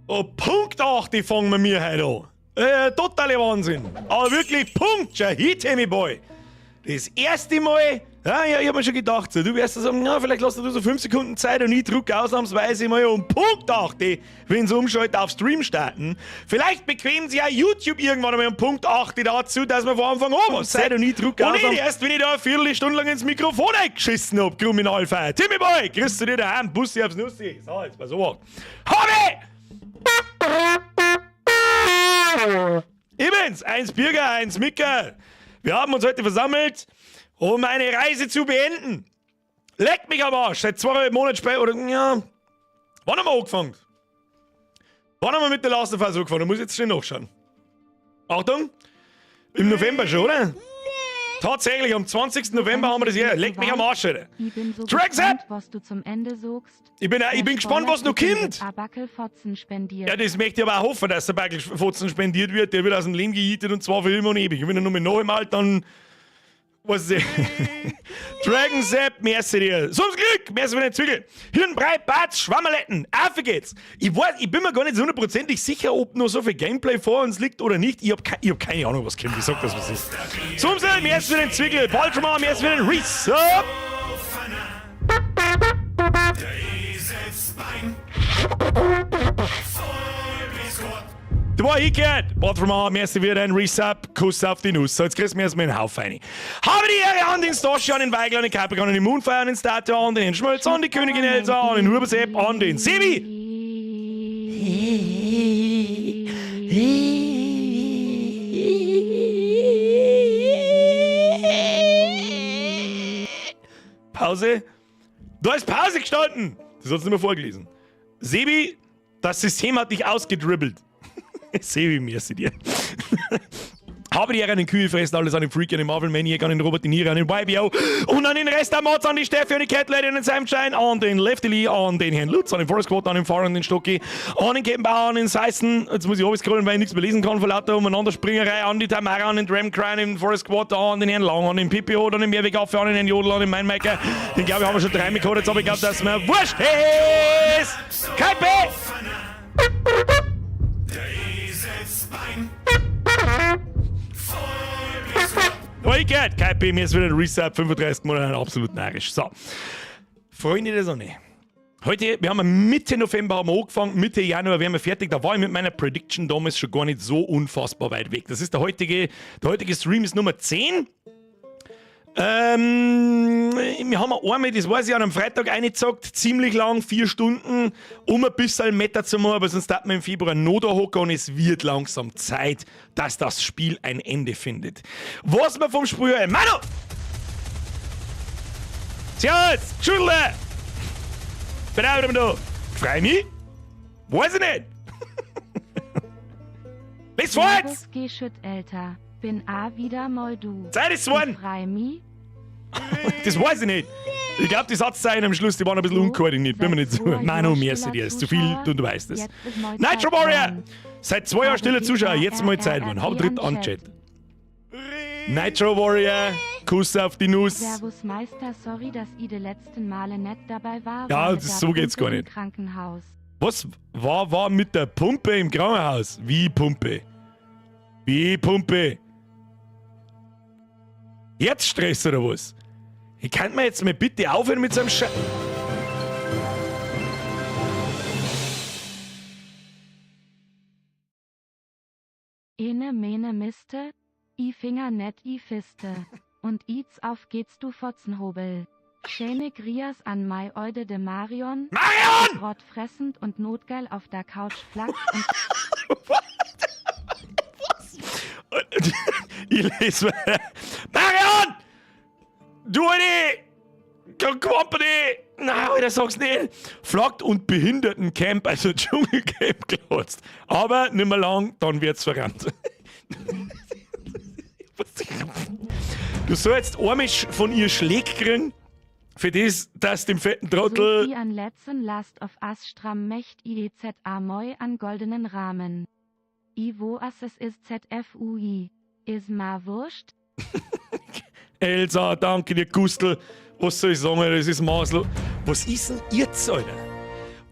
Oh, Punkt 8, die fangen wir mir heute an. Totale Wahnsinn. Aber wirklich Punkt, schau hin, Timmy Boy. Das erste Mal, ja, ja, ich hab mir schon gedacht, so, du wirst sagen, na, vielleicht lass du so 5 Sekunden Zeit und ich drück ausnahmsweise mal um Punkt 8, wenn's umschaltet auf Stream starten. Vielleicht bequemt sich ja YouTube irgendwann einmal um Punkt 8 dazu, dass wir von Anfang an was Zeit und ich drück Und nicht erst, wenn ich da eine Viertelstunde lang ins Mikrofon eingeschissen hab, Kriminalfeier. Timmy Boy, grüß du dir daheim, Bussi aufs Nussi. So, jetzt mal so. Habe! Ich bin's, eins Birger, eins Micke. Wir haben uns heute versammelt, um eine Reise zu beenden. Leck mich am Arsch, seit 2 Monaten später, oder, ja, wann haben wir angefangen? Wann haben wir mit der Last of Us angefangen? Da muss ich jetzt schnell nachschauen. Achtung, im November schon, oder? Tatsächlich, am 20. November haben wir das hier. Leck mich am Arsch, Alter. Ich bin so Track gespannt, Set! was du zum Ende suchst. Ich bin gespannt, was noch kommt. Abackelfotzen spendiert. Ja, das möchte ich aber auch hoffen, dass der Backelfotzen spendiert wird. Der wird aus dem Leben gejietet und zwar für immer und ewig. Und wenn er nur mit noch im Alt, dann. Was ist Dragon Sepp, merci dir. So ums Glück, merci für den Zügel. Hirnbrei, Batz, Schwammerletten, auf geht's. Ich weiß, ich bin mir gar nicht so hundertprozentig sicher, ob noch so viel Gameplay vor uns liegt oder nicht. Ich hab keine Ahnung, was kommt. Ich sag das, was ist. So ums Glück, merci für den Zwickel. Baltramar, merci für den Resub. Da war ich gehört. Baltramar, merci für den Resub. Kuss auf die Nuss. So, jetzt kriegst du mir erstmal einen Haufen rein. Habe die Ehre an den Stoshi, an den Weigel, an den Capricorn, an den Moonfire, an den Statue, an den Herrn Schmölz, an die Königin Elsa, an den Hubersepp, an den Sebi. Pause. Da ist Pause gestanden. Das hat's nicht mehr vorgelesen. Sebi, das System hat dich ausgedribbelt. Sebi, merci dir. Habe die Ehre an den Kühe fressen, alles an den Freak, an den Marvel Maniac, an den Robert De Niro, an den YBO und an den Rest der Mods, an die Steffi, an die Cat Lady, an den Samshine, an den Lefty Lee, an den Herrn Lutz, an den Forest Squad, an den Fahrer, an den Stocki, an den Captain an den Seissen. Jetzt muss ich alles scrollen, weil ich nichts mehr lesen kann vor lauter Umeinanderspringerei, an die Tamara, an den Dram Cry, an den Forest Squad, an den Herrn Lang, an den Pippi an den Mehrwegaffe, an den Herrn Jodl, an den Mainmaker. Den glaube ich haben wir schon dreimal gehabt, jetzt aber ich glaube, dass mir wurscht ist. Kein B! Neuigkeit, kein B, mir ist wieder ein Reset, 35 Monate, absolut narrisch. So. Freunde der Sonne. Heute, wir haben Mitte November haben wir angefangen, Mitte Januar wären wir fertig. Da war ich mit meiner Prediction damals schon gar nicht so unfassbar weit weg. Das ist der heutige Stream ist Nummer 10. Wir haben einmal, das weiß ich, an einem Freitag reingezockt, ziemlich lang, 4 Stunden, um ein bisschen Meta zu machen, aber sonst hat man im Februar noch da hocken und es wird langsam Zeit, dass das Spiel ein Ende findet. Was wir vom Spiel hören. Manu! Servus! Schüttle! Bin auch wieder da. Freu mich? Weiß ich nicht. Les vorwärts! Servus Geschütt, Alter. Bin a wieder mal du. Zeit ist geworden. Frei mi? Das weiß ich nicht. Ich glaub, die Satzzeichen am Schluss, die waren ein bisschen So, unkoordiniert. Bin mir nicht seit so. zwei Nein, no, Jahren merci stiller dir. Ist zu viel Zuschauer. und du weißt es. Jetzt ist mal Nitro Zeit Warrior! geworden. Seit 2 Jahren stiller Zuschauer, jetzt mal Zeit geworden. Hab tritt an Chat. Nitro Warrior, Kuss auf die Nuss. Servus Meister, sorry, dass ich die letzten Male nicht dabei war. Ja, war mit das, der so geht's Pumpe gar im nicht. Krankenhaus. Was war mit der Pumpe im Krankenhaus? Wie Pumpe? Wie Pumpe? Herzstress oder was? Ich kann mir jetzt mal bitte aufhören mit so einem Sche... Ene mene miste, i Finger net i Fiste. Und iz auf geht's du Fotzenhobel. Schöne Grias an mei Eude de Marion. Marion! Rott fressend und notgeil auf der Couch flackt und Was? Ich lese mal. Marion! Du eine Company! Nein, Alter, sag's nicht! Flackt und Behindertencamp, also Dschungelcamp glotzt. Aber nimmer lang, dann wird's verrannt. Du sollst einmal von ihr Schläg kriegen, für das, dass dem fetten Trottel. Sophie an letzten Last of Us stramm mecht IEZA moi an goldenen Rahmen. Ivo as es ist ZFUI. Is ma wurscht? Elsa, danke dir, Gustl. Was soll ich sagen, das ist maßlos. Was ist denn jetzt, Alter?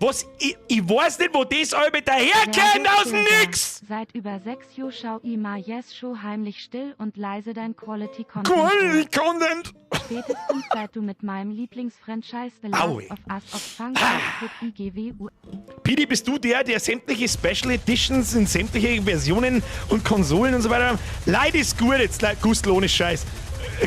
Was? Ich weiß nicht, wo das allbe daherkommt aus dem Nix! Seit über 6 Jahren schau i ma yes scho heimlich still und leise dein Quality Content. Quality Content! Spätestens seit du mit meinem Lieblingsfranchise The Last Aui. of Us auf Fang IGWU. Pidi, bist du der, der sämtliche Special Editions in sämtliche Versionen und Konsolen und so weiter? Leid ist gut jetzt, Leid, Gustl, ohne Scheiß.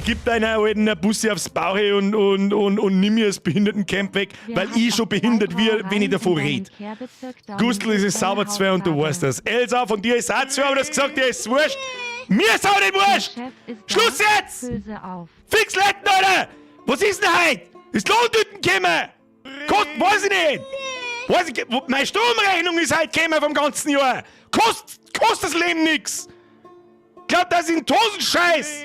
Gib deiner alten eine Busse aufs Bauch und nimm mir das Behindertencamp weg, Wer weil hat ich schon auch zwei behindert wird, wenn ich Brauereien davon in deinem red. Kehrbezirk? Daumen Gustl, es hoch, ist sauber deine zwei und du Hautfarbe. weißt das. Elsa, von dir ist auch zwei, aber du hast gesagt, dir ist wurscht. Mir ist auch nicht Der wurscht! Chef ist da. Schluss jetzt! Hülse auf. Fix Letten, Alter! Was ist denn heute? Ist Lohntüten gekommen! Kost, weiß ich nicht! Weiß ich, meine Stromrechnung ist heute gekommen vom ganzen Jahr! Kost das Leben nix! Glaubt, das ist ein Tosenscheiß!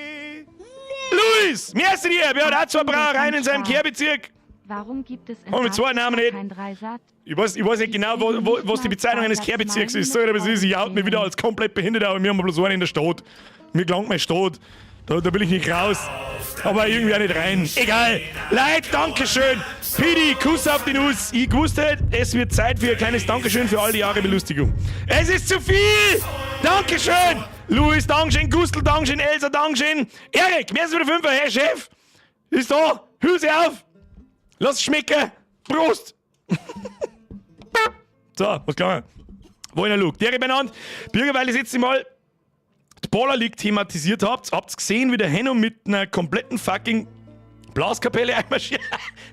Luis, merci dir! Wir haben auch zwei Brauereien in seinem Kehrbezirk. Warum gibt es in Oh, mit zwei Afrika Namen nicht. kein Dreisat? Ich weiß nicht genau, was die Bezeichnung eines Kehrbezirks ist. Sorry, aber es ist, ich oute mich wieder als komplett behindert, aber wir haben bloß einen in der Stadt. Mir gelangt meine Stadt. Da will ich nicht raus. Aber irgendwie auch nicht rein. Egal. Leute, Dankeschön. Pidi, Kuss auf die Nuss. Ich wusste, es wird Zeit für ein kleines Dankeschön für all die Jahre Belustigung. Es ist zu viel. Dankeschön. Luis, Dankeschön. Gustl, Dankeschön. Elsa, Dankeschön. Erik, mehr als wieder Fünfer. Hey, Chef. Ist da. Hülse auf. Lass es schmecken. Prost. So, was gegangen? Wollen wir schauen. Dere benannt. Bürger, weil ich jetzt mal die Baller League thematisiert habt, habt ihr gesehen, wie der Henno mit einer kompletten fucking Blaskapelle einmarschiert?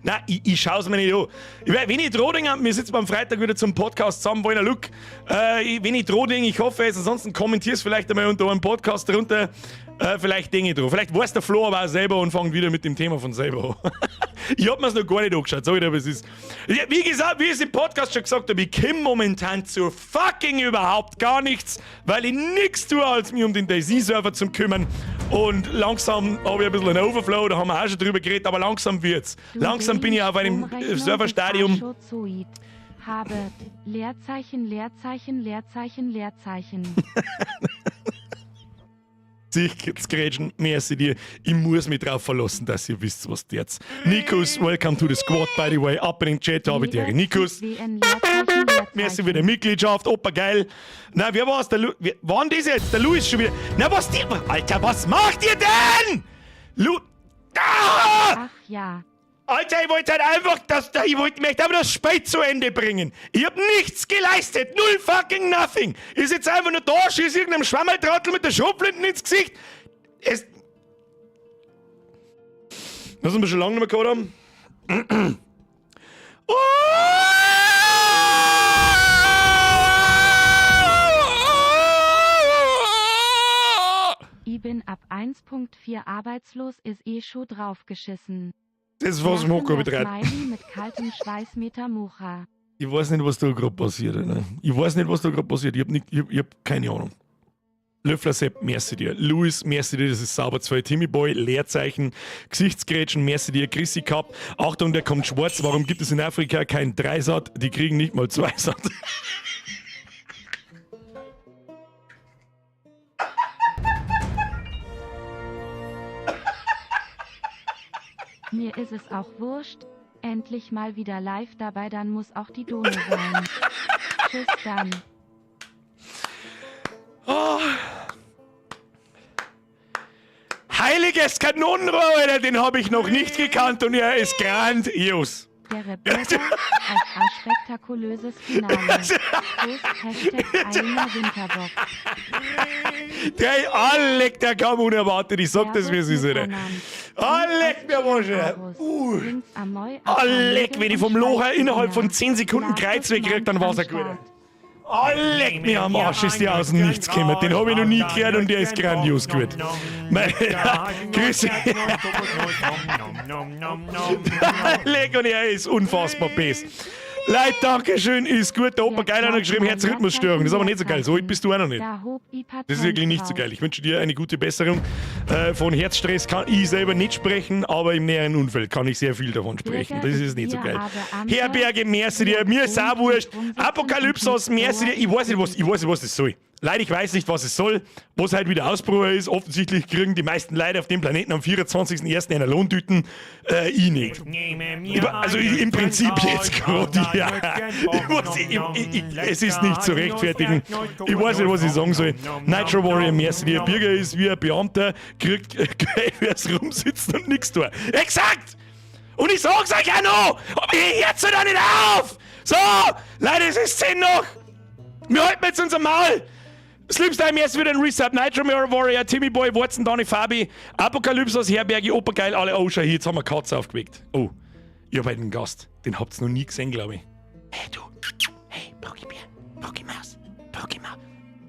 Nein, ich schaue es mir nicht an. Ich, wenn ich Roding, wir sitzen am Freitag wieder zum Podcast zusammen, wollen wir schauen. Wenn ich Roding, ich hoffe es, ansonsten kommentier's vielleicht einmal unter eurem Podcast drunter. Vielleicht denke ich drauf. Vielleicht weiß der Flo aber auch selber und fängt wieder mit dem Thema von selber an. Ich hab mir's noch gar nicht angeschaut, sag ich dir, aber es ist. Ja, wie gesagt, wie ich es im Podcast schon gesagt habe, ich komm momentan zu fucking überhaupt gar nichts, weil ich nichts tue, als mich um den DayZ-Server zu kümmern. Und langsam habe ich ein bisschen einen Overflow, da haben wir auch schon drüber geredet, aber langsam wird's. Du Langsam bin ich auf einem Stromrechnung Serverstadium. ist Archozoid. Habe Leerzeichen, Leerzeichen, Leerzeichen, Leerzeichen. Sich grätschen, merci dir. Ich muss mich drauf verlassen, dass ihr wisst, was jetzt. Nikos, welcome to the squad, by the way. Ab in den Chat, habe ich dir. Nikos, WN Leerzeichen, Leerzeichen. merci für die Mitgliedschaft, Opa geil. Na, wer war's? Der wer waren das jetzt? Der Luis schon wieder. Na, was die? Alter, was macht ihr denn? Lu. Ah! Ach ja. Alter, ich wollte halt einfach, das, ich wollte, möchte einfach das Spiel zu Ende bringen. Ich hab nichts geleistet. Null fucking nothing. Ich sitze einfach nur da, schieß irgendeinem Schwammertrottel mit der Schrotflinten ins Gesicht. Es. Das haben wir schon lange nicht mehr gehabt haben. Oh! Ich bin ab 1.4 arbeitslos, ist eh schon draufgeschissen. Das ist was Moko Lachender betreibt. Smiley mit kaltem Schweißmeter Mucha. Ich weiß nicht, was da gerade passiert. Alter. Ich weiß nicht, was da gerade passiert. Ich hab, nicht, ich hab, ich hab keine Ahnung. Löffler Sepp, merci dir. Luis, merci dir, das ist sauber. 2 Timmy Boy, Leerzeichen, Gesichtsgrätschen, merci dir. Chrissy Cup, Achtung, der kommt schwarz. Warum gibt es in Afrika kein Dreisat? Die kriegen nicht mal Zweisat. Mir ist es auch wurscht. Endlich mal wieder live dabei, dann muss auch die Dono sein. Tschüss dann. Oh. Heiliges Kanonenrohr, Alter, den habe ich noch nicht gekannt und er ist grandios. Der Rebürger auf ein spektakulöses Finale. Prost, #AlinaWinterbock. Der, Alec, der kam unerwartet. Ich sag das, wie es ist, Alter. Alec, mir war schon. Alec, wenn ich vom Locher innerhalb von 10 Sekunden Kreuz wegkrieg, dann war's ein guter. Leck mir am Arsch, ist der aus dem Nichts gekommen. Den habe ich noch nie gehört und der ist grandios gut. Meine, Grüße. Leck und er ist unfassbar best. Leute, Dankeschön, ist gut. Der Opa Geil hat noch geschrieben, Herzrhythmusstörung. Das ist aber nicht so geil. So alt bist du auch noch nicht. Das ist wirklich nicht so geil. Ich wünsche dir eine gute Besserung. Von Herzstress kann ich selber nicht sprechen, aber im näheren Umfeld kann ich sehr viel davon sprechen. Das ist nicht so geil. Herberge, merci dir. Mir ist auch wurscht. Apokalypsos, merci dir. Ich weiß nicht, was das soll. Leute, ich weiß nicht, was es soll, was halt wieder Ausbruch ist. Offensichtlich kriegen die meisten Leute auf dem Planeten am 24.01. eine Lohntüten. Ich nicht. Ich, also ich, im Prinzip jetzt gerade, ja. Ich weiß, ich, es ist nicht zu rechtfertigen. Ich weiß nicht, was ich sagen soll. Nitro Warrior, merci dir. Birger ist wie ein Beamter, kriegt Geld fürs Rumsitzen und nichts tun. Exakt! Und ich sag's euch auch noch! Aber ihr hört's doch nicht auf! So, Leute, es ist 10 noch! Wir halten jetzt unser Maul! Slimstyle, merci für den Resub, Nitro Warrior, Timmy Boy, Watson, Donny, Fabi, Apokalypse aus Herberge, Opergeil, alle. Oh, schau hier, jetzt haben wir Katze aufgeweckt. Oh, ich hab einen Gast. Den habt's noch nie gesehen, glaube ich. Hey, du. Hey, Brocki-Bär, Brocki-Maus, Brocki-Maus.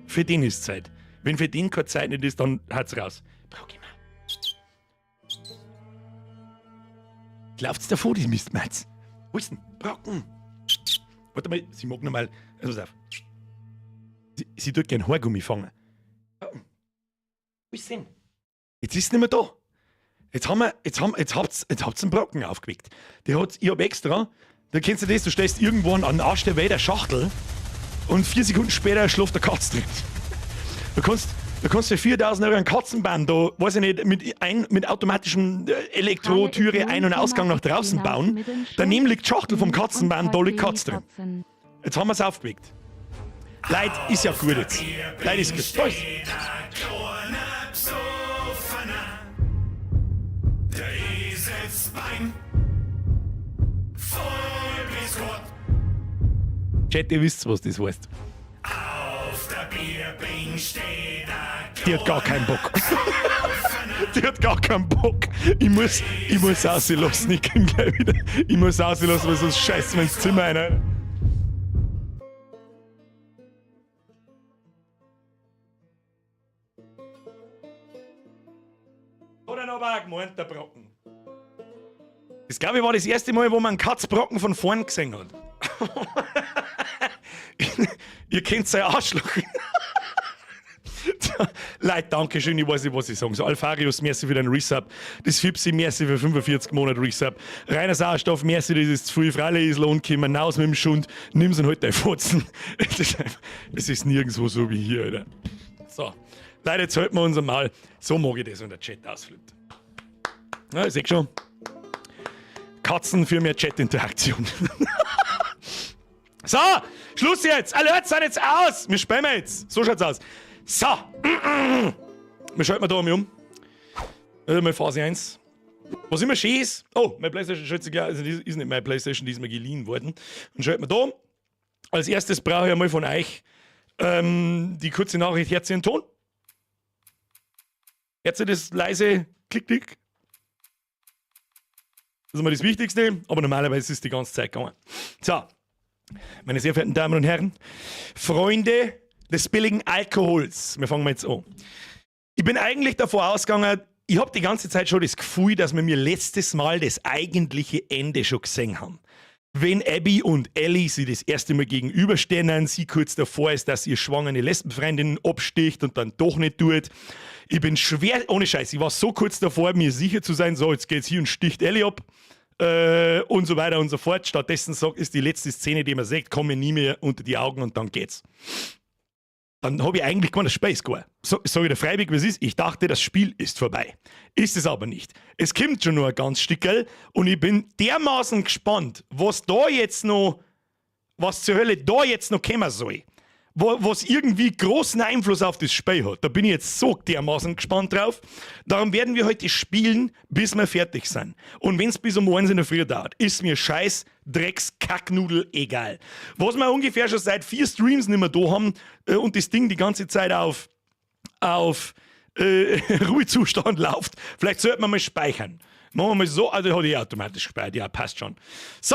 Für den ist Zeit. Wenn für den keine Zeit nicht ist, dann hat's raus. Brocki-Maus. Lauft's davor, die Mistmatz? Wo ist denn? Brocken. Warte mal, sie mag noch mal. Also pass auf. Sie tut gern Haargummi fangen. Wo ist denn? Jetzt ist sie nicht mehr da. Jetzt haben wir, jetzt haben, jetzt habt's, jetzt habt's einen Brocken aufgeweckt. Der hat, ich hab extra, da kennst du das, du stellst irgendwo an den Arsch der Welt eine Schachtel und 4 Sekunden später schläft der Katz drin. Du kannst für 4000 € einen Katzenbahn da, weiß ich nicht, mit automatischem Elektrotüre Ein- und Ausgang nach draußen bauen. Daneben liegt die Schachtel vom Katzenbahn, da liegt Katz drin. Jetzt haben wir's aufgeweckt. Leute, ist ja gut jetzt. Leute, ist gut. Da ist. Der Eselsbein voll bis Gott. Chat, ihr wisst, was das heißt. Auf der Bierbink steht ein Die hat gar keinen Bock. Die hat gar keinen Bock. Ich muss rauslassen. Ich komm gleich wieder. Ich muss rauslassen, weil sonst scheißt mir ins Zimmer rein. Hat er aber auch gemeint, der Brocken. Das, glaube ich, war das erste Mal, wo man einen Katzbrocken von vorn gesehen hat. Ihr kennt sein Arschloch. Leute, danke schön, ich weiß nicht, was ich sagen soll. Alfarius, merci für den Resub. Das Fipsi, merci für 45 Monate Resub. Rainer Sauerstoff, merci, das ist zu viel. Freilich ist Lohn gekommen, raus mit dem Schund. Nimm's und halt dein Fotzen. Es ist nirgendwo so wie hier, Alter. So. Leute, jetzt halten wir uns einmal. So mag ich das, wenn der Chat ausflippt. Ja, ich seh schon. Katzen für mehr Chat-Interaktion. So, Schluss jetzt. Alert, sind jetzt aus. Wir spielen jetzt. So schaut's aus. So. Wir schalten da mal um. Mal Phase 1. Was immer schön ist. Oh, meine PlayStation schätze ich, also die ist nicht meine PlayStation, die ist mir geliehen worden. Und schalten wir da. Als Erstes brauche ich einmal von euch die kurze Nachricht: Herz in Ton. Herz, das leise Klick, Klick. Das ist immer das Wichtigste, aber normalerweise ist es die ganze Zeit gegangen. So, meine sehr verehrten Damen und Herren, Freunde des billigen Alkohols, wir fangen mal jetzt an. Ich bin eigentlich davor ausgegangen, ich habe die ganze Zeit schon das Gefühl, dass wir mir letztes Mal das eigentliche Ende schon gesehen haben. Wenn Abby und Ellie sie das erste Mal gegenüberstehen, sie kurz davor ist, dass ihr schwangere Lesbenfreundin absticht und dann doch nicht tut. Ich bin schwer, ohne Scheiß, ich war so kurz davor, mir sicher zu sein, so, jetzt geht's hier und sticht Ellie ab. Und so weiter und so fort. Stattdessen sagt, ist die letzte Szene, die man sieht, komme nie mehr unter die Augen und dann geht's. Dann habe ich eigentlich gemeint, das Spiel ist gar. So, sag ich dir freiwillig, was ist? Ich dachte, das Spiel ist vorbei. Ist es aber nicht. Es kommt schon nur ein ganz Stückel und ich bin dermaßen gespannt, was da jetzt noch, was zur Hölle da jetzt noch kommen soll. Was irgendwie großen Einfluss auf das Spiel hat. Da bin ich jetzt so dermaßen gespannt drauf. Darum werden wir heute spielen, bis wir fertig sind. Und wenn es bis um 1 in der Früh dauert, ist mir scheiß Drecks Kacknudel egal. Was wir ungefähr schon seit vier Streams nicht mehr da haben und das Ding die ganze Zeit auf Ruhezustand läuft, vielleicht sollte man mal speichern. Machen wir mal so, also hat eh automatisch gespeichert, ja, passt schon. So,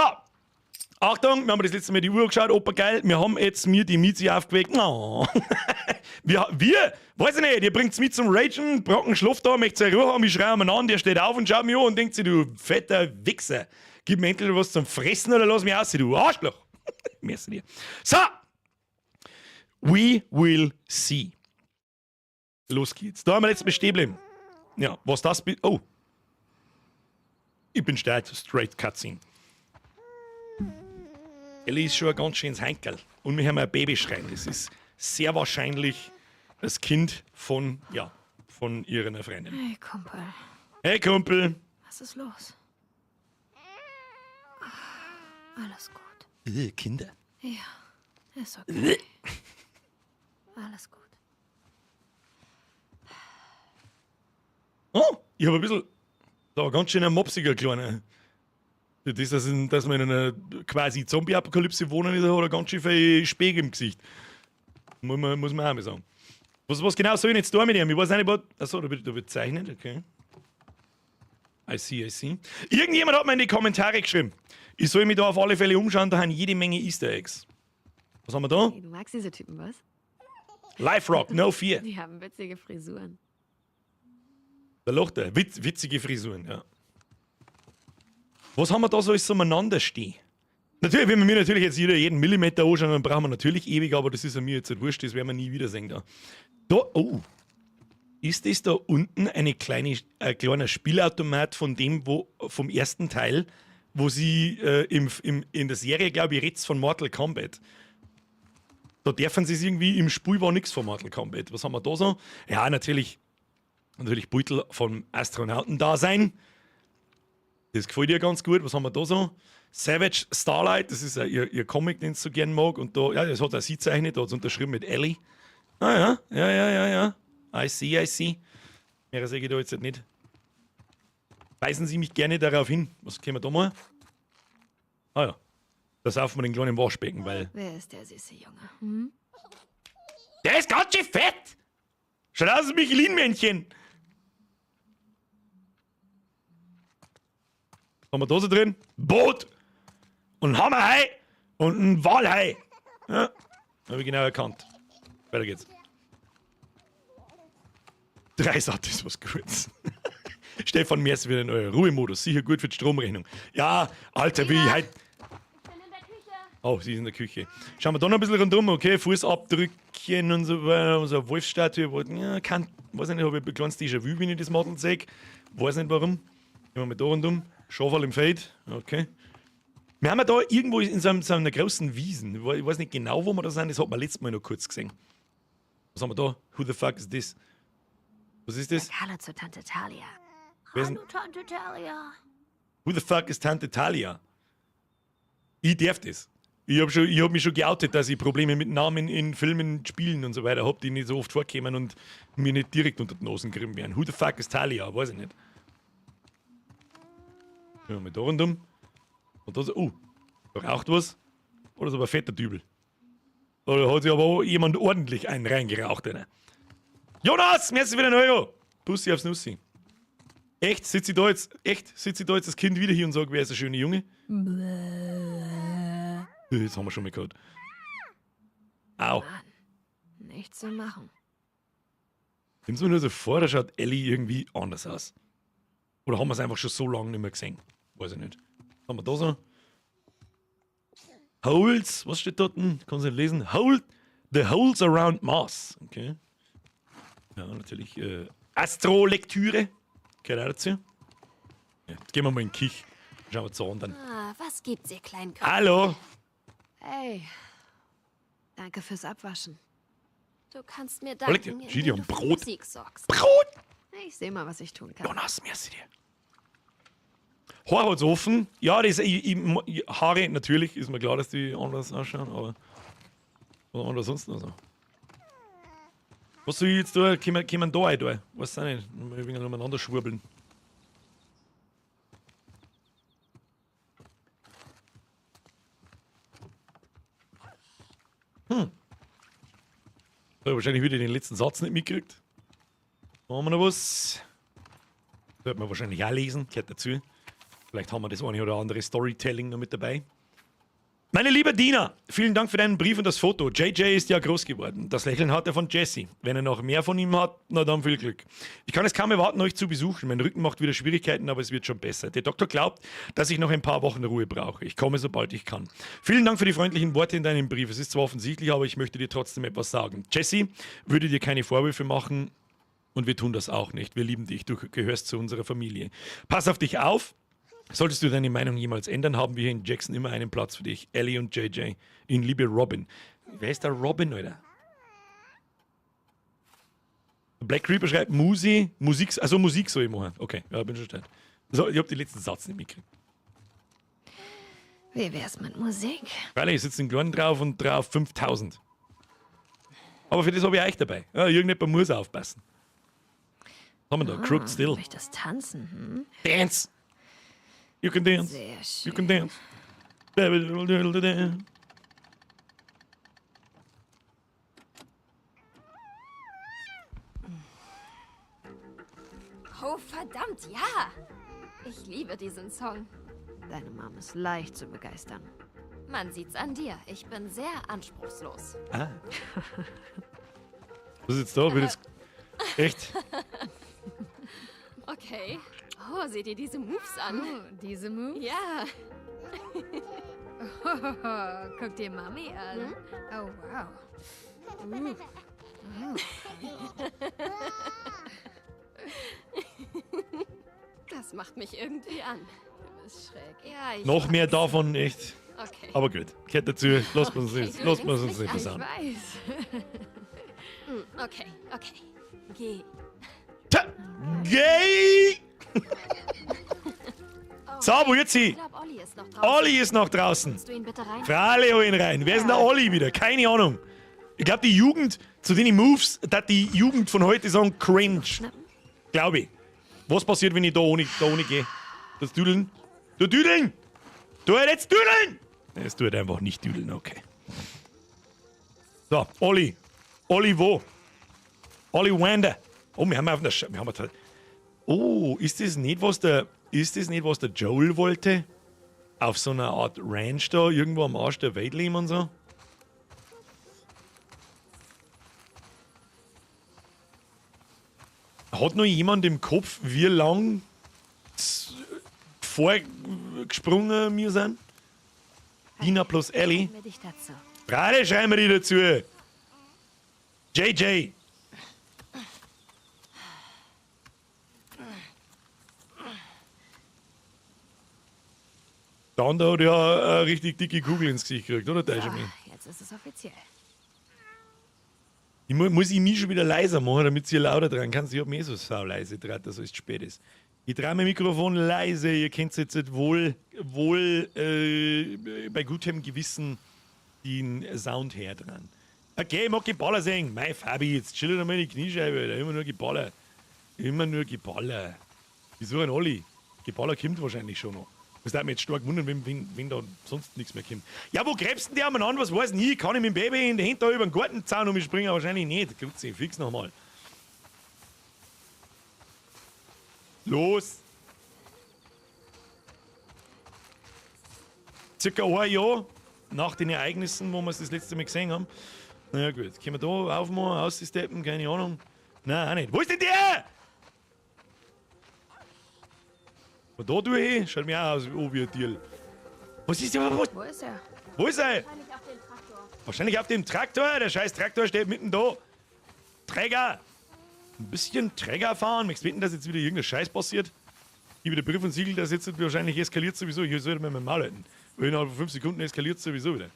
Achtung, wir haben das letzte Mal die Uhr geschaut, opa geil, wir haben jetzt mir die Mizi aufgeweckt. Oh. Wir, weiß ich nicht, ihr bringt's mit zum Ragen, Brocken schläft da, möchte seine Ruhe haben, ich schreie ihn an, der steht auf und schaut mich an und denkt sich, du fetter Wichser, gib mir endlich was zum Fressen oder lass mich aus, du Arschloch. Merci dir. So, we will see. Los geht's. Da haben wir jetzt mal stehen geblieben. Ja, was das. Oh. Ich bin stark, straight Cutscene. Ellie ist schon ein ganz schönes Heinkel. Und wir haben ein Baby schreien. Das ist sehr wahrscheinlich das Kind von, ja, von ihrer Freundin. Hey, Kumpel. Hey Kumpel! Was ist los? Alles gut. Kinder. Ja, ist okay. Alles gut. Oh, ich habe ein bisschen. Da ganz schön ein mopsiger Kleiner. Für das, dass wir in einer quasi Zombie-Apokalypse wohnen, ist er hat er ganz schön viel Speck im Gesicht. Muss man auch mal sagen. Was genau soll ich jetzt da mit ihm? Ich weiß nicht, was. Achso, da wird zeichnet, okay. I see, I see. Irgendjemand hat mir in die Kommentare geschrieben, ich soll mich da auf alle Fälle umschauen, da haben jede Menge Easter Eggs. Was haben wir da? Hey, du magst diese Typen, was? Life Rock, no fear. Die haben witzige Frisuren. Da lacht er. Witzige Frisuren, ja. Was haben wir da so alles umeinander stehen? Natürlich, wenn wir mir natürlich jetzt jeden Millimeter anschauen, dann brauchen wir natürlich ewig, aber das ist ja mir jetzt nicht wurscht, das werden wir nie wiedersehen da. Da, oh. Ist das da unten ein kleiner Spielautomat von dem, wo, vom ersten Teil, wo sie in der Serie, glaube ich, redet von Mortal Kombat. Da dürfen sie es irgendwie, im Spiel war nichts von Mortal Kombat. Was haben wir da so? Ja, natürlich Beutel vom Astronauten-Dasein. Das gefällt ihr ganz gut. Was haben wir da so? Savage Starlight, das ist ja ihr Comic, den sie so gern mag. Und da, ja, das hat auch sie gezeichnet, da hat sie unterschrieben mit Ellie. Ah ja, ja, ja, ja, ja. I see, I see. Mehr sage ich da jetzt nicht. Weisen Sie mich gerne darauf hin. Was können wir da mal? Ah ja. Da saufen wir den kleinen Waschbecken, weil. Wer ist der süße Junge? Hm? Der ist ganz schön fett! Schaut aus wie ein Michelin-Männchen! Was haben wir da so drin? Boot! Und ein Hammerhai! Und ein Walhai! Ja, hab ich genau erkannt. Weiter geht's. Dreisat ist was Gutes. Stefan, merci für den euren Ruhemodus. Sicher gut für die Stromrechnung. Ja, Alter, wie ich halt. Ich bin in der Küche. Oh, sie ist in der Küche. Schauen wir da noch ein bisschen rundum, okay? Fußabdrückchen und so weiter. Und so eine Wolfsstatue. Ja, kann, weiß nicht, habe ich ein kleines Déjà-vu, wenn ich das Model sehe. Weiß nicht warum. Gehen wir mal da rundum. Schafal im Feld. Okay. Wir haben ja da irgendwo in so einer großen Wiesen. Ich weiß nicht genau, wo wir da sind. Das hat man letztes Mal noch kurz gesehen. Was haben wir da? Who the fuck is this? Was ist das? Sag Hallo zu Tante Talia. Wer ist denn- Hallo, Tante Talia. Who the fuck is Tante Talia? Ich darf das. Ich hab mich schon geoutet, dass ich Probleme mit Namen in Filmen, Spielen und so weiter hab, die nicht so oft vorkommen und mir nicht direkt unter die Nosen gerieben werden. Who the fuck is Talia? Weiß ich nicht. Gehen wir mal da rundum. Und da so, oh, da raucht was. Oder ist aber ein fetter Dübel. Oder hat sich aber auch jemand ordentlich einen reingeraucht, einer. Jonas, merci für den Euro. Pussy aufs Nussi. Echt, sitze ich da jetzt, echt, sitze ich da jetzt das Kind wieder hier und sage, wer ist der schöne Junge? Jetzt haben wir schon mal gehabt. Au. Mann, nichts zu machen. Nimm's mir nur so vor, da schaut Ellie irgendwie anders aus. Oder haben wir es einfach schon so lange nicht mehr gesehen? Weiß ich nicht. Was haben wir da so? Holes, was steht dort denn? Kannst du nicht lesen. Hold, the holes around Mars. Okay. Ja, natürlich. Astrolektüre. Gehört auch dazu. Ja, jetzt gehen wir mal in den Kich. Schauen wir zu anderen. Ah, was gibt's, ihr kleinen Köpfe? Hallo! Hey. Danke fürs Abwaschen. Du kannst mir Leck danken, dir. Gidi, indem und du für Brot. Musik sorgst. Brot! Ich seh mal, was ich tun kann. Jonas, merci dir. Haar hat's offen. Ja, das, ich, Haare, natürlich, ist mir klar, dass die anders ausschauen, aber was haben wir da sonst noch so? Was soll ich jetzt da? Können wir da rein da? Weiß auch nicht. Mal ein wenig umeinander schwurbeln. Hab ich wahrscheinlich wieder den letzten Satz nicht mitgekriegt. Haben wir noch was? Sollte man wahrscheinlich auch lesen, gehört dazu. Vielleicht haben wir das eine oder andere Storytelling noch mit dabei. Meine liebe Dina, vielen Dank für deinen Brief und das Foto. JJ ist ja groß geworden. Das Lächeln hat er von Jesse. Wenn er noch mehr von ihm hat, na dann viel Glück. Ich kann es kaum erwarten, euch zu besuchen. Mein Rücken macht wieder Schwierigkeiten, aber es wird schon besser. Der Doktor glaubt, dass ich noch ein paar Wochen Ruhe brauche. Ich komme, sobald ich kann. Vielen Dank für die freundlichen Worte in deinem Brief. Es ist zwar offensichtlich, aber ich möchte dir trotzdem etwas sagen. Jesse würde dir keine Vorwürfe machen und wir tun das auch nicht. Wir lieben dich. Du gehörst zu unserer Familie. Pass auf dich auf. Solltest du deine Meinung jemals ändern, haben wir hier in Jackson immer einen Platz für dich. Ellie und JJ. In Liebe Robin. Wer ist der Robin, Alter? Black Creeper schreibt Musi, Musik, also Musik soll ich machen. Okay, ja, bin schon stört. So, ich hab den letzten Satz nicht mitgekriegt. Wie wär's mit Musik? Freilich, ich sitze in Kleinen drauf und drauf 5000. Aber für das habe ich euch dabei. Ja, irgendjemand muss aufpassen. Was haben wir da? Crooked Still. Du möchtest tanzen, hm? Dance! You can dance. Sehr You schön. can dance. Oh, verdammt, ja! Ich liebe diesen Song. Deine Mom ist leicht zu begeistern. Man sieht's an dir. Ich bin sehr anspruchslos. Ah. Was ist jetzt da? Wird jetzt echt? Okay. Oh, seht ihr diese Moves an? Oh, diese Moves? Ja. Oh, guck dir Mami an. Oh, wow. Das macht mich irgendwie an. Du bist schräg. Ja, ich Noch mehr weiß. davon, echt. Okay. Aber gut, gehört dazu. Lass uns nicht, Okay, lass du uns lenkst nicht mich versauen. Ich weiß. Okay, okay. Geh. Tja, Gay! So, wo jetzt sie? Ich glaube, Olli ist noch draußen. Olli ist noch draußen. Kannst du ihn bitte rein? Freilich hol ihn rein. Wer ist denn der Olli wieder? Keine Ahnung. Ich glaube, die Jugend, zu den Moves, dass die Jugend von heute sagen, cringe. Glaube ich. Was passiert, wenn ich da ohne gehe? Das Düdeln? Du Düdeln! Du jetzt Düdeln! Es tut einfach nicht düdeln, okay. So, Olli. Olli wo? Olli Wander. Oh, wir haben auf der Sch wir haben auf der Oh, ist das nicht, was der, ist das nicht, was der Joel wollte? Auf so einer Art Ranch da, irgendwo am Arsch der Welt leben und so? Hat noch jemand im Kopf, wie lang vorgesprungen wir sind? Dina plus Ellie. Schreiben wir dich dazu. Gerade schreiben wir die dazu. JJ. Der andere hat ja eine richtig dicke Kugel ins Gesicht gekriegt, oder, Benjamin? Ah, jetzt ist es offiziell. Ich muss ich mich schon wieder leiser machen, damit ihr lauter dran kannst. Ich hab mir eh so sau leise dran, dass es spät ist. Ich drehe mein Mikrofon leise, ihr könnt jetzt wohl bei gutem Gewissen den Sound her dran. Okay, ich mag Geballer sehen. Mei, Fabi, jetzt chill doch mal die Kniescheibe, Alter. Immer nur Geballer. Immer nur Geballer. Wieso ein Olli? Geballer kommt wahrscheinlich schon noch. Das darf mich jetzt stark wundern, wenn da sonst nichts mehr kommt. Ja, wo gräbst denn die an? Was weiß ich? Kann ich mit dem Baby in die Hände da über den Gartenzaun umspringen? Wahrscheinlich nicht. Grüezi, fix nochmal. Los! Circa ein Jahr nach den Ereignissen, wo wir es das letzte Mal gesehen haben. Na ja, gut. Können wir da aufmachen, aussteppen? Keine Ahnung. Nein, auch nicht. Wo ist denn der? Und da durch, schaut mir auch aus oh, wie ein Tier. Was ist denn? Was? Wo ist er? Wo ist er? Wahrscheinlich auf dem Traktor. Wahrscheinlich auf dem Traktor. Der scheiß Traktor steht mitten da. Träger. Ein bisschen Träger fahren. Möchtest du wetten, dass jetzt wieder irgendein Scheiß passiert? Ich wieder Brief und Siegel, das jetzt wahrscheinlich eskaliert sowieso. Ich sollte mir mein Maul halten. Weil innerhalb von 5 Sekunden eskaliert sowieso wieder.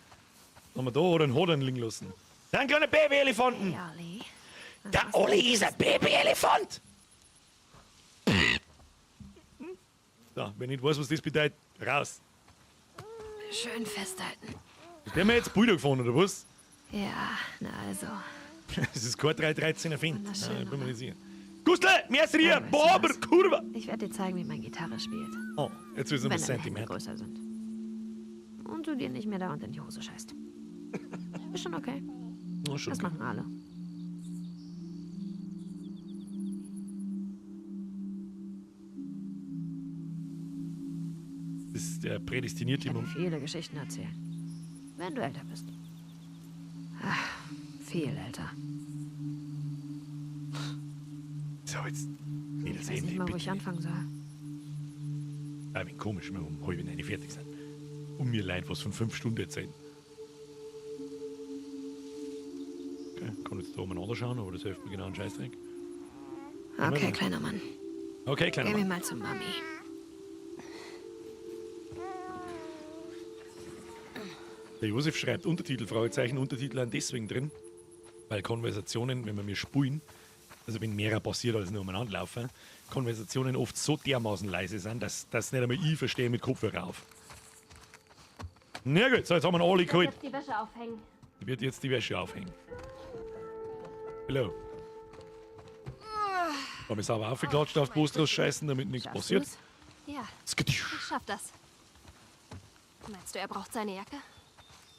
Haben wir da oder einen Hodern liegen lassen. Dann kleine Babyelefanten. Hey, Olli. Der Olli ist ein Babyelefant. So, wenn ich nicht weiß, was das bedeutet, raus. Schön festhalten. Ist der mir jetzt Bilder gefahren, oder was? Ja, na also. Das ist kein 313er Fendt. Wunderschön, Nein, bin mir oder? nicht sicher. Gustl, merci dir! Ja, weißt du Boah, was? Kurve! Ich werde dir zeigen, wie man Gitarre spielt. Oh, jetzt wird's ein Wenn bisschen deine Hände Sentiment. größer sind. Und du dir nicht mehr dauernd in die Hose scheißt. Ist schon okay. Oh, schon Das okay. machen alle. Das ist der prädestinierte Ich kann dir Moment. viele Geschichten erzählen. Wenn du älter bist. Ach, viel älter. So, jetzt. Nee, das Ich weiß Ende, nicht mal, wo bitte ich anfangen soll. Ah, bin komisch, wenn wir um 8:30 fertig sind. Um mir leid, was von 5 Stunden erzählen. Okay, kann jetzt da umeinander schauen, aber das hilft mir genau einen Scheißdreck. Okay, kleiner Mann. Okay, kleiner Gehen wir Mann. mal zu Mami. Der Josef schreibt Untertitel, Fragezeichen, Untertitel an deswegen drin, weil Konversationen, wenn wir mir spulen, Also wenn mehr passiert als nur umeinander laufen, Konversationen oft so dermaßen leise sind, dass das nicht einmal ich verstehe mit Kopfhörer auf. Na gut, so jetzt haben wir alle geholt. Jetzt die Wäsche aufhängen. Ich werde jetzt die Wäsche aufhängen. Hallo. Haben wir sauber aufgeklatscht auf Poster scheißen, damit nichts passiert. Du's? Ja, Skitisch. ich schaff das. Meinst du, er braucht seine Jacke?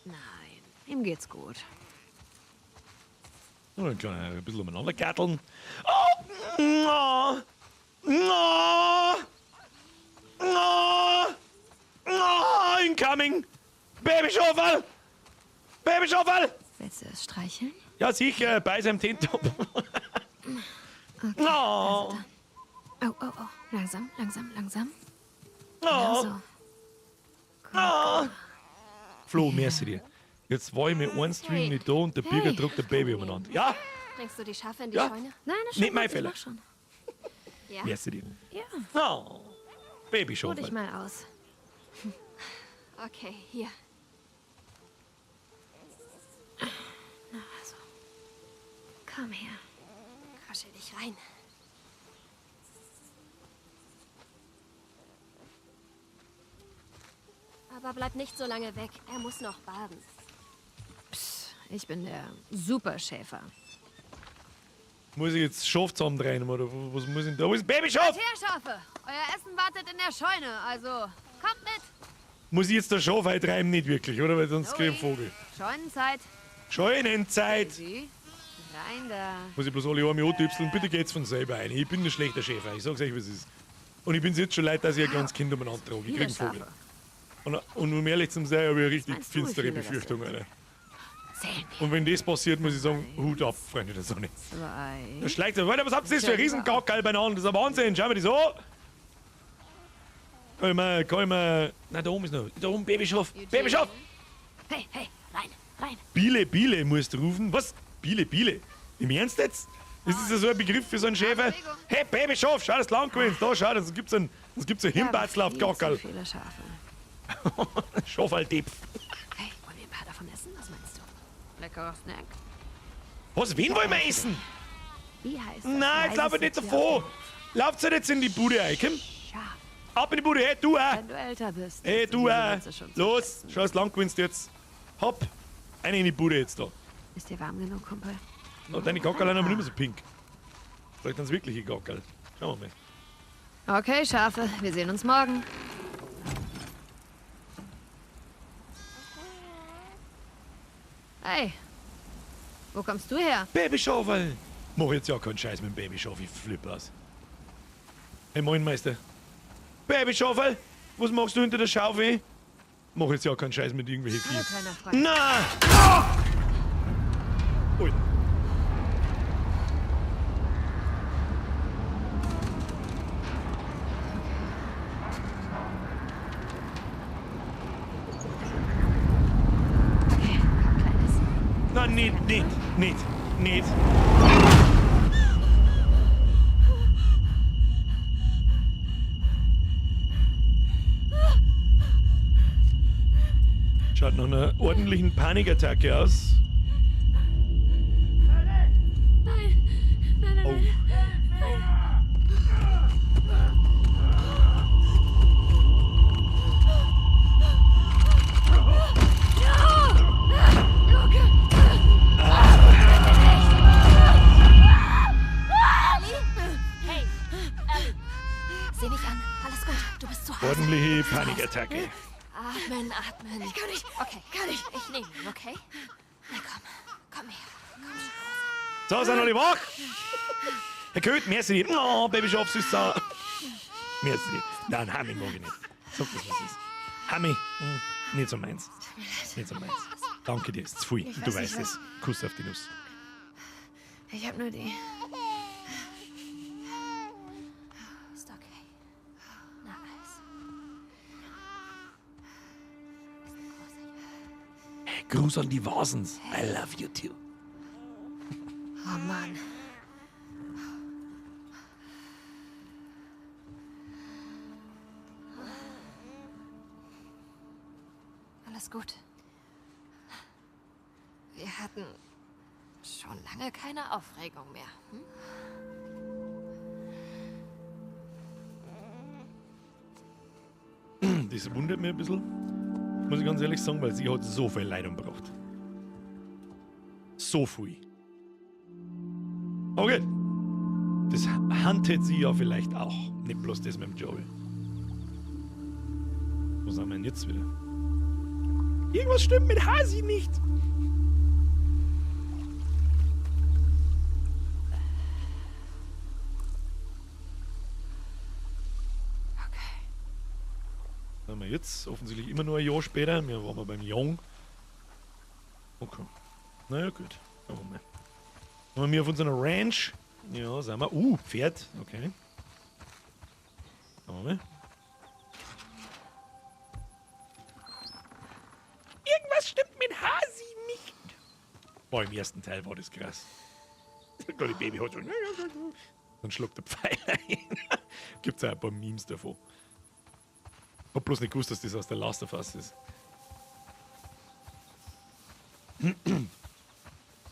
Nein, ihm geht's gut. Und dann kann er ein bisschen umeinander gatteln. Oh! No! No! No! No! Incoming! Babyschaufel! Babyschaufel! Willst du es streicheln? Ja, sicher, bei seinem Tentop. Okay, No. also dann. Oh, oh, oh. Langsam, langsam, langsam. No. Genau so. No. Flo, merci dir. Jetzt war ich mit einem Stream Hey. nicht da und der Birger Hey. druckt ein Baby umeinander. Ja, Bringst du die Schafe in die Ja. Scheune? Nein, das ist Nicht schon mein gut, ich Fehler. mach schon. Ja. merci dir. Ja, No. ruh dich Babyschaufel. mal aus. Okay, hier. Na also. Komm her. Kraschel dich rein. Aber bleib nicht so lange weg. Er muss noch baden. Psst, ich bin der Superschäfer. Muss ich jetzt Schaf zusammendrehen oder was muss ich denn da? Wo ist Babyschaf? Her, Schafe! Euer Essen wartet in der Scheune, also kommt mit! Muss ich jetzt der Schaf eintreiben? Nicht wirklich, oder? Weil sonst krieg ich einen Vogel. Scheunenzeit. Scheunenzeit! Sie? Rein da. Muss ich bloß alle Arme antüpseln. Bitte geht's von selber ein. Ich bin ein schlechter Schäfer. Ich sag's euch, wie es ist. Und ich bin's jetzt schon leid, dass ich ein kleines Kind umeinander trage. Ich krieg Viele einen Vogel. Schafe. Und um ehrlich zu sein, habe ich eine richtig meinst du, wie finstere viele das Befürchtung, sind? Alter. Zählen wir. Und wenn das passiert, muss ich sagen, Hut ab, Freunde der Sonne. Zwei. Da schleicht er. Alter, was habt ihr das für ein Riesengackerl beieinander? Das ist ein Wahnsinn. Schau mir das an. Kann ich mir... Nein, da oben ist noch... Da oben, Babyschaf. Babyschaf! Hey, hey, rein, rein. Biele, Biele musst du rufen. Was? Biele, Biele? Im Ernst jetzt? Ist das ja so ein Begriff für so einen Schäfer? Hey, Babyschaf, schau, das lang gewesen. Da, schau, das gibt's ein, das gibt's ein Himbatzel auf Viel zu Gackerl. viele Schafe. Schafaltepf. Hey, wollen wir ein paar davon essen? Was meinst du? Leckerer Snack. Was, wen wollen wir essen? Wie heißt das? Nein, jetzt lauf ich nicht leiseste Tier davon. auf Lauft ihr jetzt in die Bude rein, komm. dem Schaf. Ab in die Bude, hey, du auch. Wenn du älter bist. Hey, wirst du diese auch. Witze schon zu Los, schätzen. schau, das lang gewinnst jetzt. Hopp. Eine in die Bude jetzt da. Ist dir warm genug, Kumpel? Oh, deine Gackerl sind aber nicht mehr so pink. Vielleicht sind es wirkliche Gackerl. Schauen wir mal. Okay, Schafe, wir sehen uns morgen. Hey, wo kommst du her? Babyschaufel! Mach jetzt ja keinen Scheiß mit dem Babyschaufel, ich flipp aus. Hey, moin, Meister. Babyschaufel! Was machst du hinter der Schaufel? Mach jetzt ja keinen Scheiß mit irgendwelchen Hallo, Vieh. kleiner Freund. Na! Ui. Okay, komm, Kleines. Nein, nicht, nicht, nicht, nicht. Schaut nach einer ordentlichen Panikattacke aus. Nein, nein, nein, Oh. Hey, Ellie. Sieh mich an. Alles gut. Du bist zu Hause. Ordentliche Panikattacke. Atmen, atmen. Ich kann nicht. Okay. Kann ich. Ich nehme ihn, okay? Na komm. Komm her. Komm schon. So, sind alle wach? Herr Köth, merci dir. Oh, Babyschaf, süßer. Merci dir. Nein, Hami mag ich nicht. Sag das, was ist. Hami, nicht so meins. Nicht so meins. Danke dir, ist zu viel. Du weißt es. Kuss auf die Nuss. Ich hab nur die. Ist okay. Na also. Bist ein großer Junge. Gruß an die Wasens. I love you too. Oh Mann. Alles gut. Wir hatten schon lange keine Aufregung mehr. Hm? Das wundert mich ein bisschen, muss ich ganz ehrlich sagen, weil sie hat so viel Leid umgebracht. So viel. Okay. Das handelt sie ja vielleicht auch. Nicht bloß das mit dem Joel. Wo sind wir denn jetzt wieder? Irgendwas stimmt mit Hasi nicht. Okay. Sind wir jetzt offensichtlich immer nur ein Jahr später. Wir waren beim Jung. Okay. Naja, gut. Schauen wir mal. Sind wir auf unserer Ranch? Ja, sind wir. Pferd. Okay. Schauen wir mal. Irgendwas stimmt mit Hasi nicht. Boah, im ersten Teil war das krass. Das kleine Baby hat so. Dann schluckt der Pfeil ein. Gibt's auch ein paar Memes davon. Hab bloß nicht gewusst, dass das aus der Last of Us ist.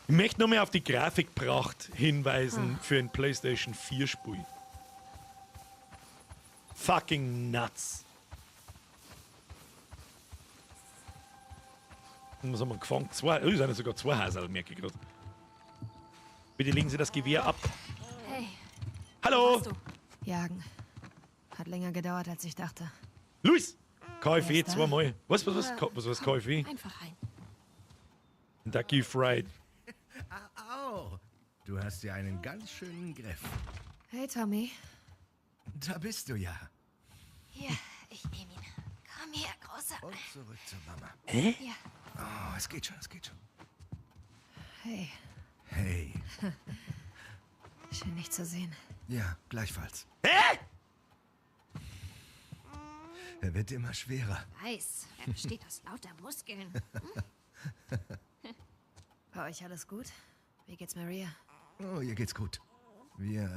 Ich möchte noch mal auf die Grafikpracht hinweisen für ein PlayStation 4 Spiel. Fucking nuts. Und was haben wir gefangen? Zwei, oh, es sind ja sogar zwei Häuser, merke ich gerade. Bitte legen Sie das Gewehr ab. Hey, Hallo! was du? Jagen. Hat länger gedauert, als ich dachte. Luis! KFE Wer ist da? zweimal. Was, was, was? Was, KFE? Einfach rein. Kentucky Fried. Au! Du hast ja einen ganz schönen Griff. Hey, Tommy. Da bist du ja. Hier, ich nehme ihn. Komm her, Großer. Und zurück zur Mama. Hä? Ja. Oh, es geht schon, es geht schon. Hey. Hey. Schön, dich zu sehen. Ja, gleichfalls. Hä? Er wird immer schwerer. Weiß, er besteht aus lauter Muskeln. Bei euch alles gut? Wie geht's Maria? Oh, ihr geht's gut. Wir,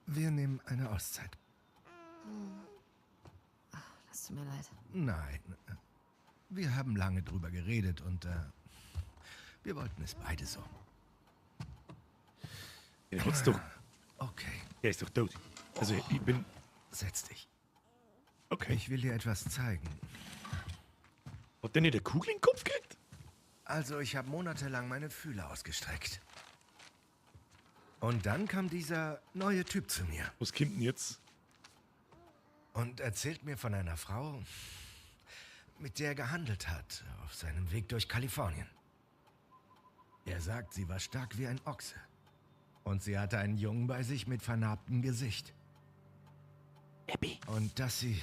wir nehmen eine Auszeit. Das tut mir leid. Nein. Wir haben lange drüber geredet und wir wollten es beide so. Der hat's doch. Okay, Der ist doch tot. Also ich bin. setz dich. Okay. Ich will dir etwas zeigen. Hat der nicht eine Kugel in den Kopf gekriegt? Also, ich habe monatelang meine Fühler ausgestreckt. Und dann kam dieser neue Typ zu mir Was kommt denn jetzt? und erzählt mir von einer Frau, mit der er gehandelt hat auf seinem Weg durch Kalifornien. Er sagt, sie war stark wie ein Ochse. Und sie hatte einen Jungen bei sich mit vernarbtem Gesicht. Abby. Und dass sie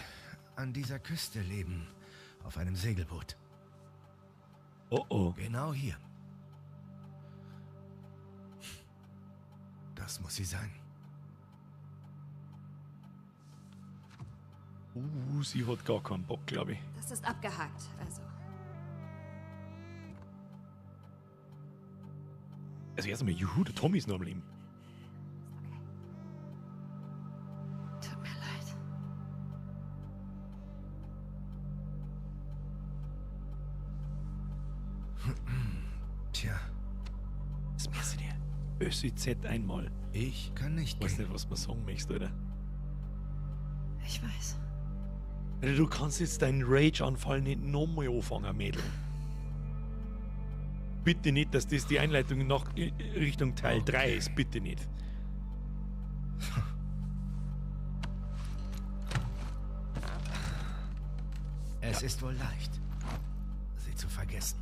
an dieser Küste leben, auf einem Segelboot. Oh oh. Genau hier. Das muss sie sein. Sie hat gar keinen Bock, glaube ich. Das ist abgehakt, also. Also erstmal, juhu, der Tommy ist noch am Leben. Ist okay. Tut mir leid. Tja, Das merkst du dir. ÖCZ einmal. ich kann nicht Weiß gehen. nicht, was man sagen möchte, oder? Ich weiß. Alter, du kannst jetzt deinen Rage-Anfall nicht nochmal anfangen, Mädel. Bitte nicht, dass das die Einleitung nach Richtung Teil 3 ist. Bitte nicht. Es ist wohl leicht, sie zu vergessen.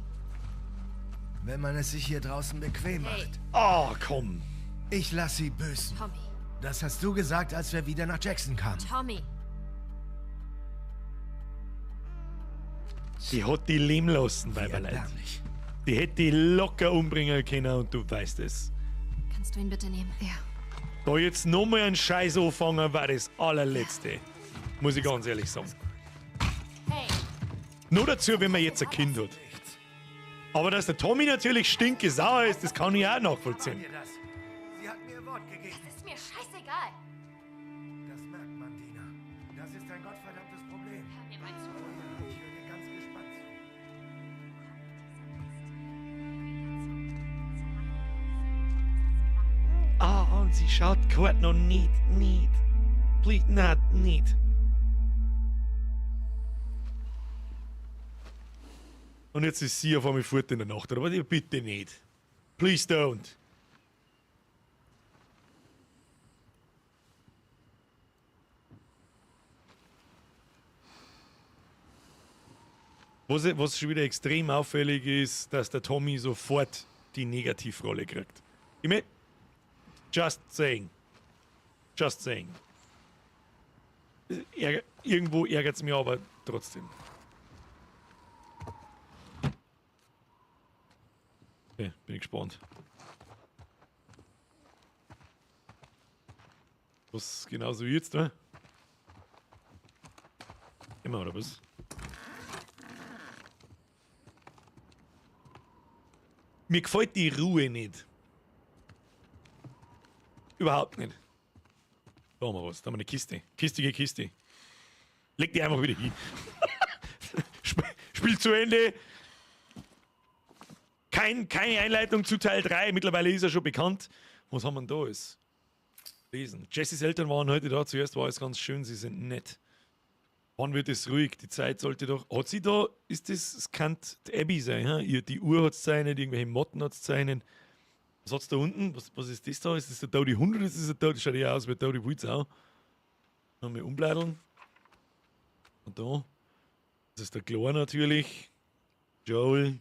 Wenn man es sich hier draußen bequem Hey. macht. Ah, komm. Ich lass sie büßen. Tommy. Das hast du gesagt, als wir wieder nach Jackson kamen. Tommy. Die hat die leben lassen, Wie Weiberleid. erbärmlich. Die hätte die locker umbringen können und du weißt es. Kannst du ihn bitte nehmen? Ja. Da jetzt nochmal einen Scheiß anfangen, war das allerletzte. Muss ich ganz ehrlich sagen. Hey. Nur dazu, wenn man jetzt ein Kind hat. Aber dass der Tommy natürlich stinke sauer ist, das kann ich auch nachvollziehen. Dir das. Sie hat mir ihr Wort gegeben. Das ist mir scheißegal. Das merkt man, Dina. Das ist ein gottverdammtes Problem. Hör mir mal zu. Ich höre dir ganz gespannt zu. Ah, und sie schaut gerade noch nicht, nicht. Please, na, nicht. Und jetzt ist sie auf einmal fort in der Nacht, oder? Aber bitte nicht. Please don't. Was schon wieder extrem auffällig ist, dass der Tommy sofort die Negativrolle kriegt. Ich mein, just saying. Just saying. Irgendwo ärgert's mich aber trotzdem. Okay, bin ich gespannt. Was genauso wie jetzt, ne? Immer, oder was? Mir gefällt die Ruhe nicht. Überhaupt nicht. Da haben wir was. Da haben wir eine Kiste. Kistige Kiste. Leg die einfach wieder hin. Spiel zu Ende. Keine Einleitung zu Teil 3. Mittlerweile ist er schon bekannt. Was haben wir denn da alles? Lesen. Jessys Eltern waren heute da. Zuerst war es ganz schön. Sie sind nett. Wann wird es ruhig? Die Zeit sollte doch... Hat sie da... Ist das... Es kann die Abby sein, hä? Ihr, die Uhr hat's zeichnet, irgendwelche Motten hat's zeichnet. Was hat's da unten? Was ist das da? Ist das der Tote Hund oder ist das der Tote? Schaut eher aus wie der Tote Wulzau. Nochmal umblätteln. Und da. Das ist der Chlor natürlich. Joel.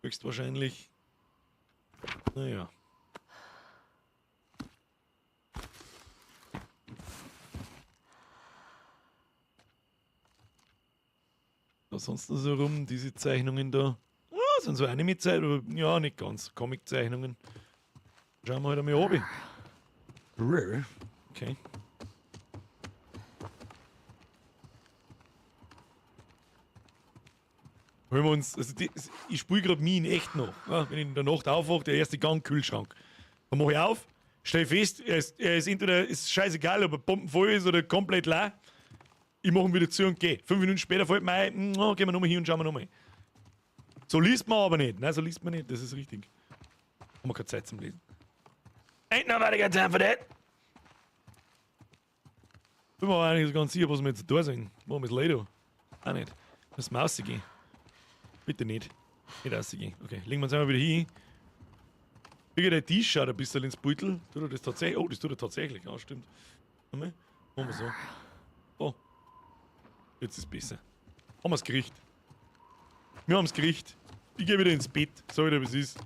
Höchstwahrscheinlich. Naja. Was sonst noch so rum, diese Zeichnungen da. Ah, sind so Anime-Zeichnungen, ja, nicht ganz. Comic-Zeichnungen. Schauen wir halt einmal oben. Okay. Holen wir uns, also die, ich spule grad mich in echt noch. Ja, wenn ich in der Nacht aufwache, der erste Gang, Kühlschrank. Dann mach ich auf, stell fest, er ist entweder, ist scheißegal, ob er bombenvoll ist oder komplett leer. Ich mach ihn wieder zu und geh. 5 Minuten später fällt mir ein, oh, gehen wir nochmal hin und schauen wir nochmal. So liest man aber nicht. Nein, so liest man nicht, das ist richtig. Haben wir keine Zeit zum Lesen. Ain't nobody got time for that. Bin mir eigentlich ganz sicher, was wir jetzt da sind. Machen wir es leider. Auch nicht. Müssen wir rausgehen. Bitte nicht. Nicht rausgehen. Okay, legen wir uns einmal wieder hin. Wie der Tisch schaut ein bisschen ins Beutel. Tut er das tatsächlich? Oh, das tut er tatsächlich. Ja, stimmt. Machen wir so. Oh. Jetzt ist es besser. Haben wir's gekriegt. Wir haben's gekriegt. Ich geh wieder ins Bett. Sag ich dir, wie es ist.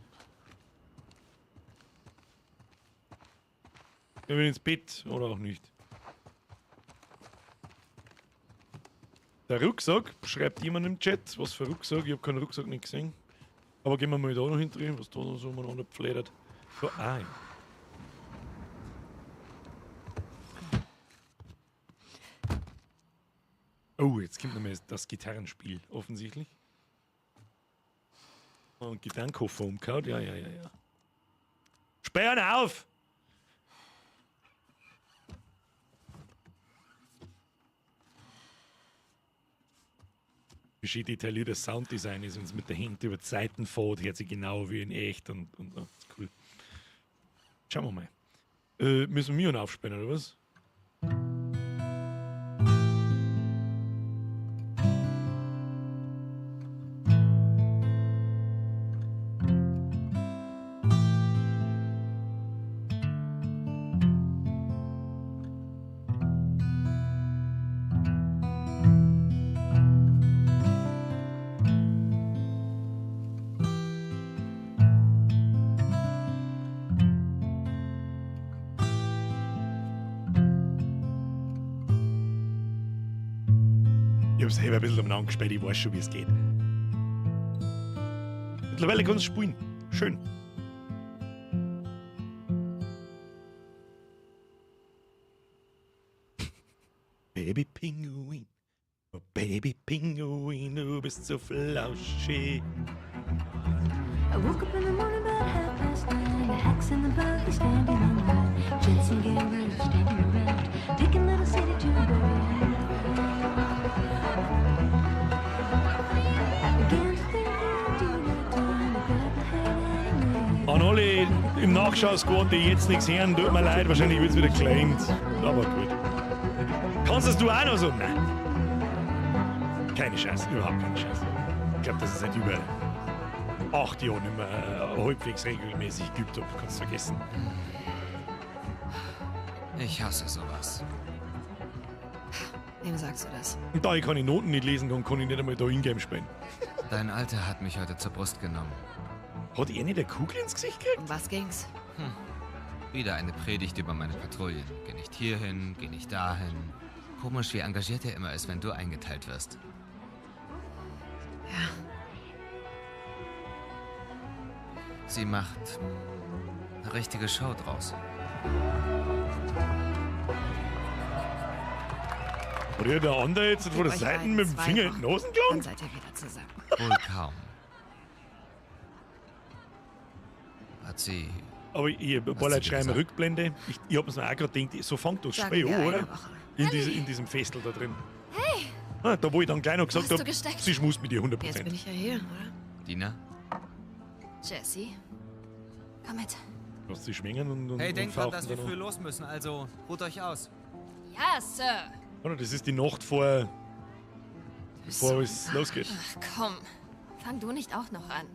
Geh wieder ins Bett oder auch nicht. Der Rucksack, schreibt jemand im Chat. Was für Rucksack? Ich hab keinen Rucksack nicht gesehen. Aber gehen wir mal da noch hinterher, was da noch so umeinander pfledert. So, ah, ja. Oh, jetzt kommt nochmal das Gitarrenspiel, offensichtlich. Und Gitarrenkoffer umgehauen, ja, ja, ja, ja. Sperren auf! Wie schön detailliert das Sounddesign ist, wenn es mit der Hand über die Seiten fährt, hört sich genau wie in echt und so. Das ist cool. Schauen wir mal. Müssen wir ihn aufsperren, oder was? Ich hab's selber ein bisschen umeinander gespielt, ich weiß schon, wie es geht. Mittlerweile kannst du spielen. Schön. Baby Pinguin, oh Baby Pinguin, du bist so flauschig. I woke up in the morning about 9:30. The hacks in the buggy standing on line. Gents and gamblers standing around, taking little city to the bury. An alle im Nachschau-Squad, die jetzt nichts hören, tut mir leid, wahrscheinlich wird's wieder claimed. Aber gut. Kannst das du auch noch so? Nein. Keine Chance, überhaupt keine Chance. Ich glaube, dass ich seit über 8 Jahren nicht mehr halbwegs regelmäßig geübt habe. Kannst du vergessen. Ich hasse sowas. Wem sagst du das? Und da ich keine Noten nicht lesen kann, kann ich nicht einmal da Ingame spielen. Dein Alter hat mich heute zur Brust genommen. Hat er nicht eine Kugel ins Gesicht gekriegt? Um was ging's? Hm. Wieder eine Predigt über meine Patrouillen. Geh nicht hierhin, geh nicht dahin. Komisch, wie engagiert er immer ist, wenn du eingeteilt wirst. Ja. Sie macht eine richtige Show draus. Hat ihr der andere jetzt von der Seite mit dem Finger in die Nase Dann gelangt? seid ihr wieder zusammen. Wohl kaum. Hat sie. Aber ich, ein paar Hast Leute du schreiben gesagt? Rückblende. Ich hab's mir auch gerade gedacht, so fängt das Sagen Spiel wir an, eine oder? Woche. In diesem Festel da drin. Hey! Ah, da wo ich dann gleich noch gesagt Wo hast habe, du gesteckt? sie schmust mit dir 100%. Jetzt bin ich ja hier, oder? Dina? Jesse, komm mit. Lass sie schwingen und Hey, und denkt dran, fauchen dass wir dann früh noch. los müssen, also ruht euch aus. Ja, Sir. Oder das ist die Nacht vor, bevor es losgeht. Ach komm, fang du nicht auch noch an.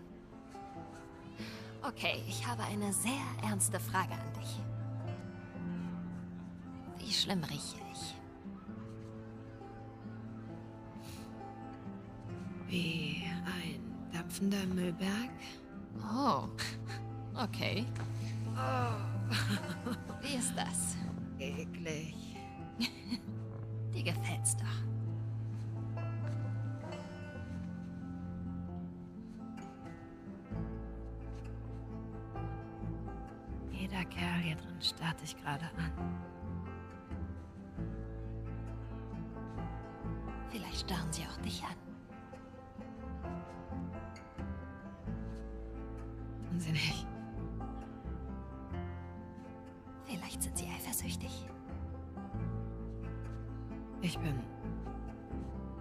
Okay, ich habe eine sehr ernste Frage an dich. Wie schlimm rieche ich? Wie ein dampfender Müllberg. Oh, okay. Wie ist das? Eklig. Dir gefällt's doch. Jeder Kerl hier drin starrt dich gerade an. Vielleicht starren sie auch dich an. Tun sie nicht. Vielleicht sind sie eifersüchtig. Ich bin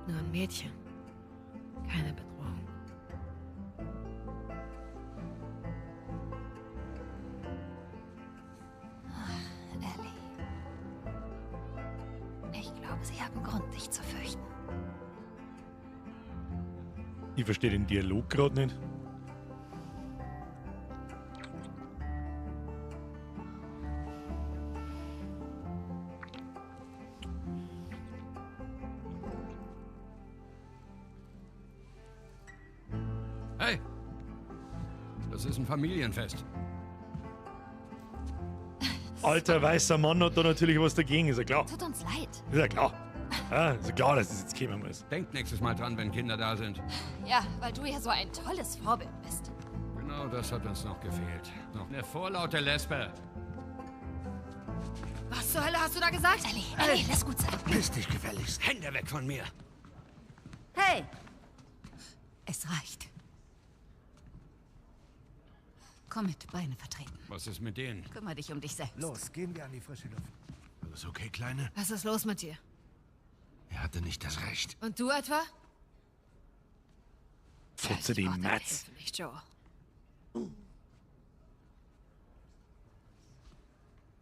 nur ein Mädchen. Keine Bedrohung. Ach, Ellie. Ich glaube, sie haben Grund, dich zu fürchten. Ich verstehe den Dialog gerade nicht. Hey! Das ist ein Familienfest. Alter weißer Mann hat da natürlich was dagegen, ist ja klar. Tut uns leid. Ist ja klar. Ja, ist ja klar, dass das jetzt kommen muss. Denkt nächstes Mal dran, wenn Kinder da sind. Ja, weil du ja so ein tolles Vorbild bist. Genau das hat uns noch gefehlt. Noch eine vorlaute Lesbe. Was zur Hölle hast du da gesagt? Ellie, Ellie, lass gut sein. Piss dich gefälligst. Hände weg von mir. Hey! Es reicht. Komm mit, Beine vertreten. Was ist mit denen? Kümmer dich um dich selbst. Los, gehen wir an die frische Luft. Alles okay, Kleine? Was ist los mit dir? Er hatte nicht das Recht. Und du etwa? Fotze die Matz. Hilfe nicht, Joel.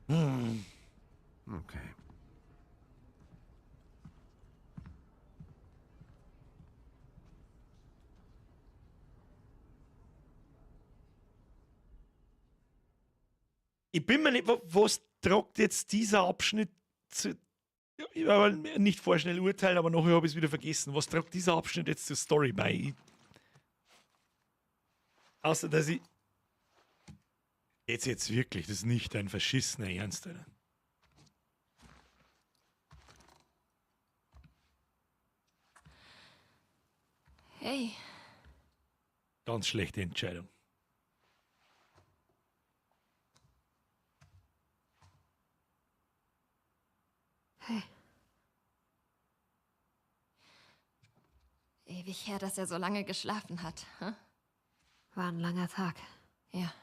Hm. Okay. Ich bin mir nicht, was tragt jetzt dieser Abschnitt zu. Ich will nicht vorschnell urteilen, aber nachher habe ich es wieder vergessen. Was tragt dieser Abschnitt jetzt zur Story bei? Außer, dass ich. Jetzt wirklich, das ist nicht dein verschissener Ernst, Alter. Hey, Ganz schlechte Entscheidung. Hey. Ewig her, dass er so lange geschlafen hat. Hm? War ein langer Tag. Ja.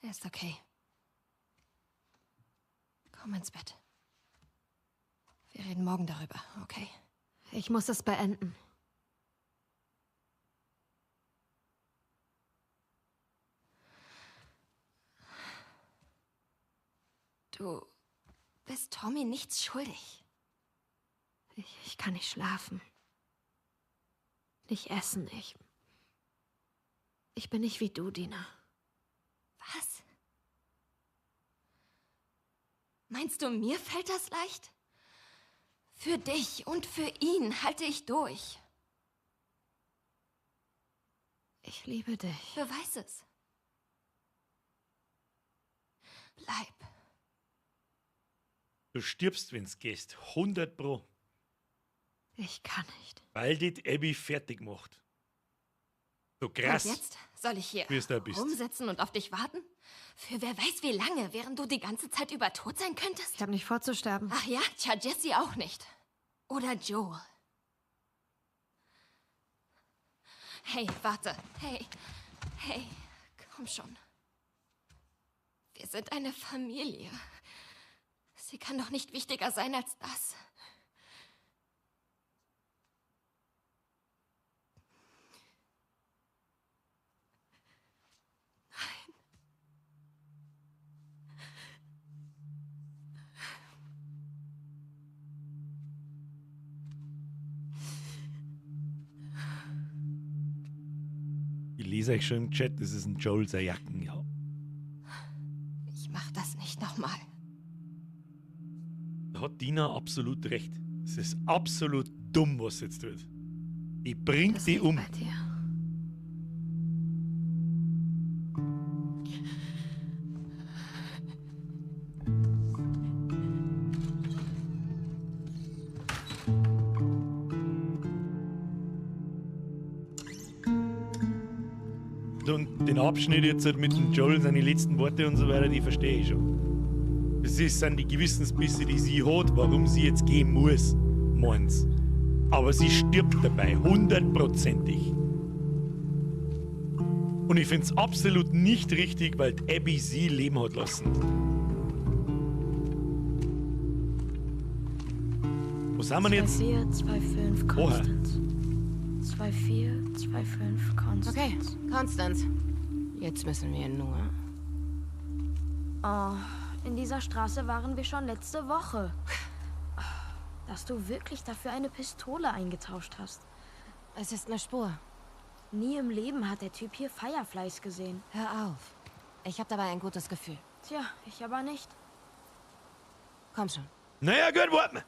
Er ist okay. Komm ins Bett. Wir reden morgen darüber, okay? Ich muss es beenden. Du bist Tommy nichts schuldig. Ich kann nicht schlafen. Nicht essen. Ich bin nicht wie du, Dina. Was? Meinst du, mir fällt das leicht? Für dich und für ihn halte ich durch. Ich liebe dich. Beweis es. Bleib. Du stirbst, wenn's gehst. 100 Pro. Ich kann nicht. Weil die Abby fertig macht. So krass. Und jetzt soll ich hier Wie es da bist. rumsitzen und auf dich warten? Für wer weiß wie lange, während du die ganze Zeit über tot sein könntest? Ich habe nicht vor zu sterben. Ach ja, tja, Jesse auch nicht. Oder Joel. Hey, warte. Hey, hey, komm schon. Wir sind eine Familie. Sie kann doch nicht wichtiger sein als das. Ich lese euch schon im Chat, das ist ein Joel seine Jacken, ja. Ich mach das nicht nochmal. Da hat Dina absolut recht. Es ist absolut dumm, was sie jetzt tut. Die bringt Das die liegt um. bei dir. Und den Abschnitt jetzt halt mit dem Joel, seine letzten Worte und so weiter, die verstehe ich schon. Das sind die Gewissensbisse, die sie hat, warum sie jetzt gehen muss, meint's. Aber sie stirbt dabei, hundertprozentig. Und ich find's absolut nicht richtig, weil die Abby sie leben hat lassen. Wo sind wir denn jetzt? 24, 25, Oha. Constance. 24, 25, Constance. Okay, Constance. Jetzt müssen wir nur. Oh, in dieser Straße waren wir schon letzte Woche. Dass du wirklich dafür eine Pistole eingetauscht hast. Es ist eine Spur. Nie im Leben hat der Typ hier Fireflies gesehen. Hör auf. Ich habe dabei ein gutes Gefühl. Tja, ich aber nicht. Komm schon. Naja, gut, warten wir.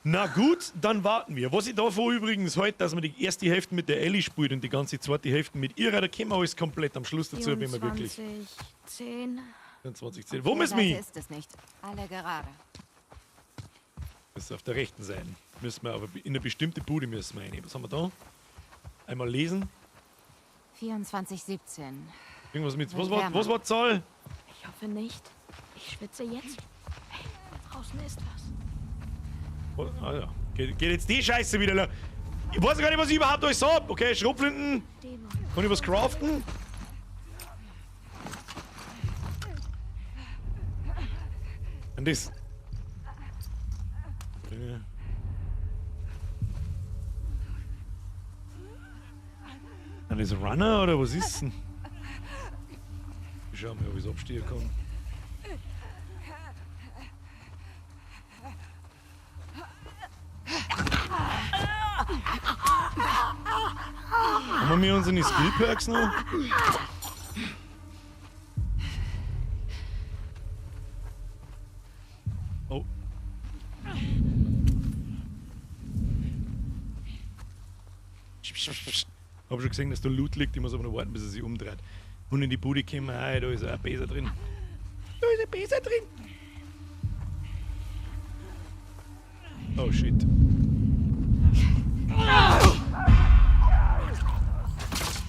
Na gut, dann warten wir. Was ich davon übrigens heute, dass man die erste Hälfte mit der Ellie spielt und die ganze zweite Hälfte mit ihrer, da kommen wir alles komplett am Schluss dazu, wenn wir wirklich 24, 10. 24, 10. Wo müssen wir hin? ist es nicht. Alle gerade. Das ist auf der rechten Seite. Müssen wir aber in eine bestimmte Bude müssen wir rein. Was haben wir da? Einmal lesen. 24, 17. Irgendwas mit. Was war die Zahl? Ich hoffe nicht. Ich schwitze jetzt. Hey, da draußen ist was. Oh, ah ja. Geht jetzt die Scheiße wieder los. Ich weiß gar nicht, was ich überhaupt alles hab. Okay, Schrotflinten. Kann ich was craften? Und das. Sind das Runner oder was ist denn? Ich schau mal, ob ich's abstehen kann. Haben wir unsere Skill Perks noch? Oh. Hab schon gesehen, dass da Loot liegt. Ich muss aber noch warten, bis er sich umdreht. Und in die Bude kommen, ah, da ist auch ein Beser drin. Da ist ein Beser drin. Oh shit.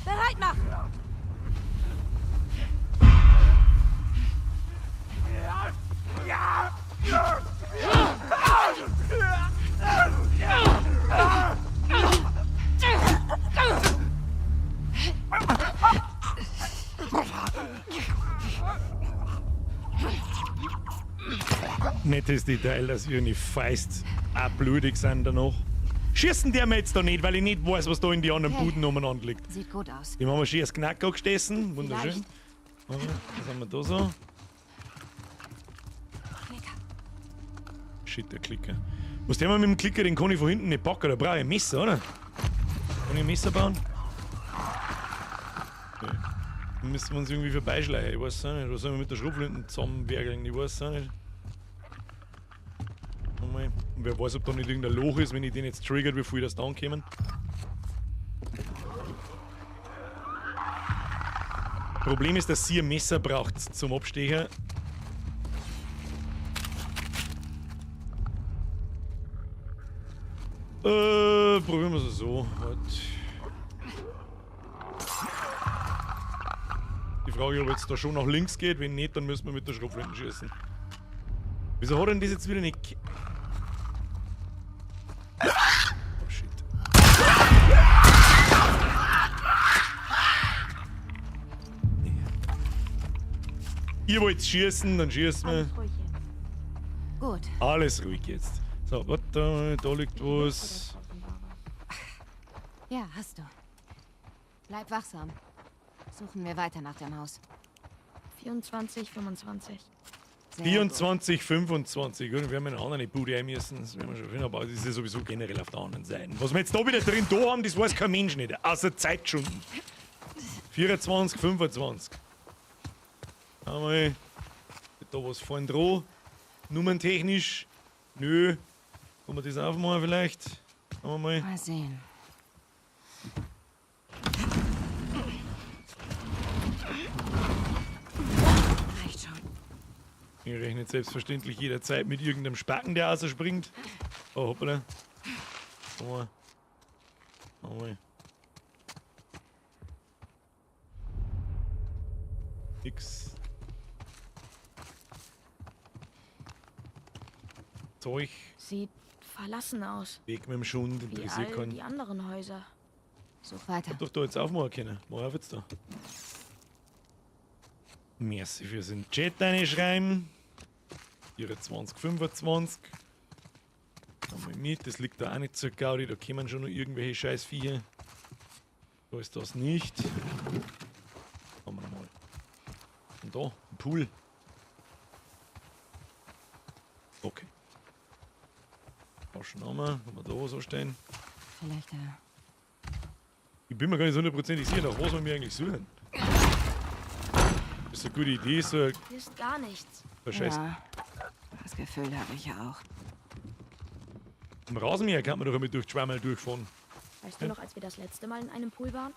Bereit machen! Nettes Detail, dass ihre Feist auch blutig sind danach. Schießen der mir jetzt da nicht, weil ich nicht weiß, was da in die anderen Okay. Buden umeinander liegt. Sieht gut aus. Dem haben wir schön das Knack angestessen. Wunderschön. Vielleicht. Was haben wir da so? Shit, der Klicker. Was der mal mit dem Klicker, den kann ich von hinten nicht packen. Da brauche ich ein Messer, oder? Kann ich ein Messer bauen? Nee. Dann müssen wir uns irgendwie vorbeischleichen. Ich weiß auch nicht. Was sollen wir mit der Schrotflinte zusammenwerkeln? Ich weiß auch nicht. Mal. Und wer weiß, ob da nicht irgendein Loch ist, wenn ich den jetzt triggert, wie viel das da ankommen. Problem ist, dass sie ein Messer braucht zum Abstecher. Probieren wir es so. Halt. Die Frage, ob jetzt da schon nach links geht. Wenn nicht, dann müssen wir mit der Schrotflinte schießen. Wieso hat denn das jetzt wieder nicht... Oh shit. Nee. Ihr wollt schießen, dann schießen wir. Alles ruhig jetzt. Gut. Alles ruhig jetzt. So, warte, da liegt was. Ja, hast du. Bleib wachsam. Suchen wir weiter nach dem Haus. 24, 25. Sehr 24, 25. Gut, wir haben in eine andere Bude ein müssen. Das werden wir schon finden, aber das ist ja sowieso generell auf der anderen Seite. Was wir jetzt da wieder drin da haben, das weiß kein Mensch nicht. Außer Zeitschunden. 24, 25. Einmal. Da was vorne dran. Nummerntechnisch. Nö. Kann man das aufmachen vielleicht? Schauen wir mal. Mal sehen. Reicht schon. Ich rechne selbstverständlich jederzeit mit irgendeinem Spacken, der rausspringt. Oh, hoppala. Schau mal. Mal. Nix. Zeug. Sieht verlassen aus. Weg mit dem Schund, Wie interessiert all keinen. die anderen Häuser. Such weiter. Ich hab doch da jetzt aufmachen können. Mach auf jetzt da. Merci fürs in den Chat reinschreiben. 24, 25. Einmal mit, das liegt da auch nicht zur Gaudi, da kommen schon noch irgendwelche scheiß Viecher. Da ist das nicht. Haben wir nochmal. Und da, ein Pool. Okay. Taschen haben wir. Kann man da was anstellen? Vielleicht, Ich bin mir gar nicht so hundertprozentig sicher, nach was wir mir eigentlich suchen. Das ist eine gute Idee, so ein Hier ist gar nichts. so ein Scheiß. Ja, das Gefühl habe ich ja auch. Im Rasenmäher kann man doch einmal durch zweimal durchfahren. Weißt du noch, als wir das letzte Mal in einem Pool waren?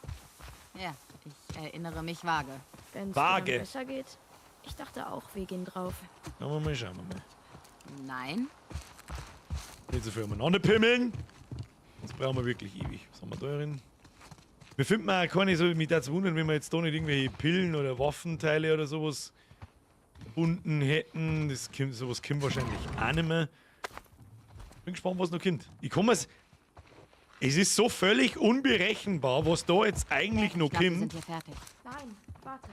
Ja, ich erinnere mich vage. Wenn's dir Vage. dann besser geht? Ich dachte auch, wir gehen drauf. Schauen wir mal, schauen wir mal. Nein. Nicht so viel umeinander pimmeln. Sonst brauchen wir wirklich ewig. Was haben wir da drin? Wir finden auch keine, so mich dazu wundern, wenn wir jetzt da nicht irgendwelche Pillen oder Waffenteile oder sowas gefunden hätten. Das kommt, sowas kommt wahrscheinlich auch nicht mehr. Bin gespannt, was noch kommt. Ich komme es. Es ist so völlig unberechenbar, was da jetzt eigentlich noch Ich glaub, wir kommt. sind hier fertig. Nein, warte.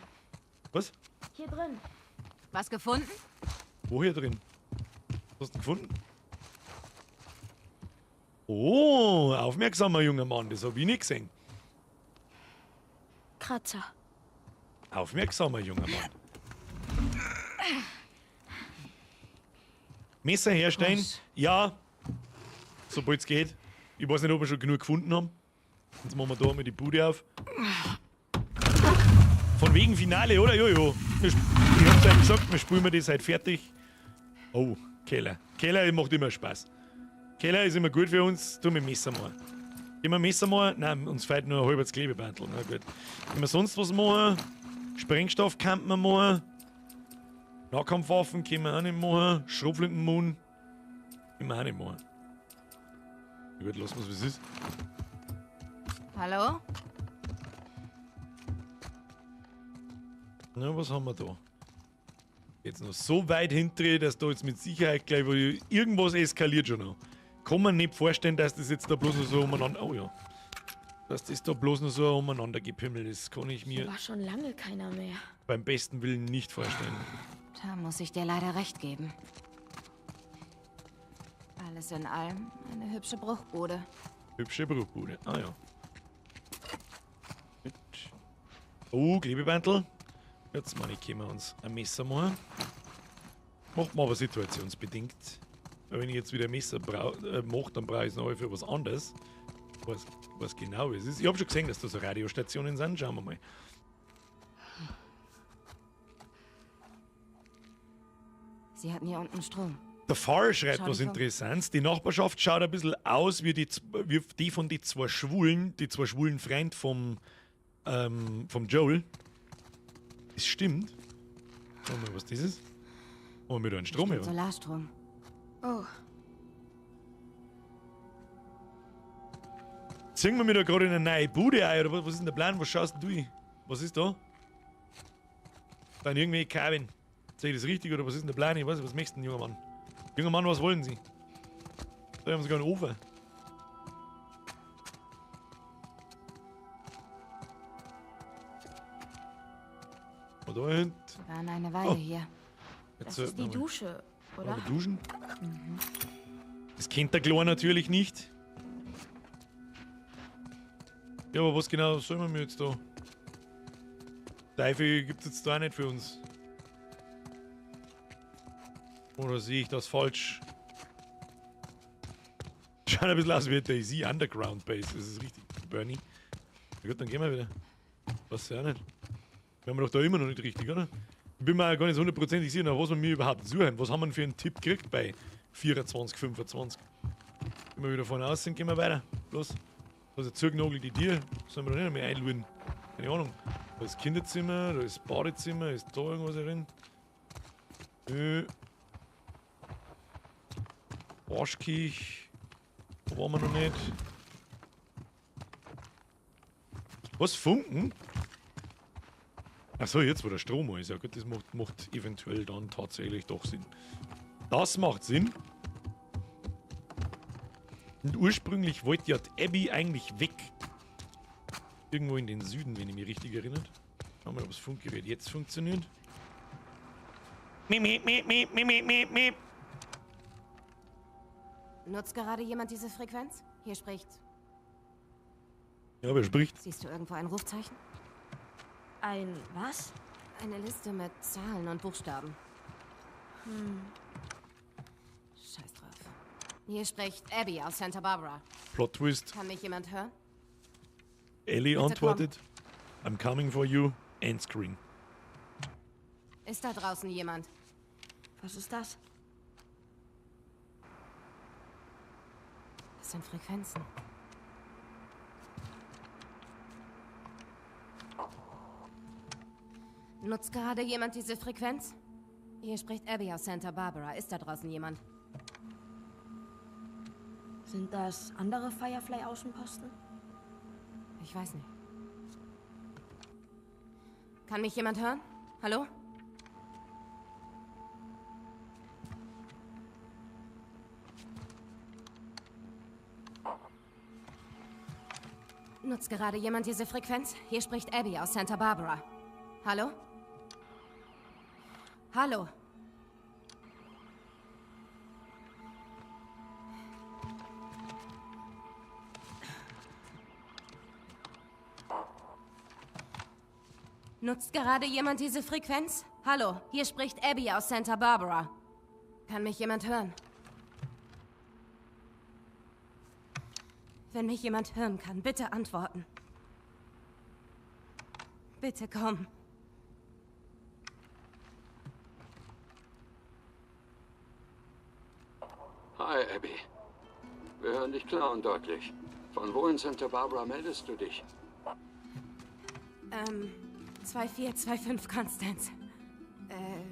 Was? Hier drin. Was gefunden? Wo hier drin? Was hast du gefunden? Oh, aufmerksamer junger Mann, das hab ich nicht gesehen. Kratzer. Aufmerksamer junger Mann. Messer herstellen? Was? Ja. Sobald es geht. Ich weiß nicht, ob wir schon genug gefunden haben. Jetzt machen wir da mal die Bude auf. Von wegen Finale, oder? Jojo. Ich hab's ja gesagt, wir spielen wir das halt fertig. Oh, Keller. Keller macht immer Spaß. Keller ist immer gut für uns. Tu mir Messer mal. Gehen wir Messer mal? Nein, uns fehlt nur ein halbes Klebebandel. Na gut. Können wir sonst was machen? Sprengstoff kann man machen. Nahkampfwaffen können wir auch nicht machen. Schrotflintenmund können wir auch nicht machen. Na gut, lassen wir's, wie es ist. Hallo? Na, was haben wir da? Jetzt noch so weit hinter, dass da jetzt mit Sicherheit gleich irgendwas eskaliert schon noch. Kann man nicht vorstellen, dass das jetzt da bloß noch so umeinander. Oh ja. Dass das da bloß noch so umeinander gepimmelt ist, kann ich mir Hier war schon lange keiner mehr. beim besten Willen nicht vorstellen. Da muss ich dir leider recht geben. Alles in allem eine hübsche Bruchbude. Hübsche Bruchbude. Ah ja. Gut. Oh, Klebebandel. Jetzt meine ich, können wir uns ein Messer machen. Macht man aber situationsbedingt. Weil wenn ich jetzt wieder Messer mache, dann brauche ich es noch für was anderes. Was genau es ist. Ich habe schon gesehen, dass da so Radiostationen sind. Schauen wir mal. Sie hatten hier unten Strom. Der Far schreibt was Interessantes. Die Nachbarschaft schaut ein bisschen aus wie die von den zwei Schwulen, die zwei schwulen Freund vom Joel. Das stimmt. Schauen wir mal, was das ist. Haben wir da einen Strom hier? Solarstrom. Oh. Ziehen wir mir da gerade in eine neue Bude ein, oder was ist denn der Plan? Was schaust du hin? Was ist da? Dann irgendwie Cabin. Sehe ich das richtig oder was ist denn der Plan? Ich weiß nicht, was möchtest du denn, junger Mann? Junger Mann, was wollen Sie? Da haben sie sogar einen Ofen. Und da hinten. Wir waren eine Weile hier. Jetzt Das ist die Dusche, oder? Duschen? Mhm. Das kennt der Chlor natürlich nicht. Ja, aber was genau sollen wir jetzt da? Teufel gibt es jetzt da auch nicht für uns. Oder sehe ich das falsch? Schaut ein bisschen aus wie DayZ Underground Base. Das ist richtig, Bernie. Na gut, dann gehen wir wieder. Was ja auch nicht. Wir haben doch da immer noch nicht richtig, oder? Ich bin mir auch gar nicht so hundertprozentig sicher, nach was wir mir überhaupt suchen. Was haben wir denn für einen Tipp gekriegt bei 24, 25? Wenn wir wieder vorne aus sind, gehen wir weiter. Los. Da ist ein Zugnagel die Tür. Sollen wir da nicht mehr einluden? Keine Ahnung. Da ist Kinderzimmer, da ist Badezimmer, ist da irgendwas drin? Waschküche. Da waren wir noch nicht. Was? Funken? Achso, jetzt wo der Strom ist. Ja gut, das macht eventuell dann tatsächlich doch Sinn. Das macht Sinn. Und ursprünglich wollte ja die Abby eigentlich weg. Irgendwo in den Süden, wenn ich mich richtig erinnere. Schauen wir mal, ob das Funkgerät jetzt funktioniert. Miep, miep, miep, miep, miep, miep, miep. Nutzt gerade jemand diese Frequenz? Hier spricht. Ja, wer spricht? Siehst du irgendwo ein Rufzeichen? Ein was? Eine Liste mit Zahlen und Buchstaben. Hm. Scheiß drauf. Hier spricht Abby aus Santa Barbara. Plot Twist. Kann mich jemand hören? Ellie Bitte antwortet. I'm coming for you. End screen. Ist da draußen jemand? Was ist das? Das sind Frequenzen. Nutzt gerade jemand diese Frequenz? Hier spricht Abby aus Santa Barbara. Ist da draußen jemand? Sind das andere Firefly-Außenposten? Ich weiß nicht. Kann mich jemand hören? Hallo? Nutzt gerade jemand diese Frequenz? Hier spricht Abby aus Santa Barbara. Hallo? Hallo? Nutzt gerade jemand diese Frequenz? Hallo, hier spricht Abby aus Santa Barbara. Kann mich jemand hören? Wenn mich jemand hören kann, bitte antworten. Bitte komm. Hi, Abby. Wir hören dich klar und deutlich. Von wo in Santa Barbara meldest du dich? 2425 Constance.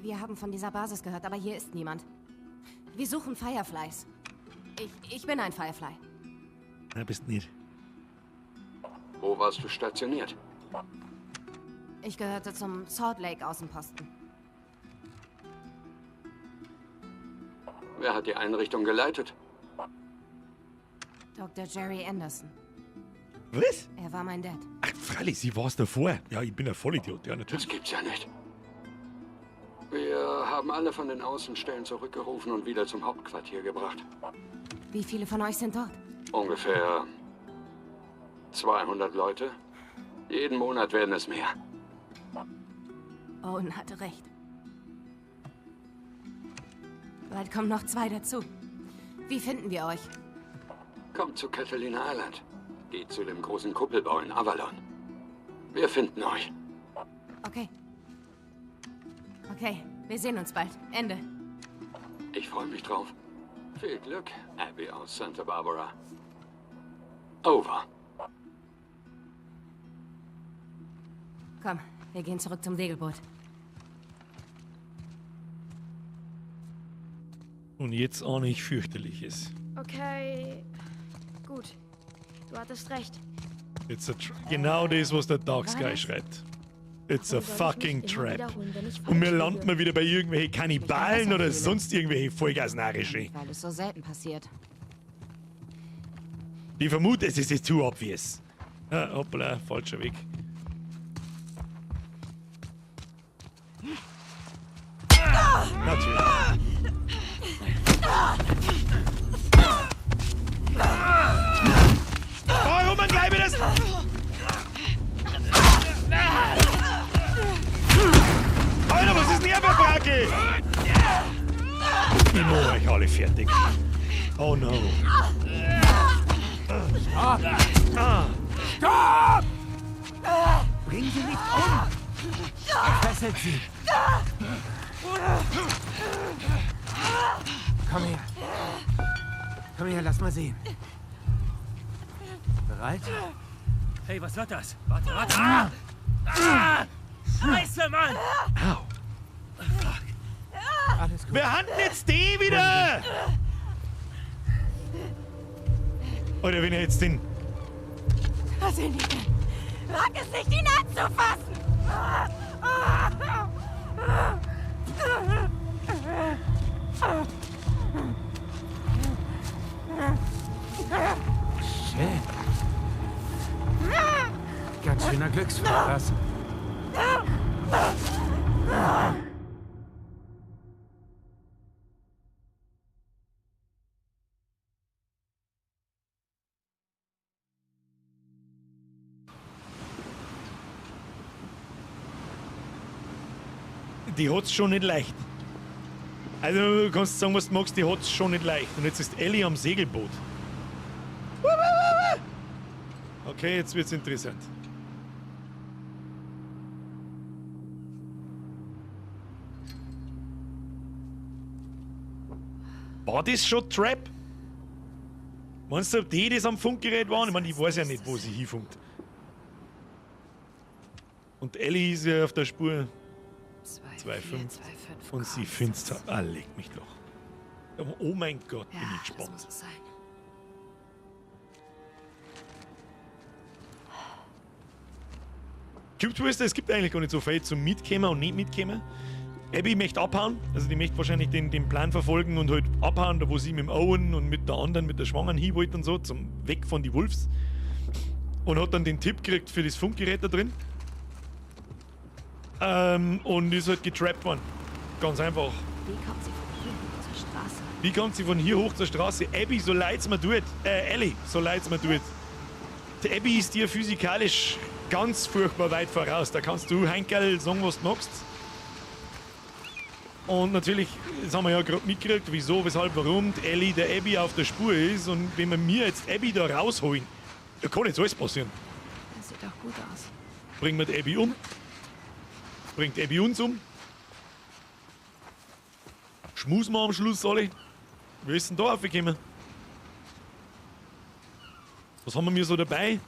Wir haben von dieser Basis gehört, aber hier ist niemand. Wir suchen Fireflies. Ich bin ein Firefly. Na, bist nicht. Wo warst du stationiert? Ich gehörte zum Salt Lake Außenposten. Wer hat die Einrichtung geleitet? Dr. Jerry Anderson. Was? Er war mein Dad. Ach, freilich, sie war's davor. Ja, ich bin ein Vollidiot. Ja, natürlich. Das gibt's ja nicht. Wir haben alle von den Außenstellen zurückgerufen und wieder zum Hauptquartier gebracht. Wie viele von euch sind dort? Ungefähr 200 Leute. Jeden Monat werden es mehr. Owen hatte recht. Bald kommen noch 2 dazu. Wie finden wir euch? Kommt zu Catalina Island. Geht zu dem großen Kuppelbau in Avalon. Wir finden euch. Okay. Okay, wir sehen uns bald. Ende. Ich freue mich drauf. Viel Glück, Abby aus Santa Barbara. Over. Komm, wir gehen zurück zum Segelboot. Und jetzt ahne ich Fürchterliches. Okay. Gut. Du hattest recht. It's a genau das, was der Dark Sky schreibt. It's a Warum soll ich mich fucking immer trap. wiederholen, wenn ich Und wir falsch landen liege? mal wieder bei irgendwelchen Kannibalen oder fühle. sonst irgendwelche Vollgasnarische. Weil es so selten passiert. Ich vermute, es ist too obvious. Ah, hoppla, falscher Weg. Natürlich. Warum man gleich wieder das... Alter, was ist denn hier für Bracke? Ich mach euch alle fertig. Oh no. Stopp! Ah. Stopp! Bring sie nicht um! Fesselt sie! Komm her. Komm her, lass mal sehen. Bereit? Hey, was wird das? Warte, warte. Ah! Ah! Scheiße, Mann! Au. Fuck. Alles gut. Wer hat denn jetzt die wieder? Oder wenn er jetzt den... Was in die Wag es nicht, ihn anzufassen! Shit. Ganz schöner Glücksfall, was? Die hat's schon nicht leicht. Also du kannst sagen, was du magst, die hat's schon nicht leicht. Und jetzt ist Ellie am Segelboot. Okay, jetzt wird's interessant. War das schon Trap? Meinst du, ob die das am Funkgerät waren? Ich meine, ich weiß ja nicht, wo sie hinfunkt. Und Ellie ist ja auf der Spur. 2,5. Und sie find's. Ah, leg mich doch. Oh mein Gott, bin ich gespannt. Das muss es sein. Cube Twister, es gibt eigentlich gar nicht so viel zum Mitkommen und nicht mitkommen. Abby möchte abhauen, also die möchte wahrscheinlich den Plan verfolgen und halt abhauen, da wo sie mit dem Owen und mit der anderen, mit der Schwangeren hin wollte und so, zum Weg von die Wolves. Und hat dann den Tipp gekriegt für das Funkgerät da drin. Und ist halt getrappt worden. Ganz einfach. Wie kommt sie von hier hoch zur Straße? Wie kommt sie von hier hoch zur Straße? Abby, so leid's mir tut. Ellie, so leid's mir tut. Die Abby ist dir physikalisch ganz furchtbar weit voraus. Da kannst du, Heinkel, sagen, was du magst. Und natürlich, das haben wir ja gerade mitgekriegt, wieso, weshalb, warum die Ellie der Abby auf der Spur ist. Und wenn wir mir jetzt Abby da rausholen, da kann jetzt alles passieren. Das sieht doch gut aus. Bringen wir die Abby um? Bringt Abby uns um? Schmusen wir am Schluss alle? Wie ist denn da aufgekommen? Was haben wir mir so dabei?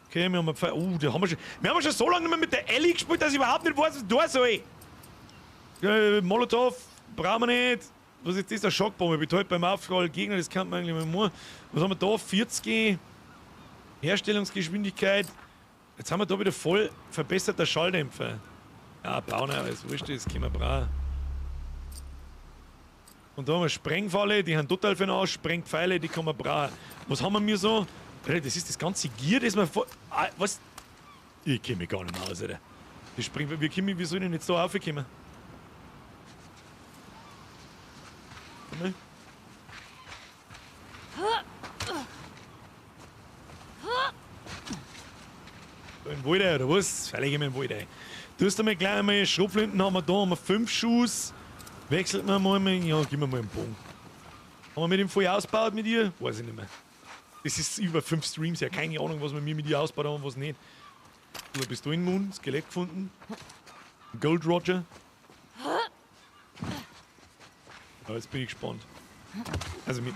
Okay, wir haben einen Pfeil. Oh, da haben wir schon. Wir haben schon so lange nicht mehr mit der Ellie gespielt, dass ich überhaupt nicht weiß, was ich da soll. Molotow brauchen wir nicht. Was ist das? Eine Schockbombe. Betäubt beim Aufprall Gegner, das kann man eigentlich mal machen. Was haben wir da? 40. Herstellungsgeschwindigkeit. Jetzt haben wir da wieder voll verbesserter Schalldämpfer. Ja, Brauner, ist wurscht, das können wir brauchen. Und da haben wir Sprengfalle, die haben total für den Arsch. Sprengpfeile, die kann man brauchen. Was haben wir mir so? Alter, das ist das ganze Gier, das wir vor. Ah, was? Ich kenn mich gar nicht mehr aus, Alter. Die Sprengfalle, wie, kommen, wie soll ich denn jetzt da raufkommen? Komm mal. Da im Wald oder was? Vielleicht gehen wir im Wald rein. Du hast einmal gleich einmal Schrotflinten haben wir da, haben wir 5 Schuss. Wechselt man mal, ja, gib mir mal einen Bogen. Haben wir mit dem voll ausgebaut mit ihr? Weiß ich nicht mehr. Das ist über 5 Streams, ja, keine Ahnung, was wir mit ihr ausgebaut haben und was nicht. Du bist du in Moon, Skelett gefunden. Gold Roger. Ja, jetzt bin ich gespannt. Also mit,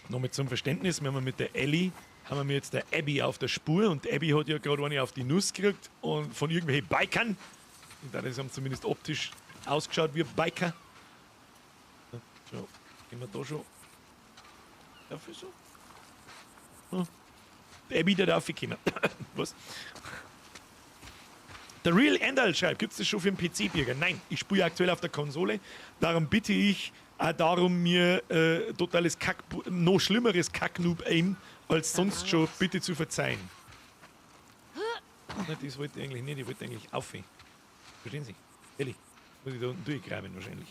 nochmal zum Verständnis, wir haben mit der Ellie, haben wir jetzt der Abby auf der Spur und Abby hat ja gerade eine auf die Nuss gekriegt und von irgendwelchen Bikern. Und das haben zumindest optisch ausgeschaut wie Biker. So, gehen wir da schon. Dafür so? Hm. Die Abby, der darf ich kommen. Was? Der Real Endal schreibt, gibt's das schon für den PC, Birger? Nein, ich spiele aktuell auf der Konsole. Darum bitte ich auch darum, mir totales Kack, noch schlimmeres Kack-Noob-Aim als sonst schon bitte zu verzeihen. Nein, das wollte ich eigentlich nicht, ich wollte eigentlich aufhören. Verstehen Sie? Ehrlich, muss ich da unten durchgraben wahrscheinlich.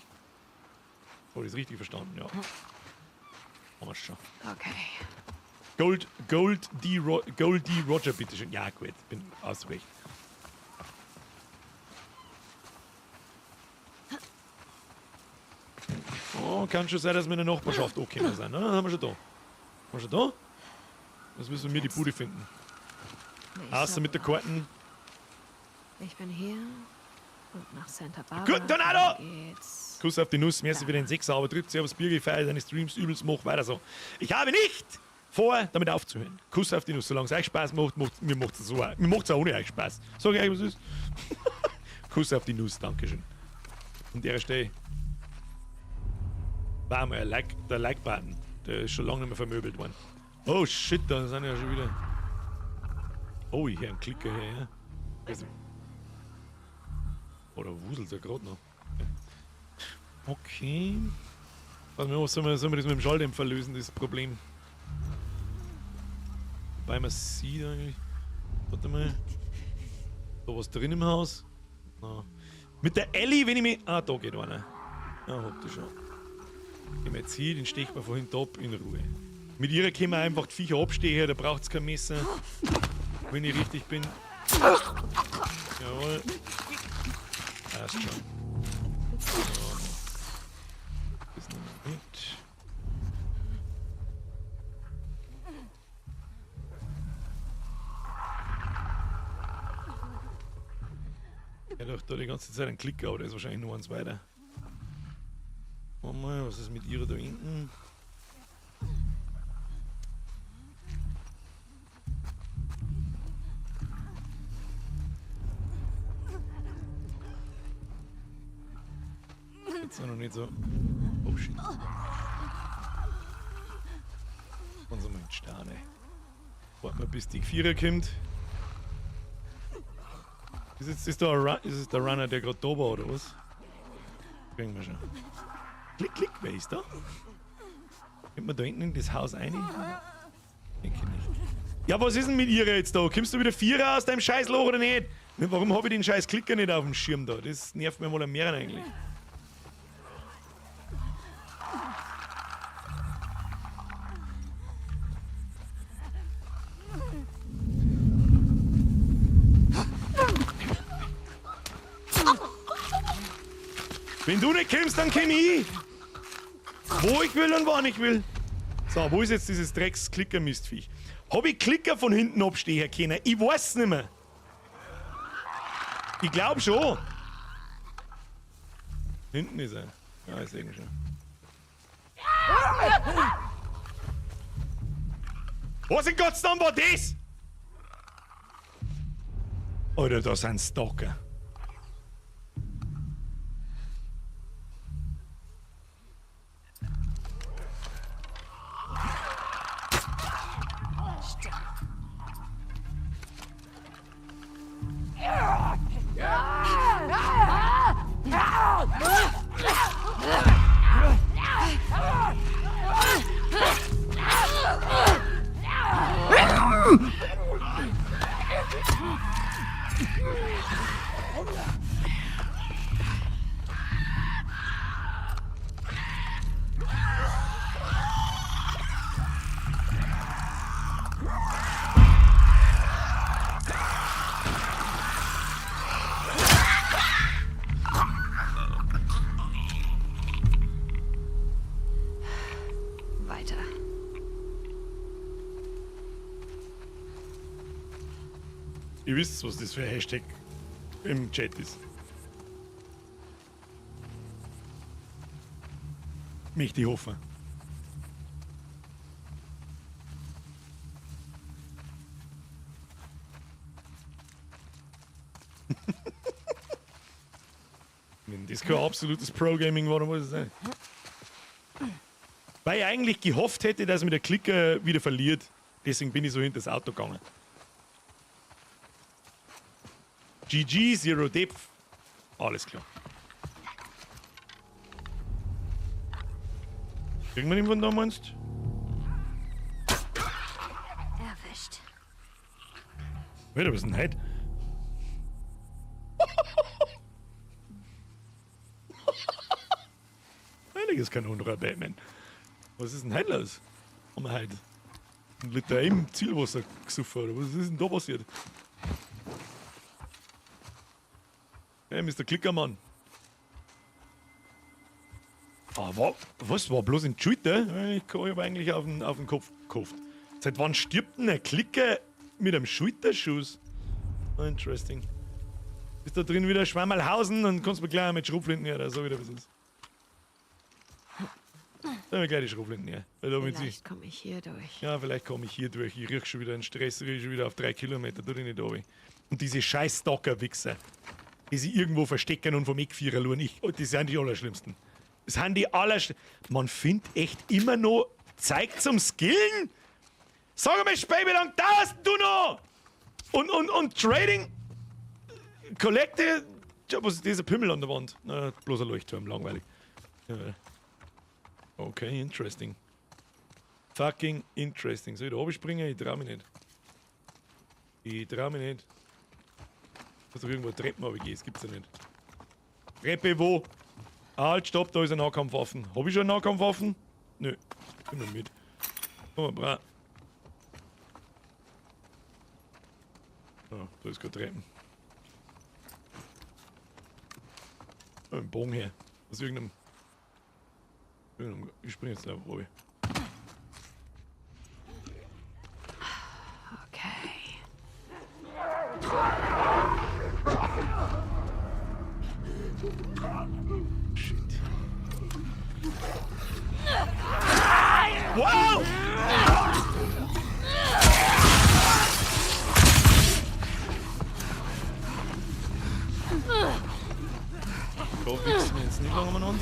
Habe ich das richtig verstanden? Ja. Haben wir schon. Okay. Gold D. Roger, bitteschön. Ja, gut, bin ausrecht. Oh, kann schon sein, dass wir in der Nachbarschaft okay sind. Ne? Haben wir schon da. Haben wir schon da? Jetzt müssen wir die Bude finden. Außer mit der Karten. Ich bin hier und nach Santa Barbara. Gut, Tornado! Geht's. Kuss auf die Nuss, merci für den 6er, aber tritt Servus Birger, ich feiere deine Streams übelst, mach weiter so. Ich habe nicht vor, damit aufzuhören. Kuss auf die Nuss, solange es euch Spaß macht, mir macht es so auch. Mir macht's auch ohne euch Spaß. Sag ich euch, was ist? Kuss auf die Nuss, Dankeschön. An der Stelle war mal ein Like, der Like-Button. Der ist schon lange nicht mehr vermöbelt worden. Oh shit, da sind ja schon wieder. Oh, ich höre einen Klicker hier, ja. Also, oh, da wuselt er gerade noch. Okay. Warte mal, sollen wir das mit dem Schalldämpfer lösen, das Problem? Wobei man sieht eigentlich. Warte mal. Da was drin im Haus? Na. Mit der Ellie, wenn ich mich. Ah, da geht einer. Ja, hab die schon. Gehen wir jetzt hier, den stechen wir vorhin top in Ruhe. Mit ihrer können wir einfach die Viecher abstehen, da braucht's kein Messer. Wenn ich richtig bin. Jawohl. Passt schon. So. Das nehmen wir mit. Ja, doch da die ganze Zeit ein Klicker, aber der ist wahrscheinlich nur eins weiter. Warte mal, was ist mit ihrer da hinten? Jetzt noch nicht so. Oh shit. Und so mal in Sterne. Warten wir, bis die Vierer kommt. Ist jetzt ist da ein Run, ist es der Runner, der gerade da war, oder was? Kriegen wir schon. Klick, klick, wer ist da? Kommt man da hinten in das Haus rein? Denke nicht. Ja, was ist denn mit ihr jetzt da? Kommst du wieder Vierer aus deinem Scheißloch oder nicht? Warum hab ich den scheiß Klicker nicht auf dem Schirm da? Das nervt mir mal am mehreren eigentlich. Wenn du nicht kommst, dann komm ich. Wo ich will und wann ich will. So, wo ist jetzt dieses Drecks-Klicker-Mistviech? Hab ich Klicker von hinten abstehen können? Ich weiß nicht mehr. Ich glaub schon. Hinten ist er. Ja, ich seh ihn schon. Was in Gottes Namen war das? Alter, da sind Stalker. Ihr wisst, was das für ein Hashtag im Chat ist. Möchte ich hoffen. Wenn das kein absolutes Pro-Gaming war, dann muss es sein. Weil ich eigentlich gehofft hätte, dass mir der Klicker wieder verliert. Deswegen bin ich so hinter das Auto gegangen. GG, Zero Depth. Alles klar. Kriegen wir den von da, meinst du? Erwischt. Alter, was ist denn heute? Einiges kein anderer Batman. Was ist denn heute los? Haben wir heute ein Liter im Zielwasser gesoffen, oder was ist denn da passiert? Hey, Mr. Klickermann. Ah, was? War bloß in die Schulter? Ich hab eigentlich auf den Kopf gehofft. Seit wann stirbt denn ein Klicker mit einem Schulterschuss? Oh, interesting. Ist da drin wieder Schwammerlhausen und kannst mir gleich mit Schrotflinten her, oder so wieder was ist. Da haben wir gleich die Schrotflinten her. Weil da Vielleicht komme ich hier durch. Ja, vielleicht komme ich hier durch. Ich riech schon wieder einen Stress, riech schon wieder auf 3 Kilometer, tu dich nicht runter. Und diese scheiß Stalker-Wichser, die sich irgendwo verstecken und vom Eckvierer luren, das sind die Allerschlimmsten. Das sind die Allerschlimmsten. Man findet echt immer noch Zeug zum Skillen? Sag mal, Späh, wie lange dauerst du noch? Und Trading? Collecte? Tja, was ist dieser Pimmel an der Wand? Na, bloß ein Leuchtturm, langweilig. Ja. Okay, interesting. Fucking interesting. Soll ich da runterspringen? Ich trau mich nicht. Ich trau mich nicht. Muss doch irgendwo Treppen runtergehen, das gibt's ja nicht. Treppe wo? Halt, stopp, da ist eine Nahkampfwaffen. Hab ich schon eine Nahkampfwaffen? Nö. Bin noch mit. Oh, bra. Oh, da ist keine Treppen. Oh, ein Bogen her. Aus irgendeinem. Ich spring jetzt da runter. Okay. Shit. Wow! Da wichsen wir jetzt nicht lange umeinander.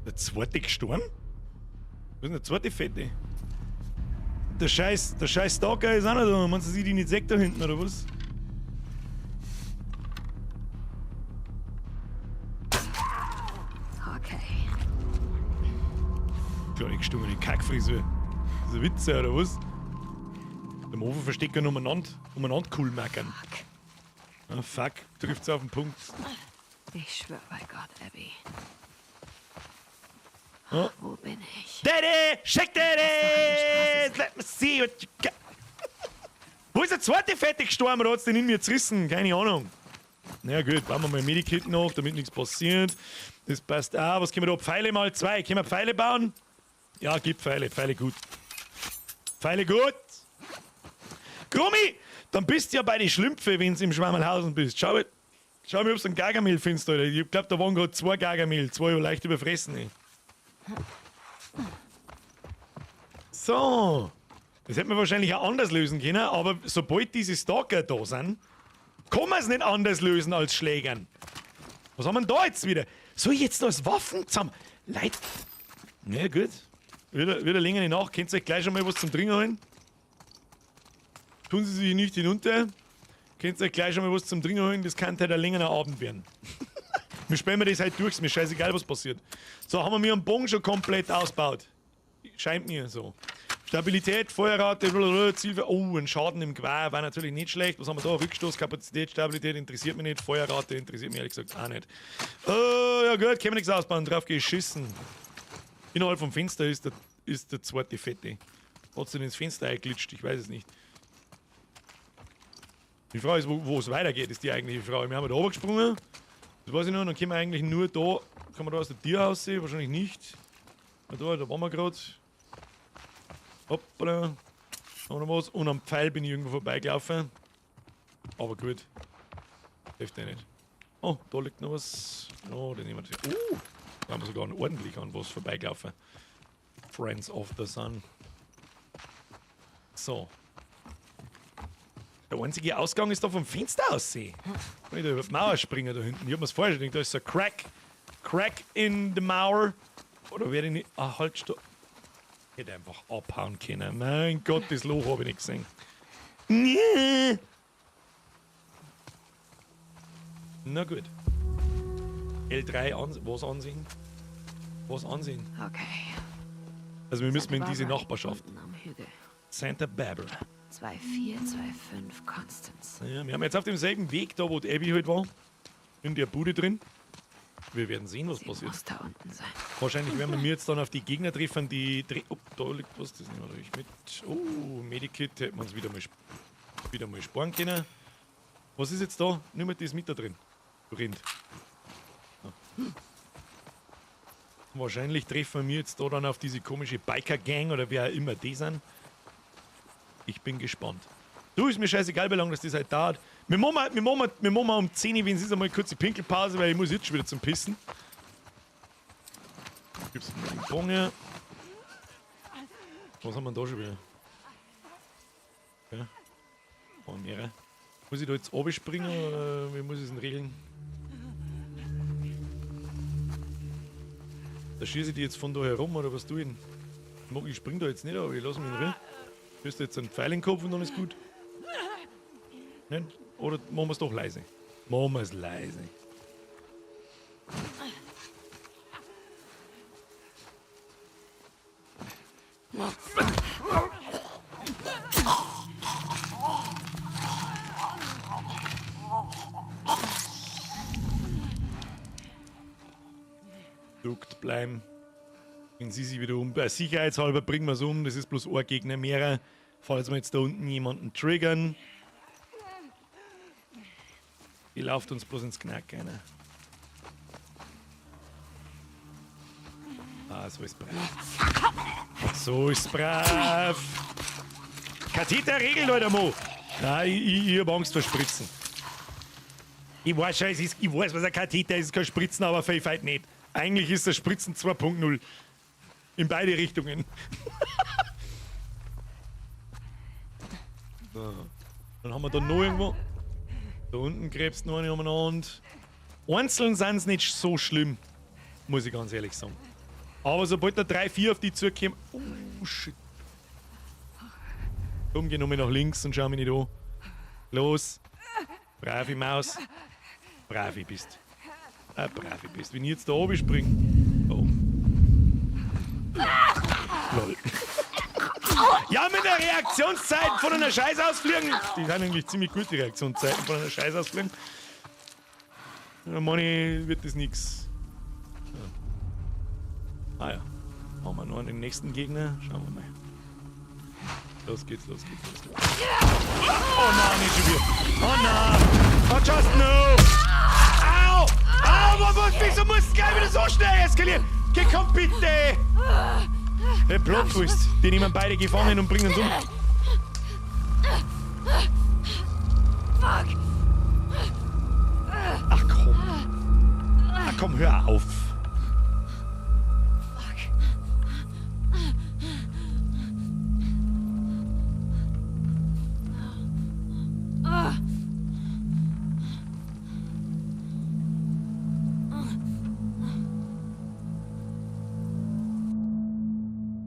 Der zweite gestorben? Wo ist denn der zweite Fette? Der scheiß Stalker ist auch noch da. Meinst du, sie die nicht sieht da hinten, oder was? Okay. Kleine gestungene Kackfrisur. Das ist ein Witz, oder was? Im Ofen verstecken umeinander cool mackern. Fuck. Ah, fuck, trifft's auf den Punkt. Ich schwör bei Gott, Abby. Oh. Wo bin ich? Daddy! Shake Daddy! Let me see what you got. Wo ist der zweite Fette gestorben oder hat's den in mir zerrissen? Keine Ahnung. Na ja, gut, bauen wir mal ein Medikit noch, damit nichts passiert. Das passt auch. Was können wir da? Pfeile mal 2. Können wir Pfeile bauen? Ja, gib Pfeile. Pfeile gut. Pfeile gut. Grummi, dann bist du ja bei den Schlümpfe, wenn du im Schwammerlhausen bist. Schau, schau mal, ob du einen Gargamel findest, Alter. Ich glaub, da waren gerade 2 Gargamel. 2 leicht überfressen. Ey. So. Das hätte man wahrscheinlich auch anders lösen können, aber sobald diese Stalker da sind, kann man es nicht anders lösen als Schlägern. Was haben wir denn da jetzt wieder? Soll ich jetzt noch als Waffen zusammen? Leute. Ja, gut. Wieder länger nicht nach. Könnt ihr euch gleich schon mal was zum Trinken holen? Tun Sie sich nicht hinunter. Könnt ihr euch gleich schon mal was zum Trinken holen? Das kann halt ein längerer Abend werden. Wir spielen mir das halt durch, ist mir scheißegal, was passiert. So, haben wir mir einen Bogen schon komplett ausgebaut. Scheint mir so. Stabilität, Feuerrate, blablabla, Ziel. Oh, ein Schaden im Gewehr war natürlich nicht schlecht. Was haben wir da? Rückstoß, Kapazität, Stabilität interessiert mich nicht. Feuerrate interessiert mich ehrlich gesagt auch nicht. Ja gut, können wir nichts ausbauen. Drauf geschissen. Innerhalb vom Fenster ist der zweite Fette. Hat sie denn ins Fenster eingeglitscht? Ich weiß es nicht. Die Frage ist, wo es weitergeht, ist die eigentliche Frage. Wir haben da oben gesprungen. Das weiß ich noch. Dann können wir eigentlich nur da. Kann man da aus der Tür aussehen? Wahrscheinlich nicht. Da waren wir gerade. Hoppala. Haben wir noch was? Und am Pfeil bin ich irgendwo vorbeigelaufen. Aber gut. Hilft ja nicht. Oh, da liegt noch was. Oh, den nehmen wir natürlich. Da haben wir sogar ordentlich an was vorbeigelaufen. Friends of the Sun. So. Der einzige Ausgang ist da vom Fenster aussehen. Kann ich da über die Mauer springen da hinten? Ich hab mir's vorher schon gedacht, da ist so ein Crack. Crack in the Mauer. Oder werde ich nicht. Ah, halt, stopp. Ich hätte einfach abhauen können. Mein Gott, das Loch habe ich nicht gesehen. Nee. Na gut. L3 an, was ansehen? Was ansehen? Okay. Also wir müssen Santa in diese Barbara, Nachbarschaft. unten am Hügel. Santa Barbara. 2425 Constance. Ja, wir haben jetzt auf demselben Weg da, wo die Abby halt war. In der Bude drin. Wir werden sehen, was passiert. Muss da unten sein. Wahrscheinlich werden wir jetzt dann auf die Gegner treffen, die... Oh, da liegt was, das nehmen wir natürlich mit. Oh, Medikit, hätten wir uns wieder mal sparen können. Was ist jetzt da? Nimm mal das mit da drin. Du Rind. Ja. Wahrscheinlich treffen wir jetzt da dann auf diese komische Biker-Gang oder wer auch immer die sind. Ich bin gespannt. Du, ist mir scheißegal, wie lange das halt dauert. Wir machen um 10 Uhr, wenn es ist, einmal kurze Pinkelpause, weil ich muss jetzt schon wieder zum Pissen. Gibt's einen Bon hier? Was haben wir denn da schon wieder? Ja. Oh, mehrere. Muss ich da jetzt runterspringen oder wie muss ich es denn regeln? Da schieße ich die jetzt von da herum oder was tue ich denn? Ich spring da jetzt nicht, aber ich lasse mich in Ruhe. Wirst du jetzt einen Pfeil in den Kopf und dann ist gut. Nein? Oder machen wir es doch leise? Machen wir es leise. Duckt bleiben. Wenn sie sich wieder um. Sicherheitshalber bringen wir es um. Das ist bloß ein Gegner mehrer. Falls wir jetzt da unten jemanden triggern. Die lauft uns bloß ins Knack einer. Ah, so ist brav. So ist brav. Katheter regelt, Alter, Mo. Nein, ich hab Angst vor Spritzen. Ich weiß schon, ich weiß, was ein Katheter ist, kein Spritzen, aber vielleicht nicht. Eigentlich ist das Spritzen 2.0. In beide Richtungen. So. Dann haben wir da noch irgendwo. Da unten krebst noch eine umeinander. Einzeln sind es nicht so schlimm, muss ich ganz ehrlich sagen. Aber sobald da 3, 4 auf die zukommen. Oh shit. Komm, geh nochmal nach links und schau mich nicht an. Los. Brave Maus. Brave bist. Ah, brave bist. Wenn ich jetzt da oben springe. Oh. Lol. Ja, mit der Reaktionszeit von einer Scheiß ausfliegen. Die sind eigentlich ziemlich gut, die Reaktionszeiten von einer Scheiß ausfliegen. Ja, Manni, wird das nix. Ja. Ah ja. Haben wir noch den nächsten Gegner? Schauen wir mal. Los geht's, los geht's, los geht's. Oh nein, nicht schon wieder. Oh nein. Oh, just no. Au! Au, was, wieso muss es gleich wieder so schnell eskalieren? Geh, komm bitte! Hey, Plot Twist. Die nehmen beide gefangen und bringen uns um. Fuck! Ach komm. Ach komm, hör auf.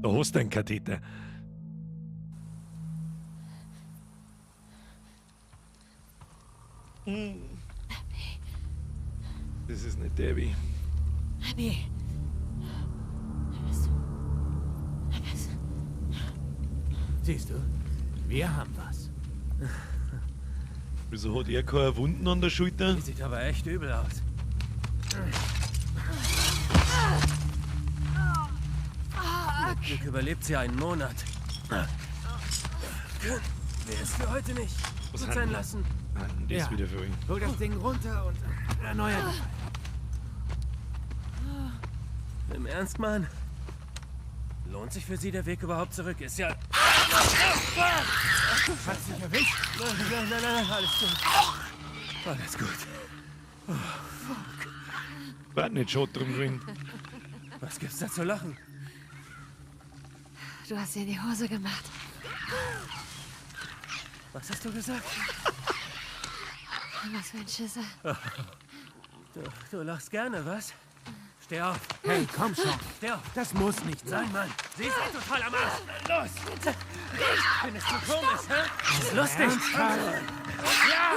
Da hast du einen Katheter. Das ist nicht Debbie. Abby. Siehst du, wir haben was. Wieso hat er keine Wunden an der Schulter? Die sieht aber echt übel aus. Mit Glück überlebt sie einen Monat. Können wir es für heute nicht Was gut hat sein denn- lassen? Ah, das Ja. wieder für ihn. Hol das Ding runter und erneuer die. Im Ernst, Mann? Lohnt sich für sie der Weg überhaupt zurück? Ist ja... Hat sich erwischt? Nein, nein, nein, nein, alles gut. Alles gut. Oh, fuck. War nicht schon drum gewesen. Was gibt's da zu lachen? Du hast dir in die Hose gemacht. Was hast du gesagt? Was für ein Schisser. Du lachst gerne, was? Steh auf. Hey, komm schon. Steh auf. Das muss nicht sein. Nein, Mann. Sie ist eh total am Arsch. Los. Findest du komisch, hä? Ist lustig. Ja!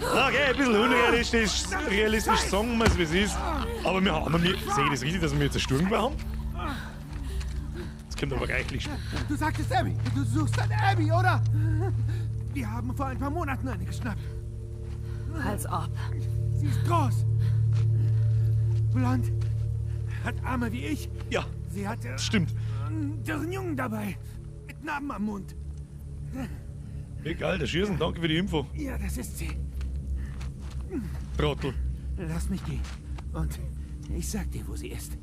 Okay, ein bisschen unrealistisch, realistisch sagen wir es, wie es ist. Aber wir haben, wir, sehe ich das richtig, dass wir jetzt ein Sturmgewehr haben? Das kommt aber reichlich. Du sagtest Abby. Du suchst eine Abby, oder? Wir haben vor ein paar Monaten eine geschnappt. Als ob. Sie ist groß. Blond. Hat Arme wie ich. Ja. Sie hatte Stimmt. einen dürren Jungen dabei. Mit Narben am Mund. Egal, der Schießen, danke für die Info. Ja, das ist sie. Trottel. Lass mich gehen. Und ich sag dir, wo sie ist.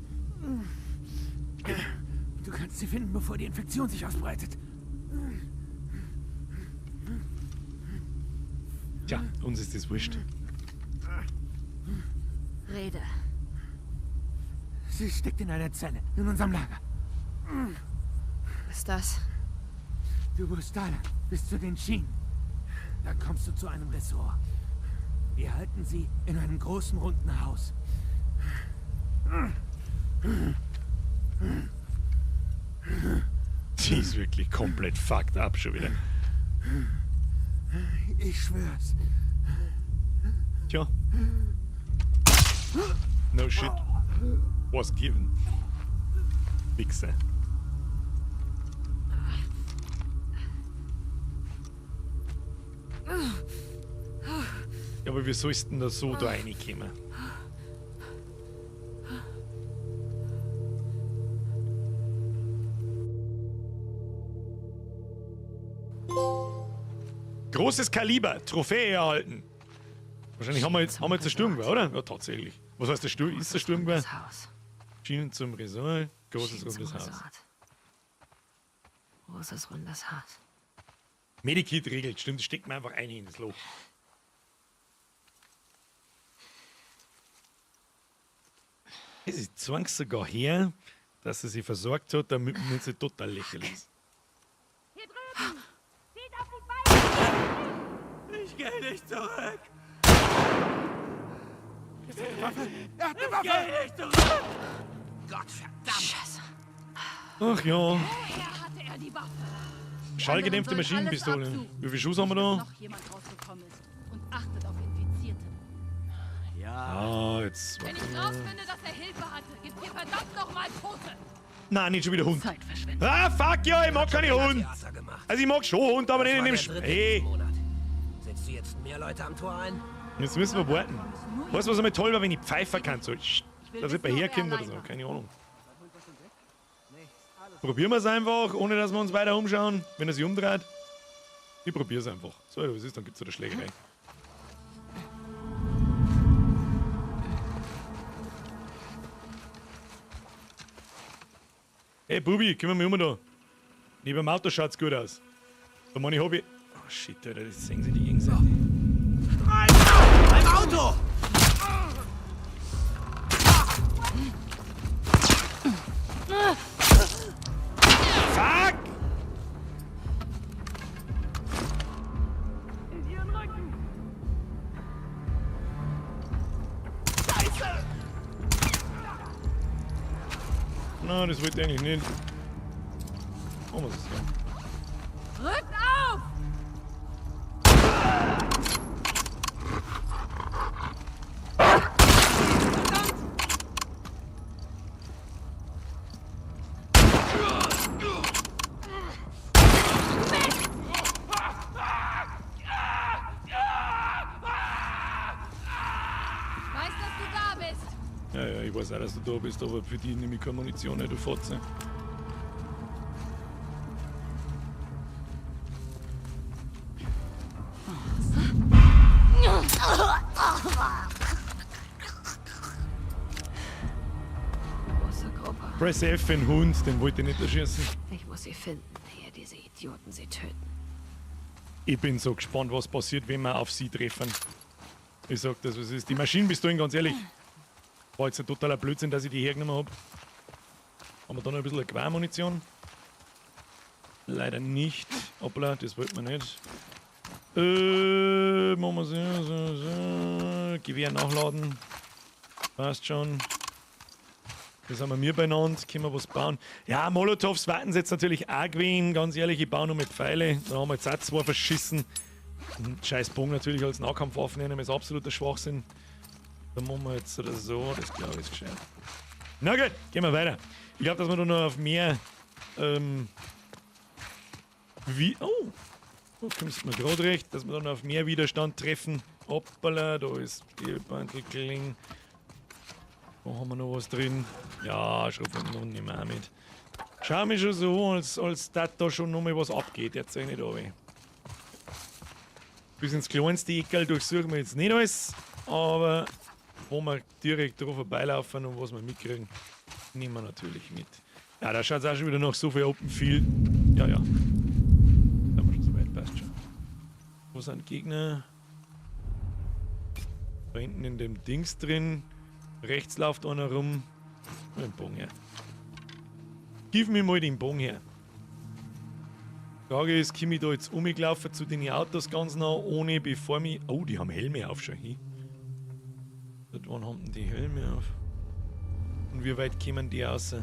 Du kannst sie finden, bevor die Infektion sich ausbreitet. Tja, uns ist das wurscht. Rede. Sie steckt in einer Zelle in unserem Lager. Was ist das? Du musst da lang, bis zu den Schienen. Da kommst du zu einem Ressort. Wir halten sie in einem großen, runden Haus. Die ist wirklich komplett fucked up schon wieder. Ich schwör's. Tja. No shit. Was given. Wichser. Ja, aber wie sollst du denn da so da reinkommen? Großes Kaliber, Trophäe erhalten. Wahrscheinlich haben wir jetzt ein Sturmgewehr, oder? Ja, tatsächlich. Was heißt der Sturm? Ist das Sturmgewehr? Haus. Schienen zum Resort, großes Schienen zum rundes Haus. Resort. Großes rundes Haus. Medikit regelt, stimmt, das steckt mir einfach ein in das Loch. Es ist zwangs sogar her, dass sie sich versorgt hat, damit man sie total lächerlich ist. Ich gehe nicht zurück. Er hat eine Waffe! Ich gehe nicht zurück. Gott verdammt! Scheiße. Ach ja. Woher hatte er die Waffe? Schallgedämpfte Die anderen sollen alles Maschinenpistole. absuchen. Wie viel Schuss haben wir da? Noch jemand rausgekommen ist. Und achtet auf Infizierte. Ja. Ah, jetzt. Wenn ich rausfinde, dass er Hilfe hatte, gibt ihr verdammt nochmal Tote. Nein, nicht schon wieder Hund. Ah, fuck ja, ich mag keine Hund. Also ich mag schon Hund, aber nicht in dem Hey, Setzt du jetzt mehr Leute am Tor ein? jetzt müssen wir warten. Weißt du, was einmal toll war, wenn ich pfeifen kann? So, dass jemand herkommt oder so, keine Ahnung. Probieren wir es einfach, ohne dass wir uns weiter umschauen, wenn er sich umdreht. Ich probier's einfach. So, was ist, dann gibt's wieder Schlägerei. Hey Bubi, kümmere mich um da. Neben dem Auto schaut's gut aus. Da meine ich, hab ich. Oh shit, Alter, das sehen sie die gegenseitig. Beim Auto! Fuck! In ihren Rücken. Das wollte ich eigentlich nicht. Machen wir es so. Rückt auf! Ich weiß, dass du da bist. Ja, ja, ich weiß auch, dass du da bist, aber für die nehme ich keine Munition, du Fotze. Große Gruppe. Press F für den Hund, den wollte ich nicht erschießen. Ich muss sie finden, ehe diese Idioten sie töten. Ich bin so gespannt, was passiert, wenn wir auf sie treffen. Ich sag das, was ist. Die Maschinenpistolen, ganz ehrlich. War jetzt ein totaler Blödsinn, dass ich die hergenommen hab. Haben wir da noch ein bisschen Gewehrmunition? Leider nicht. Hoppla, das wollten wir nicht. Machen wir so, so, so. Gewehr nachladen. Passt schon. Das haben wir mir beieinander. Können wir was bauen? Ja, Molotovs warten sie jetzt natürlich auch gewesen. Ganz ehrlich, ich baue nur mit Pfeile. Da haben wir jetzt auch zwei verschissen. Und scheiß Bogen natürlich als Nahkampfwaffen nehmen, ist absoluter Schwachsinn. Da machen wir jetzt oder so, das glaube ich ist gescheit. Na gut, gehen wir weiter. Ich glaube, dass wir da noch auf mehr. Wie. Oh! Da kommst du mir gerade recht, dass wir da noch auf mehr Widerstand treffen. Hoppala, da ist die Bundle. Da haben wir noch was drin. Ja, Schrotflinten nehmen wir auch mit. Schau mich schon so, als dass da schon noch mal was abgeht. Jetzt sag ich nicht runter. Bis ins kleinste Eckerl durchsuchen wir jetzt nicht alles, aber wo wir direkt drauf vorbeilaufen und was wir mitkriegen, nehmen wir natürlich mit. Ja, da schaut's auch schon wieder nach so viel Open Field. Ja, ja. Da haben wir schon so weit, passt schon. Wo sind Gegner? Da hinten in dem Dings drin. Rechts läuft einer rum. Den Bogen her. Gib mir mal den Bogen her. Frage ist, komme ich da jetzt umgelaufen zu den Autos ganz nah, ohne bevor mich. Oh, die haben Helme auf schon hin. Seit wann haben denn die Helme auf? Und wie weit kommen die raus?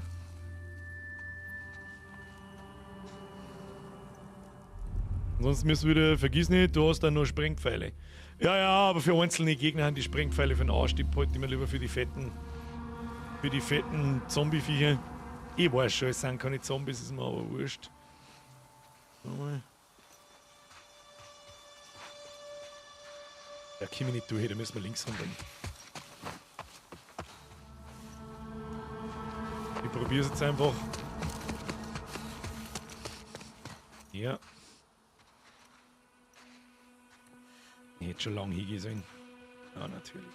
Ansonsten müssen wir wieder, vergiss nicht, du hast da nur Sprengpfeile. Ja, ja, aber für einzelne Gegner haben die Sprengpfeile für den Arsch, die behalte ich mir lieber für die fetten. Für die fetten Zombie-Viecher. Ich weiß schon, es sind keine Zombies, ist mir aber wurscht. Mal. Da komme ich nicht durch, da müssen wir links rumgehen. Ich probiere es jetzt einfach. Ja. Ich hätte schon lange hingehen sollen. Ja, natürlich.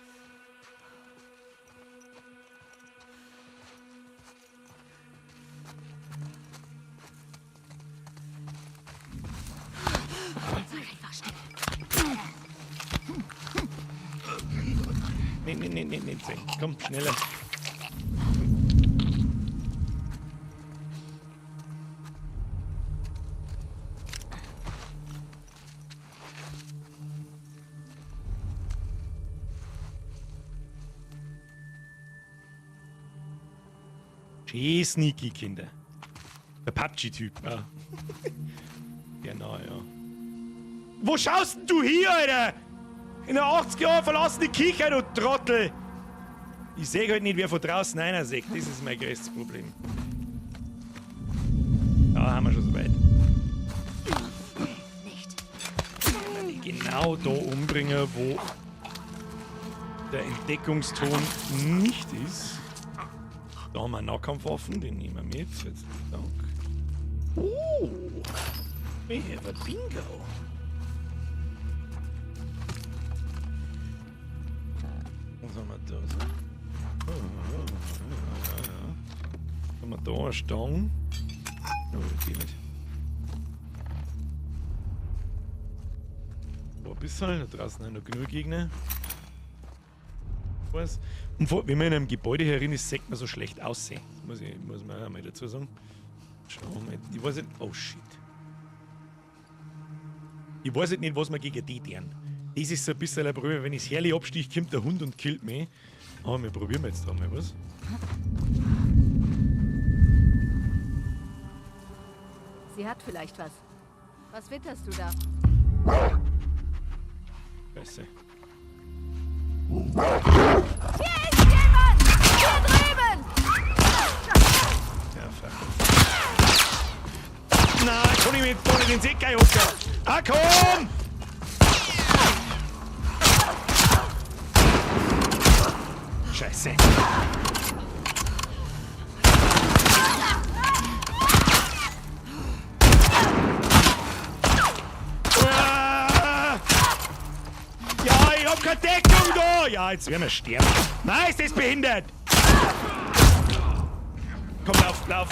Nee, nee, nee, nee, nee, nee. Komm, schneller. Schön sneaky, Kinder. Der PUBG-Typ, ja. Genau, ja. Wo schaust denn du hier, Alter? In der 80er Jahren verlassene Küche, du Trottel! Ich seh halt nicht, wer von draußen einer sieht. Das ist mein größtes Problem. Ja, haben wir schon soweit. Nicht. Genau da umbringen, wo der Entdeckungston nicht ist. Da haben wir Nahkampfwaffen, den nehmen wir mit. Herzlichen Dank. Oh! We have a bingo. Was haben wir da so? Haben wir da eine Stange? Oh, die nicht. Boah, ein bisschen. Da draußen haben noch genug Gegner. Was? Und vor, wenn man in einem Gebäude herin ist, sieht man so schlecht aussehen. Das muss man auch mal dazu sagen. Schauen wir mal. Ich weiß nicht. Oh shit. Ich weiß nicht, was wir gegen die tun. Das ist so ein bisschen ein Problem. Wenn ich das Herrli abstich, kommt der Hund und killt mich. Aber wir probieren jetzt da mal was. Sie hat vielleicht was. Was witterst du da? Scheiße. Hier ist jemand! Hier drüben! Ja, fuck. Nein, kann ich mit da nicht in den Sack hocken. Ah, komm! Scheiße. Ah! Ja, ich hab keine Deckung da! Ja, jetzt werden wir sterben. Nein, ist das behindert! Komm, lauf, lauf!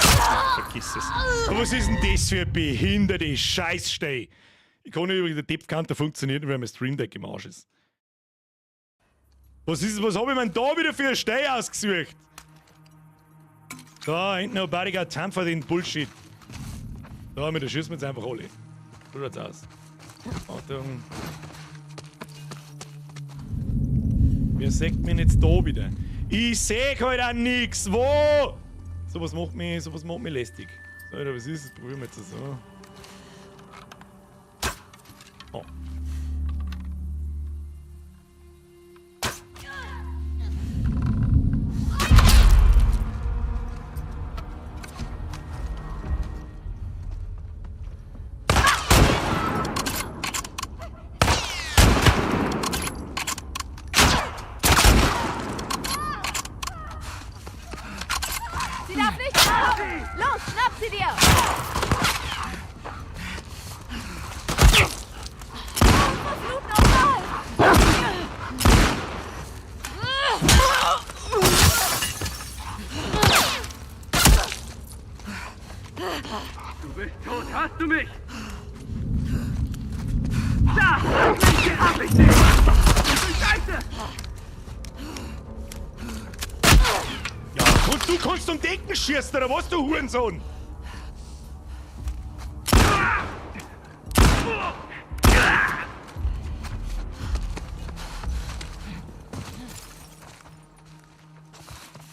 Vergiss es. Aber was ist denn das für ein behinderte Scheißsteh? Ich kann übrigens, der Depth-Counter funktioniert nicht, weil mein Stream Deck im Arsch ist. Was ist, was hab ich mir denn da wieder für ein Steh ausgesucht? Da, ain't nobody got time for den Bullshit. Da, mit der schießen wir jetzt einfach alle. So schaut's aus. Achtung. Wer sagt mir jetzt da wieder? Ich seh halt auch nix. Wo? Sowas macht mich lästig. So, Alter, was ist das? Probieren wir jetzt so. Oh. Sie darf nicht kommen! Los, schnapp sie dir! Verflucht nochmal! Du bist tot, hast du mich? Da! Hab ich dich! Du Scheiße! Ja, du kannst um Decken schießen, oder was, du Hurensohn?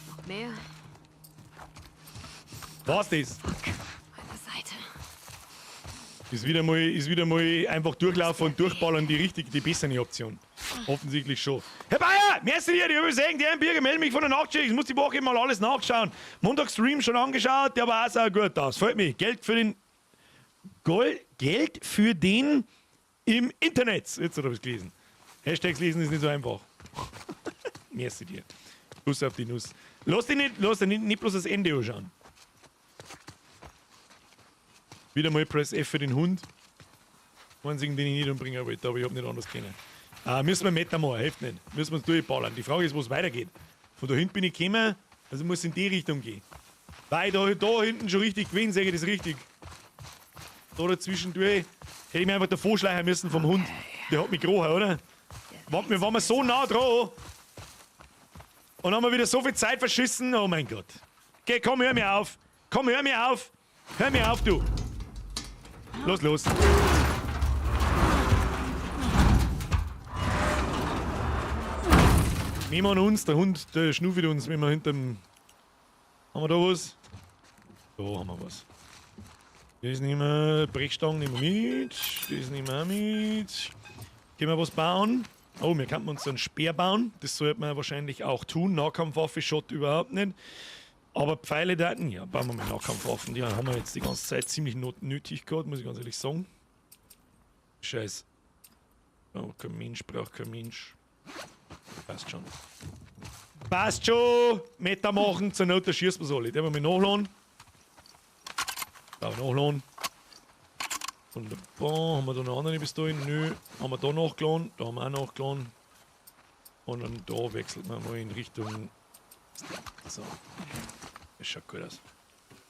Noch mehr? Was das? Meine Seite. Ist wieder mal einfach durchlaufen und durchballern die richtige, die bessere Option. Offensichtlich schon. Herr Bayer, merci dir, ich habe sagen, der Bürger melde mich von der Nachtschicht. Ich muss die Woche mal alles nachschauen. Montag-Stream schon angeschaut, der war auch sehr gut aus. Freut mich. Geld für den Gold, Geld für den im Internet. Jetzt habe ich es gelesen. Hashtags lesen ist nicht so einfach. Merci dir. Kuss auf die Nuss. Lass dich nicht bloß das Ende anschauen. Wieder mal Press F für den Hund. Einzigen, den ich nicht umbringen wollte, aber ich hab nicht anders können. Müssen wir Meta machen, hilft nicht. Müssen wir uns durchballern. Die Frage ist, wo es weitergeht. Von da hinten bin ich gekommen, also muss in die Richtung gehen. Weil da hinten schon richtig gewesen, sage ich das richtig. Da dazwischendurch hätte ich mir einfach davor schleichen müssen vom Hund. Der hat mich gerochen, oder? Wir waren so nah dran. Und haben wir wieder so viel Zeit verschissen. Oh mein Gott. Okay, komm, hör mir auf. Komm, hör mir auf. Hör mir auf, du. Los, los. Wir an uns, der Hund, der schnuffelt uns, wenn wir hinterm... Haben wir da was? Da haben wir was. Das nehmen wir, Brechstangen nehmen wir mit. Das nehmen wir auch mit. Können wir was bauen? Oh, wir könnten uns einen Speer bauen. Das sollte man wahrscheinlich auch tun. Nahkampfwaffe schaut überhaupt nicht. Aber Pfeile da, ja, bauen wir mal Nahkampfwaffen. Die haben wir jetzt die ganze Zeit ziemlich nötig gehabt, muss ich ganz ehrlich sagen. Scheiß. Oh, kein Mensch, braucht kein Mensch. Passt schon. Passt schon! Meter machen, zur Not, da schießt man alle. Den wir mal nachladen. Da nachladen. Wunderbar. Haben wir da noch andere Pistolen? Nö. Haben wir da nachgeladen? Da haben wir auch nachgeladen. Und dann da wechselt man mal in Richtung. So. Das schaut gut aus.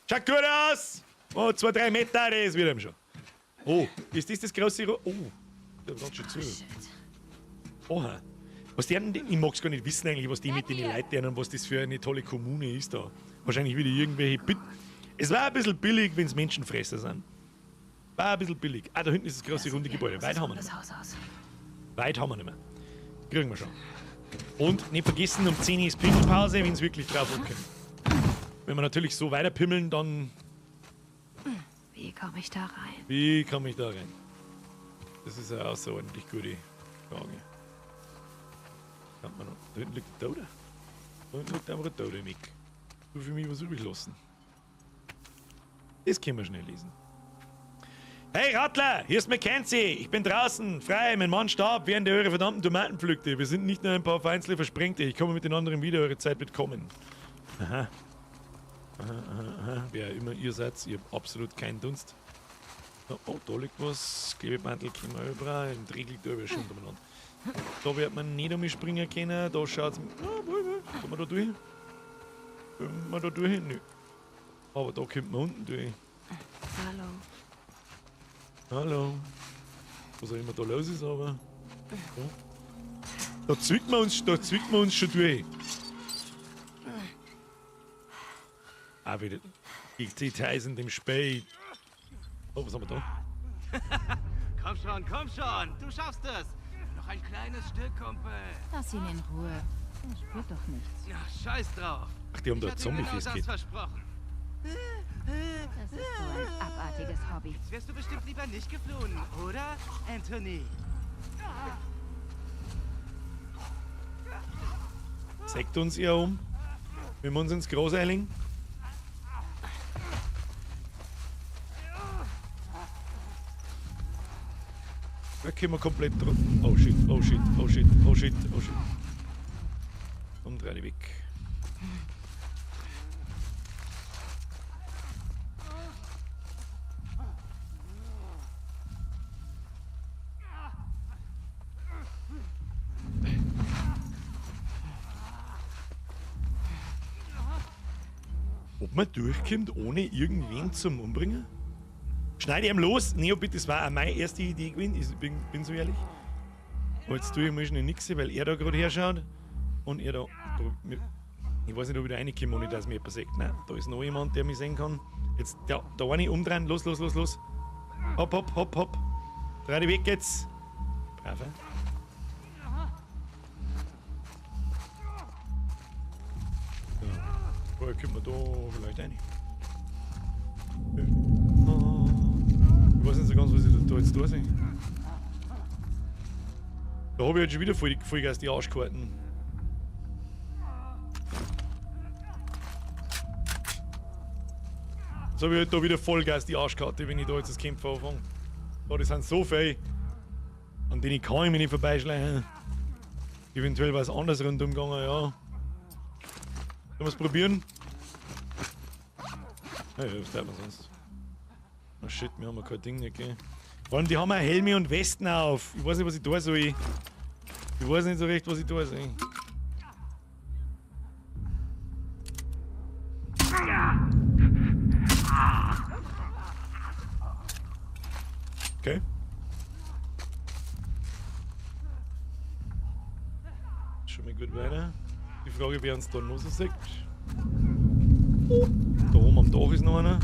Schaut gut aus! Oh, 2, 3 Meter, das wird ihm schon. Oh, ist das das große... Oh, der hat ganz schön zu. Oha. Was die, ich mag's gar nicht wissen eigentlich, was die mit den Leuten und was das für eine tolle Kommune ist da. Wahrscheinlich wieder irgendwelche... Es war ein bisschen billig, wenn's Menschenfresser sind. War ein bisschen billig. Ah, da hinten ist das große runde Gebäude. Weit haben wir nicht mehr. Weit haben wir nicht mehr. Kriegen wir schon. Und nicht vergessen, um 10 Uhr ist Pimmelpause, wenn's wirklich drauf ankommt. Wenn wir natürlich so weiter pimmeln, dann Wie komme ich da rein? Wie komme ich da rein? Das ist eine außerordentlich gute Frage. Kann man noch. Da hinten liegt der Toter. Da hinten liegt einfach ein Toter, Mick. Du für mich was übrig lassen. Das können wir schnell lesen. Hey Rattler, hier ist Mackenzie. Ich bin draußen, frei. Mein Mann starb, während er eure verdammten Tomaten pflückte. Wir sind nicht nur ein paar vereinzelte Versprengte. Ich komme mit den anderen wieder. Eure Zeit wird kommen. Aha. Aha, aha, aha. Wer immer ihr seid, ihr habt absolut keinen Dunst. Oh, da liegt was. Klebebandel können wir überall. Im Dreck liegt überall schon umeinander. Da wird man nicht um mich springen können. Da schaut's. Oh, wohl, wohl. Kommen wir da durch? Kommen wir da durch? Nö. Aber da kommt man unten durch. Hallo. Hallo. Was auch immer da los ist, aber. Ja. Da zwickt man uns, da zwickt man uns schon durch. Ah, wieder. Die Details in dem Spiel. Oh, was haben wir da? Komm schon, komm schon. Du schaffst es. Noch ein kleines Stück, Kumpel. Lass ihn in Ruhe. Er spürt doch nichts. Ja, scheiß drauf. Ach, die haben da Ich hatte ihm genau Zombie-Fies das gehabt. versprochen. Das ist so ein abartiges Hobby. Jetzt wärst du bestimmt lieber nicht geflohen, oder, Anthony? Sägt uns ihr um? Wir uns ins Gras einlegen? Da können wir komplett drunter. Oh shit, oh shit, oh shit, oh shit, oh shit. Und drei weg. Ob man durchkommt, ohne irgendwen zum Umbringen? Schneide ihm los! Neobit, das war auch meine erste Idee gewesen, ich bin so ehrlich. Aber jetzt tue ich mal schnell nix, weil er da gerade herschaut. Und er da. Ich weiß nicht, ob ich da reinkomme, ohne dass mir jemand sieht. Nein, da ist noch jemand, der mich sehen kann. Jetzt, ja, da eine umdrehen. Los, los, los, los. Hopp, hopp, hopp, hopp. Drei die weg geht's. Brav, eh? So. Vorher kommt man da vielleicht rein. Ich weiß nicht so ganz, was ich da jetzt da sehe. Da hab ich jetzt schon wieder Vollgas die Arschkarten. Jetzt hab ich halt da wieder Vollgas die Arschkarte, wenn ich da jetzt das Kämpfen anfange. Da, das sind so viele, an denen kann ich mich nicht vorbeischleichen. Eventuell war es anders rundum gegangen, ja. Sollen wir's probieren? Ja, ja, was tut man sonst? Oh shit, wir haben ja kein Ding nicht, gell? Vor allem, die haben auch Helme und Westen auf. Ich weiß nicht, was ich da soll. Ich weiß nicht so recht, was ich da soll. Okay. Schon mal gut weiter. Die Frage, wer uns da noch so sieht. Oh, da oben am Dach ist noch einer.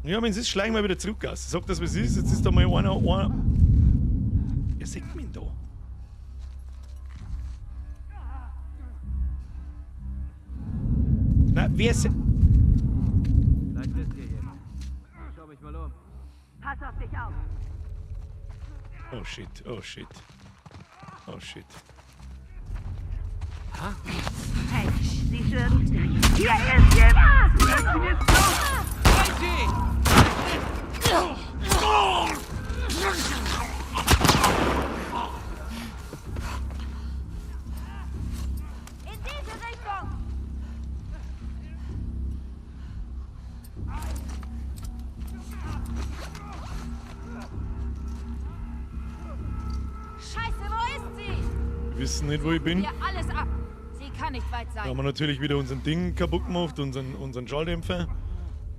Ja, wenn es ist, schleichen wir wieder zurück aus. Sag das, was ist. Jetzt ist da mal einer. Wer sieht mich denn da? Na, wer sieht. Vielleicht ist hier jemand. Schau mich mal um. Pass auf dich auf. Oh shit, oh shit. Oh shit. Hey, siehst du irgend- Hier ist jemand! In diese Richtung! Scheiße, wo ist sie? Wir wissen nicht, wo ich bin. Ihr alles ab. Sie kann nicht weit Da haben sein. wir natürlich wieder unseren Ding kaputt gemacht, unseren Schalldämpfer.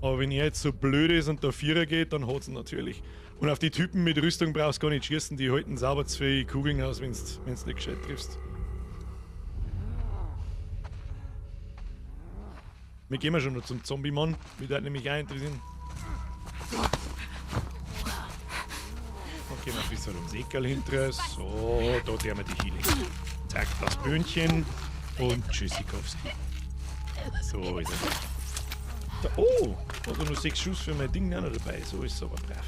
Aber wenn er jetzt so blöd ist und da Vierer geht, dann hat's ihn natürlich. Und auf die Typen mit Rüstung brauchst du gar nicht schießen, die halten sauber zu viele Kugeln aus, wenn's nicht gescheit triffst. Wir gehen schon noch zum Zombie-Mann. Mich würde nämlich auch interessieren. Okay, mal ein bisschen ums Eckerl hinterher. So, da tun wir die Healing. Zack, das Böhnchen und Tschüssikowski. So ist es. Da, oh, also nur 6 Schuss für mein Ding auch noch dabei. So ist es aber brav.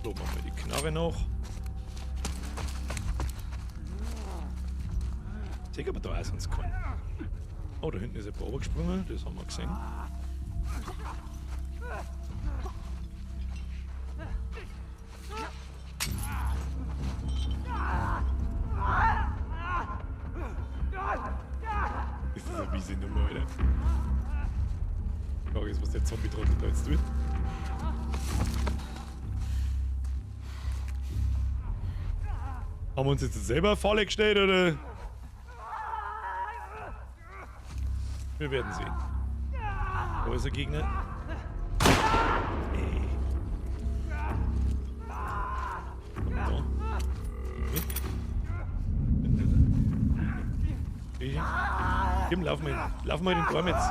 Loben wir mal die Knarre noch. Sehe aber da auch sonst keinen. Oh, da hinten ist ein paar gesprungen, das haben wir gesehen. Das ist eine miese Nummer, Alter. Die Frage ist, was der Zombie-Trottel da jetzt tut. Haben wir uns jetzt selber eine Falle gestellt, oder? Wir werden sehen. Wo ist der Gegner? Ey. Da. Komm, lauf mal, lauf mal den Turm jetzt.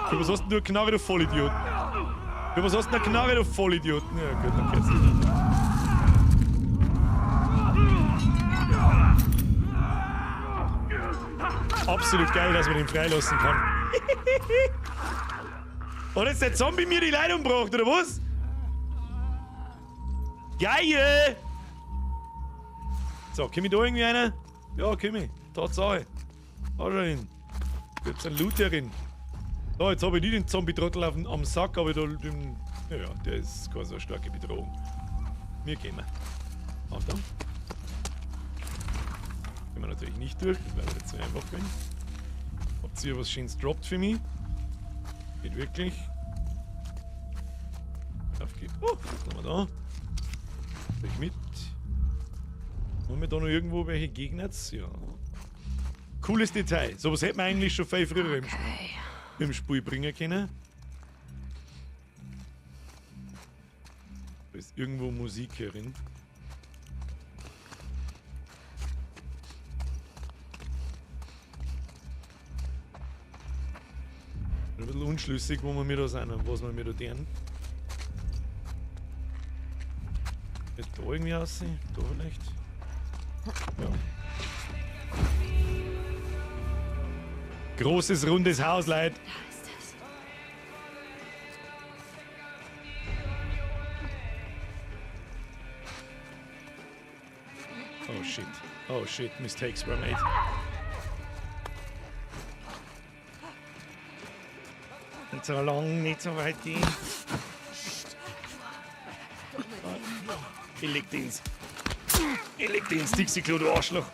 Für was hast denn du eine Knarre, du Vollidiot? Für was hast du eine Knarre, du Vollidiot? Ja, gut, dann geht's nicht. Absolut geil, dass man den freilassen kann. Hat jetzt der Zombie mir die Leitung gebracht, oder was? Geil! So, komm ich da irgendwie einer? Ja, komm ich. Tatsache. Auch schon hin. Gibt's einen Loot herin. So, jetzt habe ich nicht den Zombie-Trottel am Sack, aber da, den, naja, der ist keine so starke Bedrohung. Wir gehen wir. Achtung. Gehen wir natürlich nicht durch, das wäre jetzt zu einfach gewesen. Habt ihr was Schönes droppt für mich? Geht wirklich. Auf geht's. Oh, was haben wir da? Gleich mit. Haben wir da noch irgendwo welche Gegner? Ja. Cooles Detail. Sowas hätte man eigentlich schon viel früher im Spiel bringen können. Da ist irgendwo Musik herin. Ein bisschen unschlüssig, wo wir da sind und was wir mir da tun. Wird da irgendwie aussehen? Da vielleicht? Ja. Großes, rundes Haus, Leute. Da ist es. Oh shit. Oh shit, mistakes were made. Nicht so lang, nicht so weit gehen. Ich leg den ins. Ich leg den ins Dixie-Klo, du Arschloch.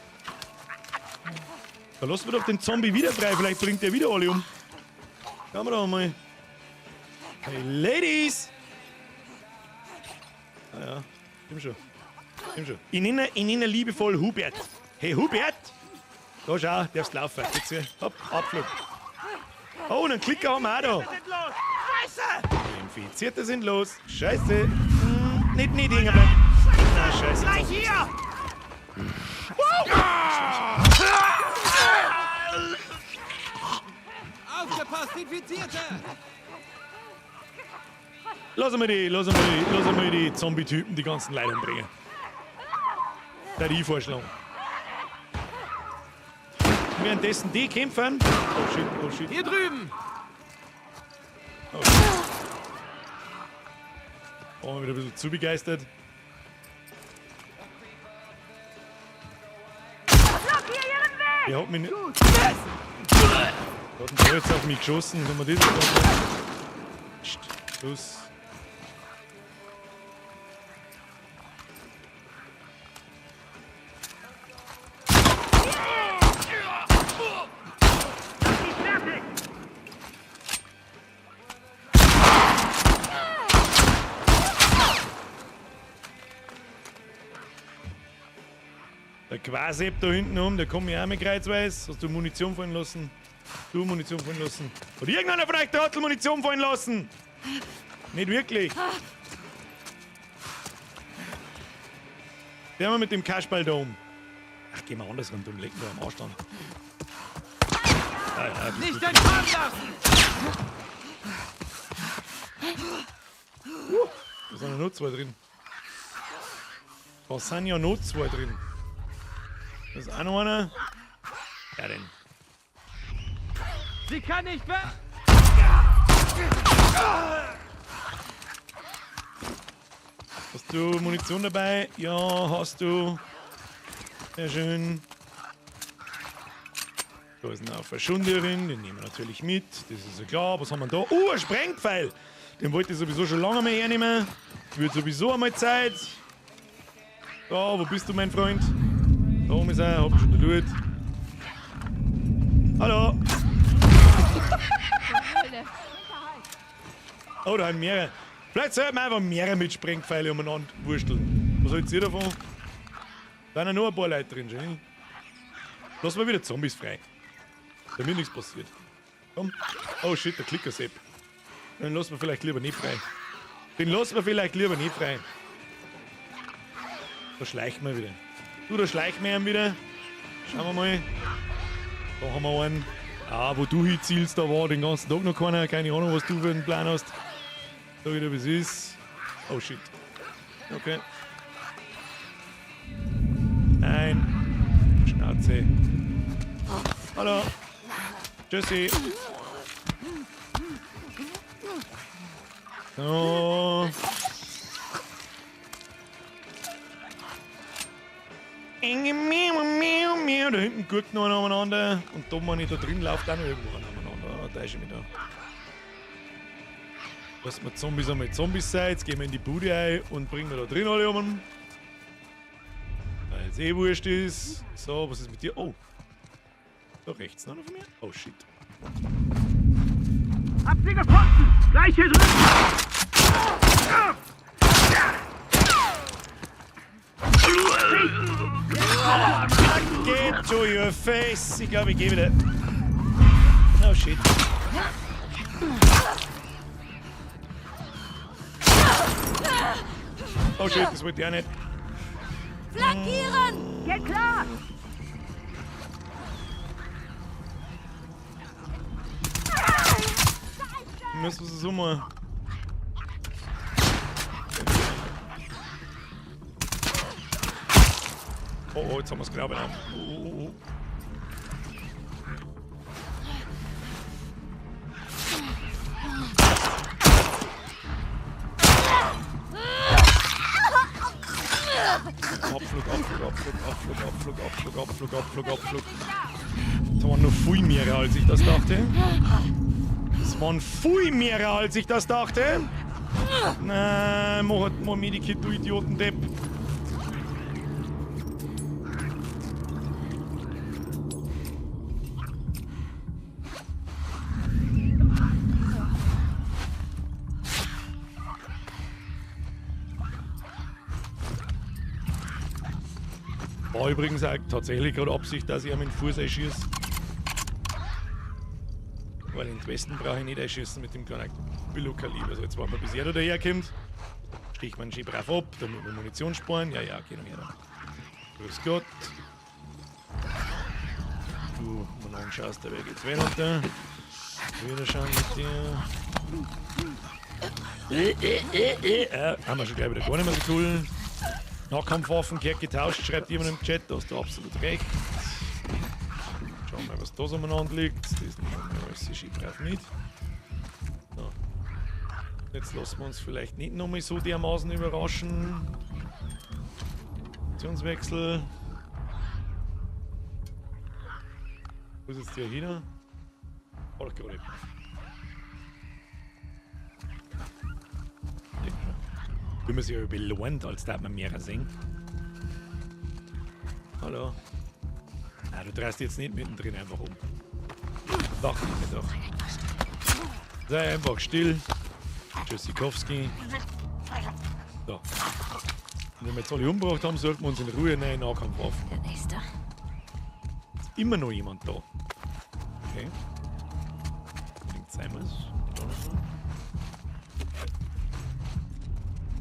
Da lassen wir doch den Zombie wieder frei, vielleicht bringt er wieder alle um. Schauen wir doch mal. Hey, Ladies! Ah ja, komm schon. Komm schon. Ich nenne liebevoll Hubert. Hey, Hubert! Da schau, darfst laufen. Jetzt hier. Hopp, Abflug. Oh, und einen Klicker haben wir auch da. Die Infizierte sind los. Scheiße. Nicht hängen bleiben. Na, scheiße. Gleich hier! Aufgepasst, Infizierte! Lass mal die Zombie-Typen die ganzen Leute umbringen. Der ich vorschlagen. Währenddessen die kämpfen. Oh shit, oh shit. Hier drüben! Oh shit. Oh, wieder ein bisschen zu begeistert. Der hat mich nicht. Hat denn jetzt auf mich geschossen? Wenn wir das jetzt. Los. Der Quaseb da hinten um, der kommt mir auch mit kreuzweis. Hast du Munition fallen lassen? Du Munition fallen lassen? Hat irgendeiner von euch Trottel Munition fallen lassen? Nicht wirklich. Der mal mit dem Kasperl da um. Ach, gehen wir anders rundum, lecken wir am Arsch dann. Ah, ja, nicht entkommen lassen! Da sind ja nur zwei drin. Da sind ja noch zwei drin. Da ist auch noch einer. Ja, denn. Sie kann nicht mehr. Hast du Munition dabei? Ja, hast du. Sehr schön. Da ist ein Verschunderin, den nehmen wir natürlich mit. Das ist ja klar. Was haben wir da? Oh, ein Sprengpfeil! Den wollte ich sowieso schon lange mal hernehmen. Wird sowieso einmal Zeit. Da, wo bist du, mein Freund? Da oben ist er, hab ich schon geschaut. Hallo! Oh, da haben mehrere. Vielleicht sollten wir einfach mehrere mit Sprengpfeile umeinander wursteln. Was haltet ihr davon? Da sind ja nur ein paar Leute drin, schön. Lass mal wieder Zombies frei. Damit nichts passiert. Komm. Oh shit, der Klicker-Sepp. Den lassen wir vielleicht lieber nicht frei. Den lassen wir vielleicht lieber nicht frei. Da schleichen wir wieder. Du, da schleichen wir ihn wieder. Schauen wir mal. Da haben wir einen. Ah, wo du hinzielst, da war den ganzen Tag noch keiner. Keine Ahnung, was du für einen Plan hast. Sag ich dir, wie es ist. Oh shit. Okay. Nein. Schnauze. Hallo. Tschüssi. So. Da hinten guckt noch einer umeinander. Und da meine ich, da drin läuft auch noch irgendwo einer umeinander. Ah, da ist schon wieder. Lass mal Zombies einmal Zombies sein. Jetzt gehen wir in die Bude ein und bringen wir da drin alle um. Weil es eh wurscht ist. So, was ist mit dir? Oh. Da rechts noch einer von mir? Oh shit. Hab sie gefunden! Gleich hier drüben! Get to your face! Ich glaube, ich gehe wieder. Oh shit. Oh shit, das wollte ich auch nicht. Flankieren! Geht klar! Müssen wir so mal. Oh, oh, jetzt haben wir es, glaube ich. Oh, oh, oh. Abflug, Abflug, Abflug, Abflug, Abflug, Abflug, Abflug, Abflug, Abflug. Das waren noch viel mehr, als ich das dachte. Das waren viel mehr, als ich das dachte. Nein, mach mal Medikit, du Idiotendepp. War übrigens auch tatsächlich gerade Absicht, dass ich ihm in den Fuß einschieße. Weil in den Westen brauche ich nicht einschießen mit dem kleinen Billo-Kaliber. Also jetzt warten wir, bis er da daherkommt. Stich meinen schön brav ab, damit wir Munition sparen. Ja, ja, geh noch her da. Grüß Gott. Du, mal anschaust, der Weg geht's runter. Wieder schauen mit dir. Haben wir schon gleich wieder gar nicht mehr so cool. Nahkampfwaffen gehört getauscht, schreibt jemand im Chat, da hast du absolut recht. Schauen wir mal, was da so umeinander liegt. Das nehmen wir alles schön brav mit. So. Jetzt lassen wir uns vielleicht nicht nochmal so dermaßen überraschen. Positionswechsel. Wo ist jetzt der hin? Oh, gerade. Wie man sich ja belohnt, als darf man mehr sehen. Hallo. Na, du drehst jetzt nicht mittendrin einfach um. Doch, doch. Sei einfach still. Tschüssikowski. So. Und wenn wir jetzt alle umgebracht haben, sollten wir uns in Ruhe einen Nahkampf waffen. Der nächste. Ist immer noch jemand da. Okay. Bringt sein muss.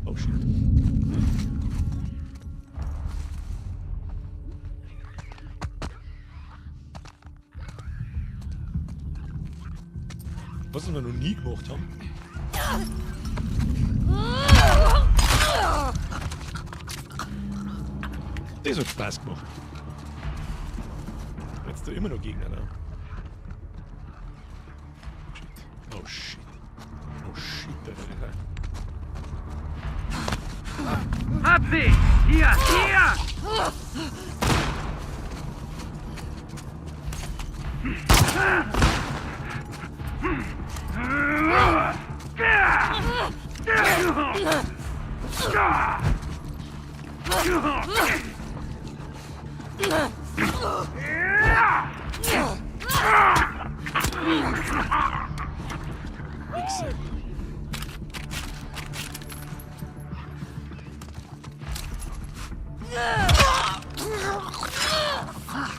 Oh shit. Was wir noch nie gemacht haben. Das hat Spaß gemacht. Jetzt da immer noch Gegner da. Shit. Oh shit. shit, Alter. Hab sie! Hier! Hier! Wichser. Fuck.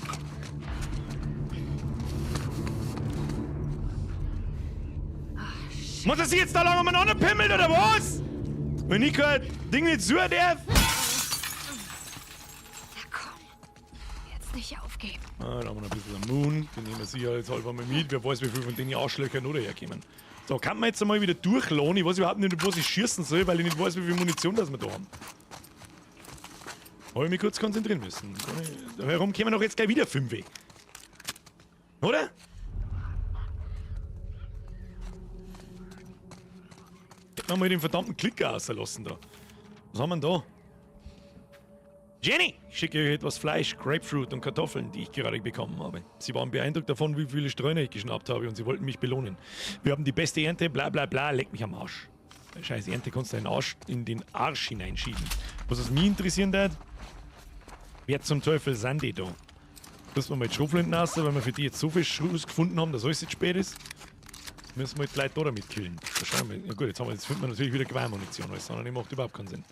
Muss er sich jetzt da lange umeinander pimmeln oder was? Wenn ich kein Ding nicht suchen darf? Na komm. Jetzt nicht aufgeben. Ah, da haben wir noch ein bisschen Moon. Den nehmen wir sicher jetzt halber mal mit. Wer weiß, wie viel von den Arschlöchern noch daherkommen. So, kann man jetzt einmal wieder durchladen. Ich weiß überhaupt nicht, was ich schießen soll, weil ich nicht weiß, wie viel Munition das wir da haben. Habe ich mich kurz konzentrieren müssen. Da herum kommen doch jetzt gleich wieder 5. Oder? Hätten wir mal den verdammten Klicker rauslassen da. Was haben wir denn da? Jenny, ich schicke euch etwas Fleisch, Grapefruit und Kartoffeln, die ich gerade bekommen habe. Sie waren beeindruckt davon, wie viele Streuner ich geschnappt habe und sie wollten mich belohnen. Wir haben die beste Ernte, bla bla bla, leck mich am Arsch. Scheiß Ernte kannst du deinen Arsch in den Arsch hineinschieben. Was es mich interessieren wird, wer zum Teufel sind die da? Lassen wir mal die Schrotflinten raus, weil wir für die jetzt so viel Schuss gefunden haben, dass alles jetzt spät ist. Müssen wir halt die Leute da damit killen. Da schauen wir. Ja gut, jetzt finden wir natürlich wieder Gewehrmunition, alles andere macht überhaupt keinen Sinn.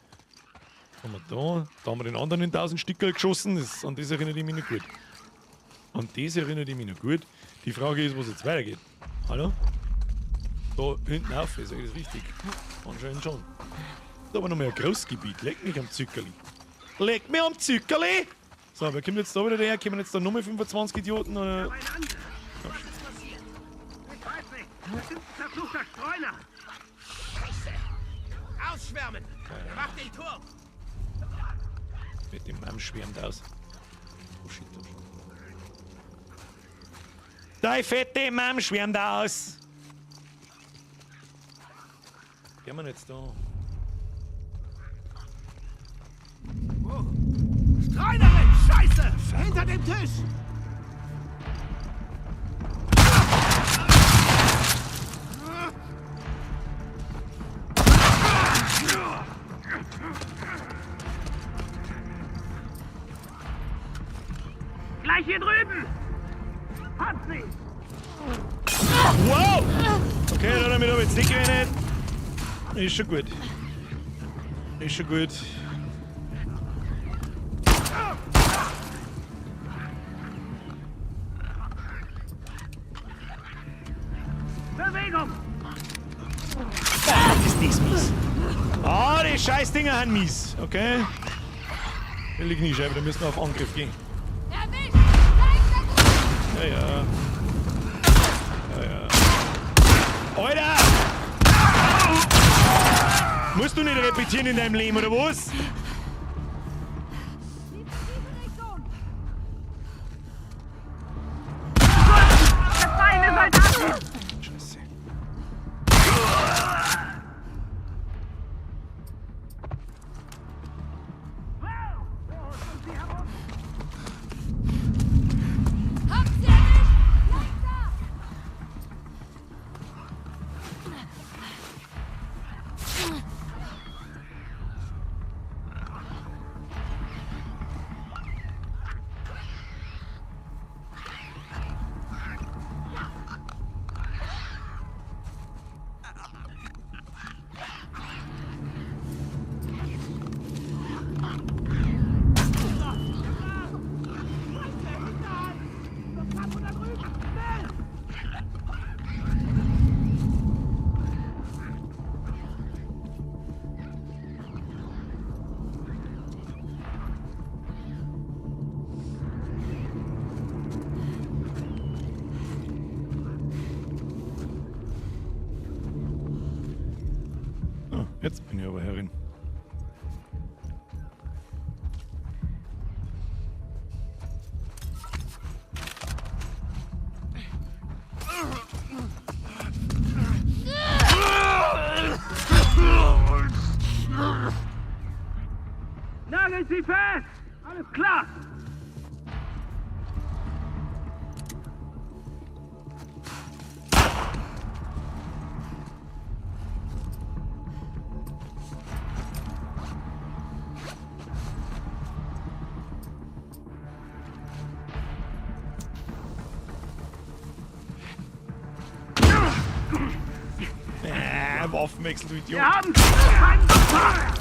Haben wir da? Da haben wir den anderen in 1000 Stücke geschossen. An das erinnere ich mich noch gut. An das erinnere ich mich noch gut. Die Frage ist, wo es jetzt weitergeht. Hallo? Da hinten auf, ist das richtig? Anscheinend schon. Da aber noch mehr ein Großgebiet. Leck mich am Zückerli. Leck mich am Zückerli! So, wer kommt jetzt da wieder daher? Kommen jetzt da nochmal 25 Idioten? Oder? Was ist passiert? Ich weiß nicht. Das sind verfluchter Streuner. Scheiße! Ausschwärmen! Mach den Turm! Mit dem Mann schwärmt aus. Oh shit, oh shit. Dein fette Mam schwärmt aus! Gehen wir jetzt da? Oh. Streunerin! Scheiße! Hinter dem Tisch! Gleich hier drüben! Hat sie! Wow! Okay, damit habe ich jetzt nicht gerechnet. Ist schon gut. Ist schon gut. Bewegung! Fuck, ist das mies. Ah, die scheiß Dinger sind mies. Okay. Die Kniescheibe, da müssen wir auf Angriff gehen. Ja, ja. Ja, ja. Alter! Musst du nicht repetieren in deinem Leben, oder was? Scheiße. Jetzt bin ich aber Herrin. Halt sie fest! Alles klar! Waffenwechsel, du Idiot. Wir haben keinen Gefallen!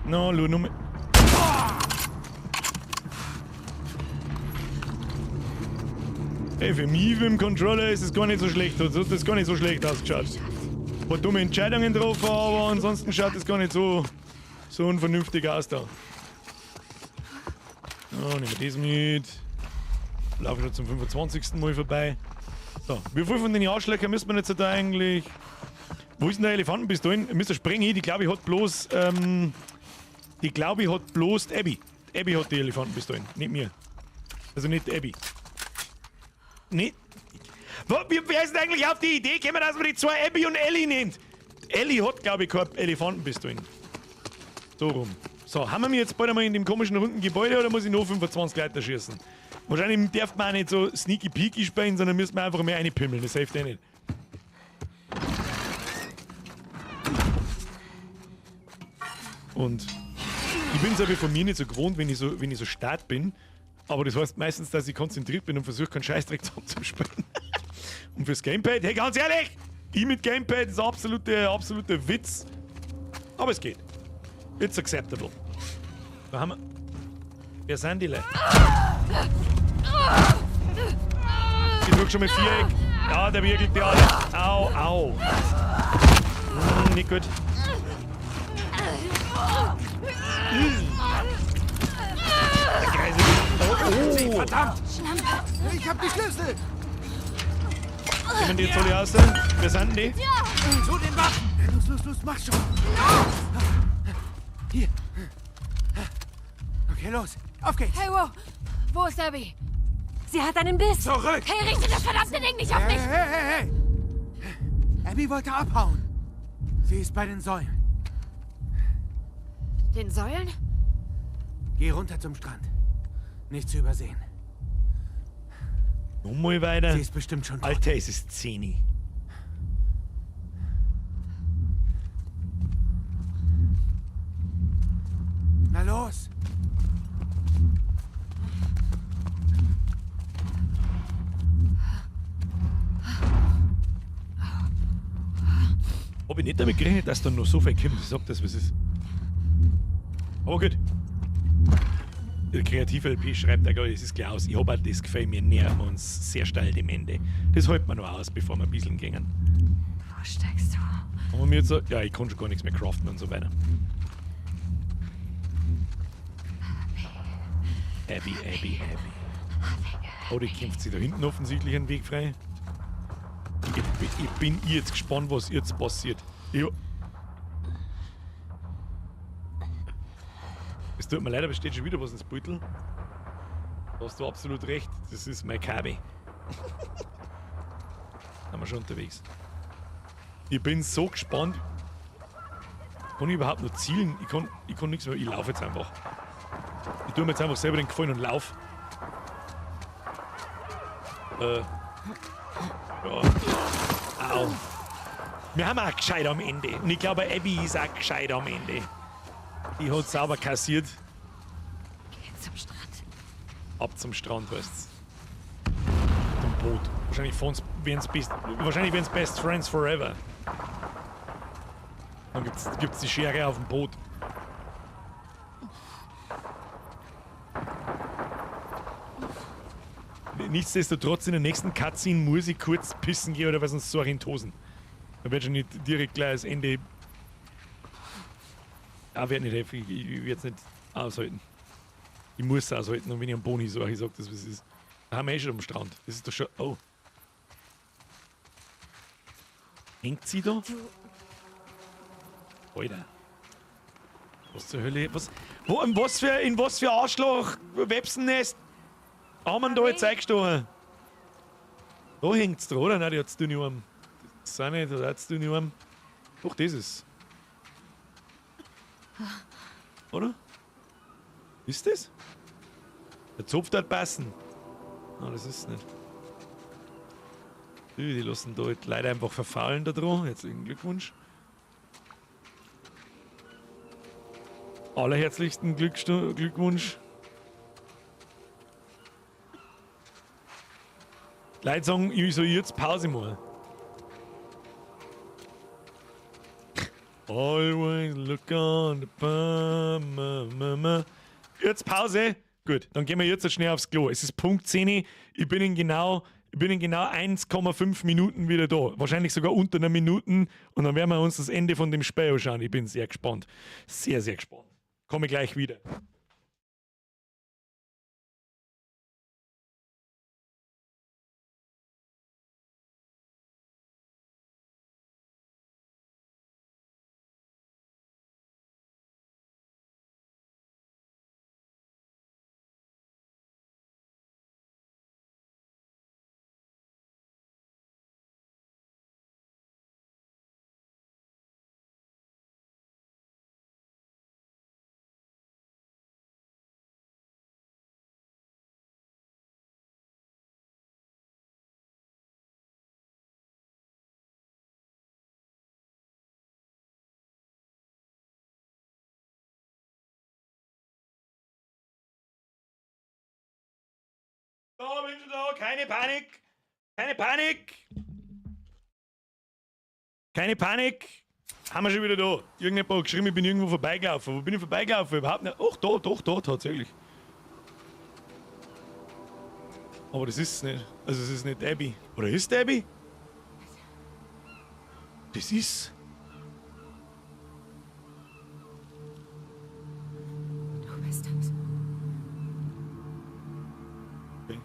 No, schau nur. Ey, für mich mit dem Controller ist es gar nicht so schlecht. Das hat das gar nicht so schlecht ausgeschaut. Ein paar dumme Entscheidungen getroffen, aber ansonsten schaut es gar nicht so unvernünftig aus da. So, nehmen wir das mit. Laufe schon zum 25. Mal vorbei. So, wie viel von den Arschlöchern müssen wir jetzt da eigentlich... Wo ist denn der Elefantenpistolen? Mr. Sprengi, die glaube ich hat bloß... die glaube ich hat bloß die Abby. Die Abby hat die Elefantenpistolen, nicht mir. Also nicht die Abby. Nee. Wer ist denn eigentlich auf die Idee gekommen, dass man die zwei Abby und Ellie nennt? Ellie hat, glaube ich, keine Elefantenpistolen. So rum. So, haben wir mich jetzt bald einmal in dem komischen runden Gebäude oder muss ich noch 25 Leute schießen? Wahrscheinlich darf man auch nicht so sneaky peeky spielen, sondern müssen wir einfach mehr reinpimmeln. Das hilft eh nicht. Und ich bin's aber von mir nicht so gewohnt, wenn ich so stark bin. Aber das heißt meistens, dass ich konzentriert bin und versuche, keinen Scheißdreck zusammenzuspielen. Und fürs Gamepad, hey, ganz ehrlich, ich mit Gamepad ist absoluter Witz. Aber es geht. It's acceptable. Da haben wir. Wer sind die Leute? Ich drück schon mal Viereck. Ja, der wiegelt die alle. Au, au. Nicht gut. Der Kreisel ist. Oh, oh. Verdammt! Ich hab die Schlüssel! Kommen die jetzt alle raus? Wer sind die? Zu den Waffen! Los, los, los, mach schon! Hier! Okay, los! Auf geht's! Hey, wow! Wo ist Abby? Sie hat einen Biss! Zurück! Hey, richte das verdammte Ding nicht auf mich! Hey, hey, hey! Abby wollte abhauen. Sie ist bei den Säulen. Den Säulen? Geh runter zum Strand. Nicht zu übersehen. Nochmal weiter. Sie ist bestimmt schon tot. Alter, es ist 10. Na los! Hab ich nicht damit gerechnet, dass da noch so viel kommt. Ich sag das, was ist. Aber gut. Der kreative LP schreibt da, glaube ich, es ist gleich aus. Ich hab halt das Gefühl, wir nähern uns sehr steil dem Ende. Das halten wir noch aus, bevor wir ein bisschen gehen. Wo steckst du? Und mir jetzt so, ja, ich kann schon gar nichts mehr craften und so weiter. Abby, Abby, Abby. Oh, die kämpft sich da hinten offensichtlich einen Weg frei. Ich bin jetzt gespannt, was jetzt passiert. Es tut mir leid, aber es steht schon wieder was ins Beutel. Da hast du absolut recht. Das ist mein Kabel. Sind wir schon unterwegs. Ich bin so gespannt. Kann ich überhaupt noch zielen? Ich kann nichts mehr. Ich laufe jetzt einfach. Ich tue mir jetzt einfach selber den Gefallen und lauf. Ja. Au. Wir haben auch gescheit am Ende. Und ich glaube, Abby ist auch gescheit am Ende. Die hat sauber kassiert. Geh zum Strand. Ab zum Strand, heißt's. Zum Boot. Wahrscheinlich werden's Best Friends Forever. Dann gibt's die Schere auf dem Boot. Nichtsdestotrotz, in der nächsten Cutscene muss ich kurz pissen gehen oder was, sonst so in die Hosen. Da wird schon nicht direkt gleich das Ende. Ah, wird nicht helfen. Ich werde es nicht aushalten. Ich muss es aushalten und wenn ich am Boni sage, ich sag das, was es ist. Da haben wir eh schon am Strand. Das ist doch schon. Oh. Hängt sie da? Alter. Was zur Hölle? Was, wo, in was für Arschloch Websennest haben wir da jetzt eingestochen? Da hängt's dran, oder? Nein, die hat's dünne Arm. Das ist auch nicht, das hat's dünne Arm. Doch, das ist. Oder? Ist das? Der Zopf hat passen. Nein, das ist es nicht. Die lassen da halt leider einfach verfaulen da dran. Herzlichen Glückwunsch. Allerherzlichsten Glückwunsch. Leute sagen, ich soll jetzt Pause machen. Always look on the Jetzt Pause. Gut, dann gehen wir jetzt schnell aufs Klo. Es ist Punkt 10. Ich bin in genau 1,5 Minuten wieder da. Wahrscheinlich sogar unter einer Minute. Und dann werden wir uns das Ende von dem Spiel anschauen. Ich bin sehr gespannt. Sehr, sehr gespannt. Komme gleich wieder. So, bin schon da. Keine Panik. Keine Panik. Keine Panik. Haben wir schon wieder da. Irgendjemand hat geschrieben, ich bin irgendwo vorbeigelaufen. Wo bin ich vorbeigelaufen? Überhaupt nicht. Ach, da, doch, da, tatsächlich. Aber das ist es nicht. Also, es ist nicht Abby. Oder ist Abby? Das ist. Du bist das. Okay.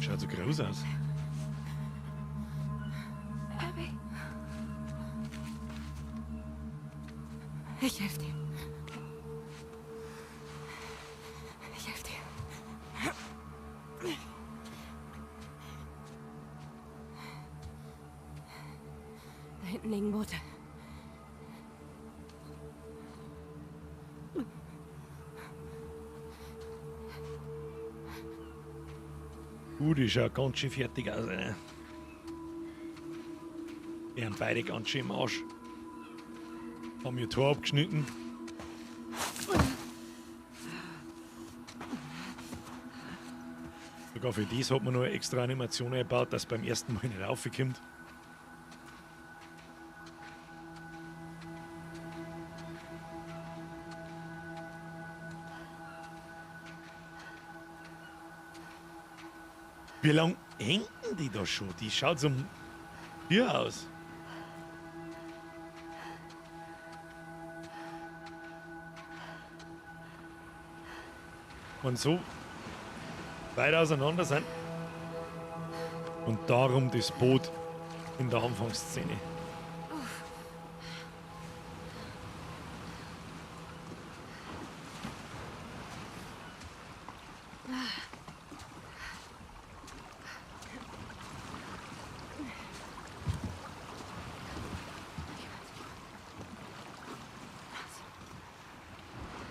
Schaut so groß aus. Abby. Ich helfe dir. Ich helfe dir. Da hinten liegen Boote. Die schaut ganz schön fertig aus. Ne? Wir haben beide ganz schön im Arsch. Haben ihr Tor abgeschnitten. Sogar für das hat man noch eine extra Animation eingebaut, dass beim ersten Mal nicht raufkommt. Wie lange hängen die da schon? Die schaut so hier aus. Und so weit auseinander sind. Und darum das Boot in der Anfangsszene.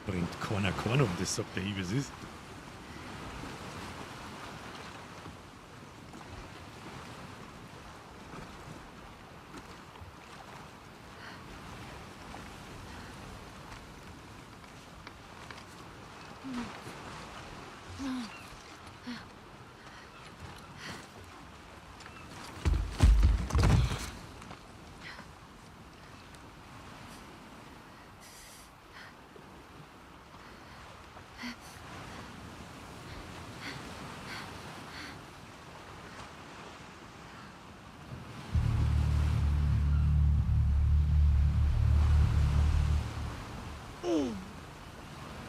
Bringt keiner keinen um, das sagt der ich, wie es ist.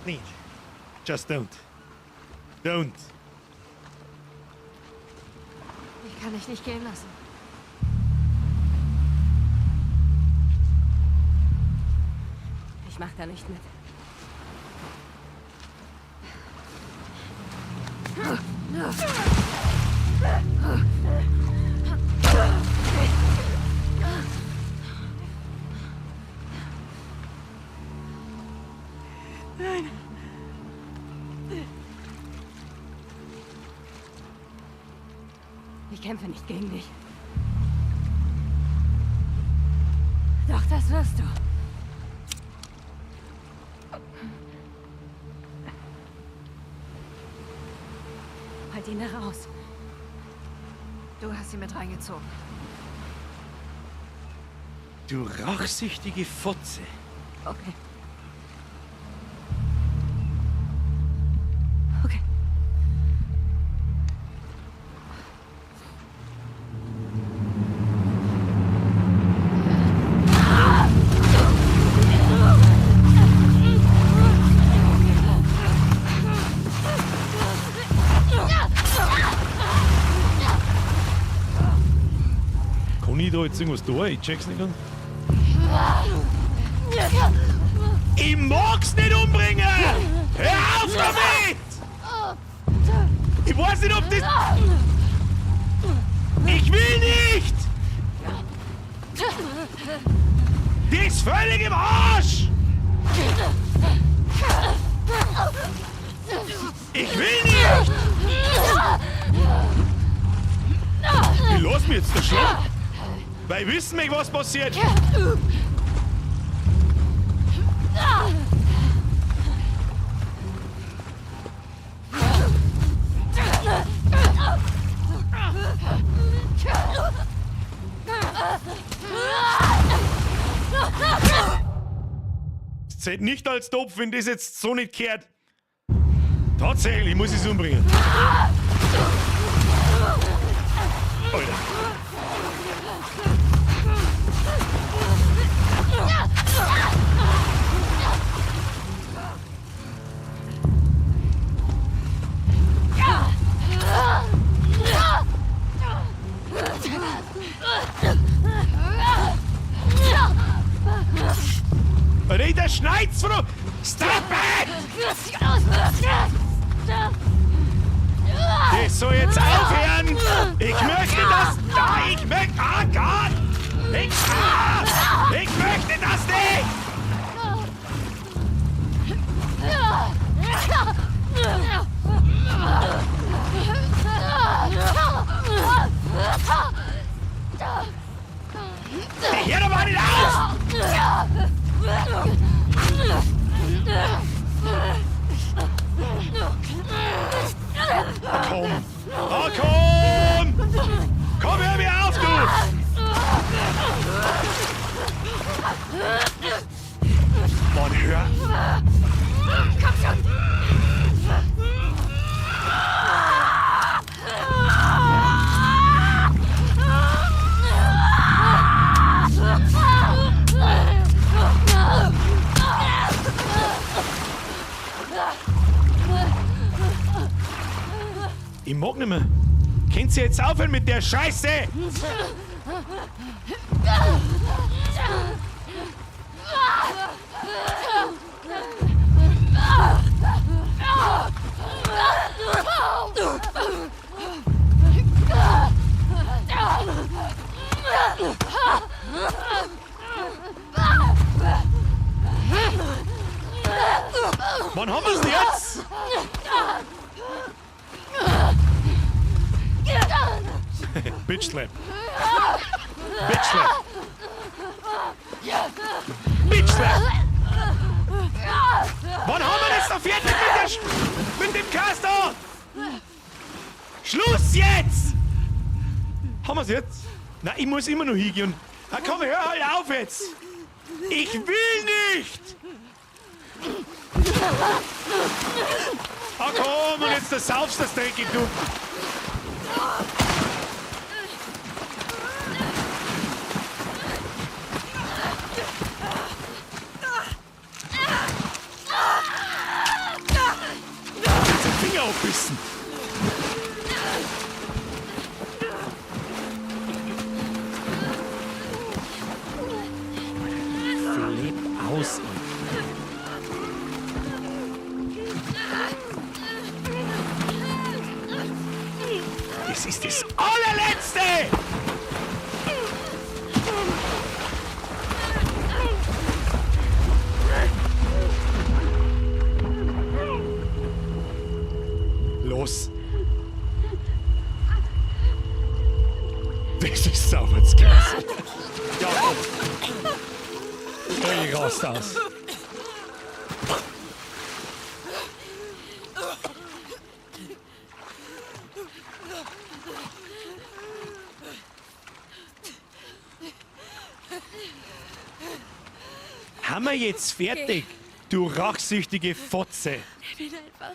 Nicht. Just don't. Don't. Ich kann dich nicht gehen lassen. Ich mach da nicht mit. Nein. Ich kämpfe nicht gegen dich. Doch, das wirst du. Halt ihn da raus. Du hast sie mit reingezogen. Du rachsüchtige Fotze. Okay. Okay. Kann ich da jetzt irgendwas tun? Ich check's nicht ganz. Ich mag's nicht umbringen! Hör auf damit! Ich weiß nicht, ob das... Ich will nicht! Die ist völlig im Arsch! Ich will nicht! Ich lass mich jetzt da schlagen. Weil ich wissen möchte, was passiert. Es zählt nicht als Topf, wenn das jetzt so nicht kehrt. Tatsächlich, muss ich es umbringen. Alter. Alter, der schneit's von... Stop it! Das soll jetzt aufhören! Ich möchte das... Ah, ich möchte... Ah, Gott! Ich... Ah, ich möchte das nicht! Ich hör doch mal nicht auf! Oh, komm! Oh, komm! Komm, hör mir auf, du! Mann, hör! Komm schon! Ich mag nicht mehr. Könnt ihr jetzt aufhören mit der Scheiße? Wann haben wir's denn jetzt? Bitch Slap. Bitch Slap. Bitch Slap. Wann haben wir das noch fertig mit dem Caster? Schluss jetzt! Haben wir's jetzt? Na, ich muss immer noch hingehen. Na komm, hör halt auf jetzt! Ich will nicht! Ah komm, und jetzt das saufst das dreckig, du! abbissen. Flip aus, Alter. Das ist das allerletzte! Los! Das ist sauber klasse. Ja, komm. Ich rast aus. Haben wir jetzt fertig? Du rachsüchtige Fotze. Nenn ihn einfach.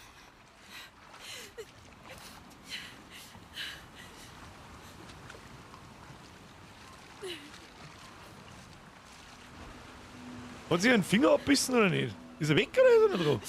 Hat sich einen Finger abbissen oder nicht? Ist er weg oder ist er noch drauf?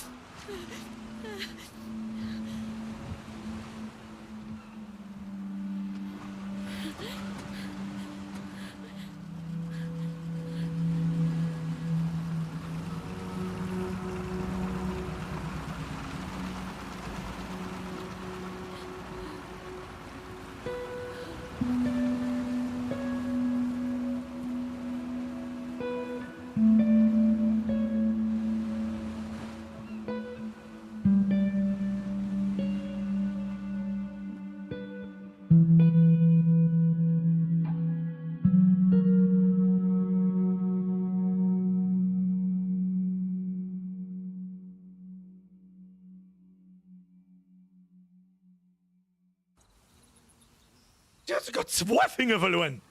Der hat sogar zwei Finger verloren.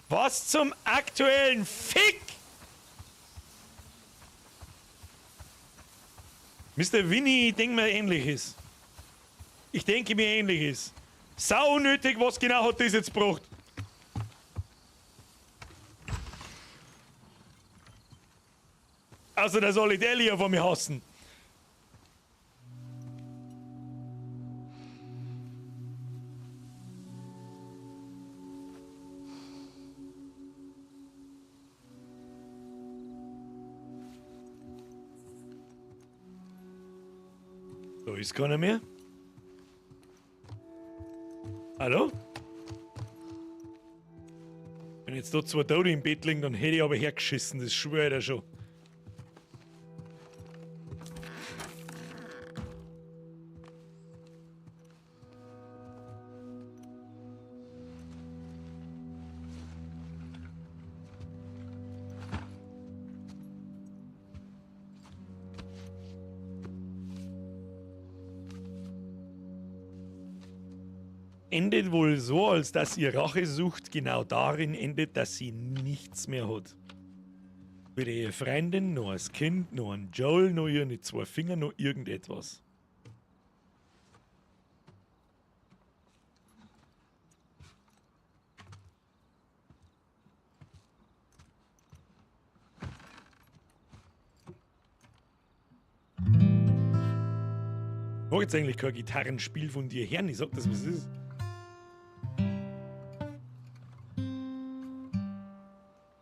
Was zum aktuellen Fick? Mr. Winnie, ich denke mir Ähnliches. Ich denke mir Ähnliches. Sau unnötig, was genau hat das jetzt gebracht? Also, da soll ich Ellie von mir hassen. Da ist keiner mehr. Hallo? Wenn jetzt da zwei Tote im Bett liegen, dann hätte ich aber hergeschissen, das schwöre ich dir schon. Endet wohl so, als dass ihr Rachesucht genau darin endet, dass sie nichts mehr hat. Weder ihre Freundin, noch das Kind, noch ein Joel, noch ihre zwei Finger, noch irgendetwas. Ich mag jetzt eigentlich kein Gitarrenspiel von dir hören, ich sag das, was es ist.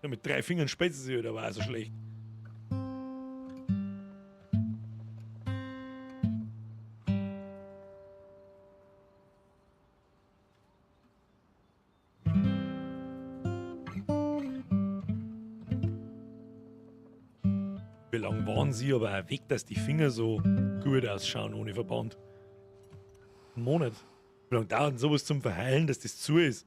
Ja, mit 3 Fingern spielt sie sich oder war so schlecht. Wie lange waren sie aber auch weg, dass die Finger so gut ausschauen ohne Verband? Ein Monat. Wie lange dauert denn sowas zum Verheilen, dass das zu ist?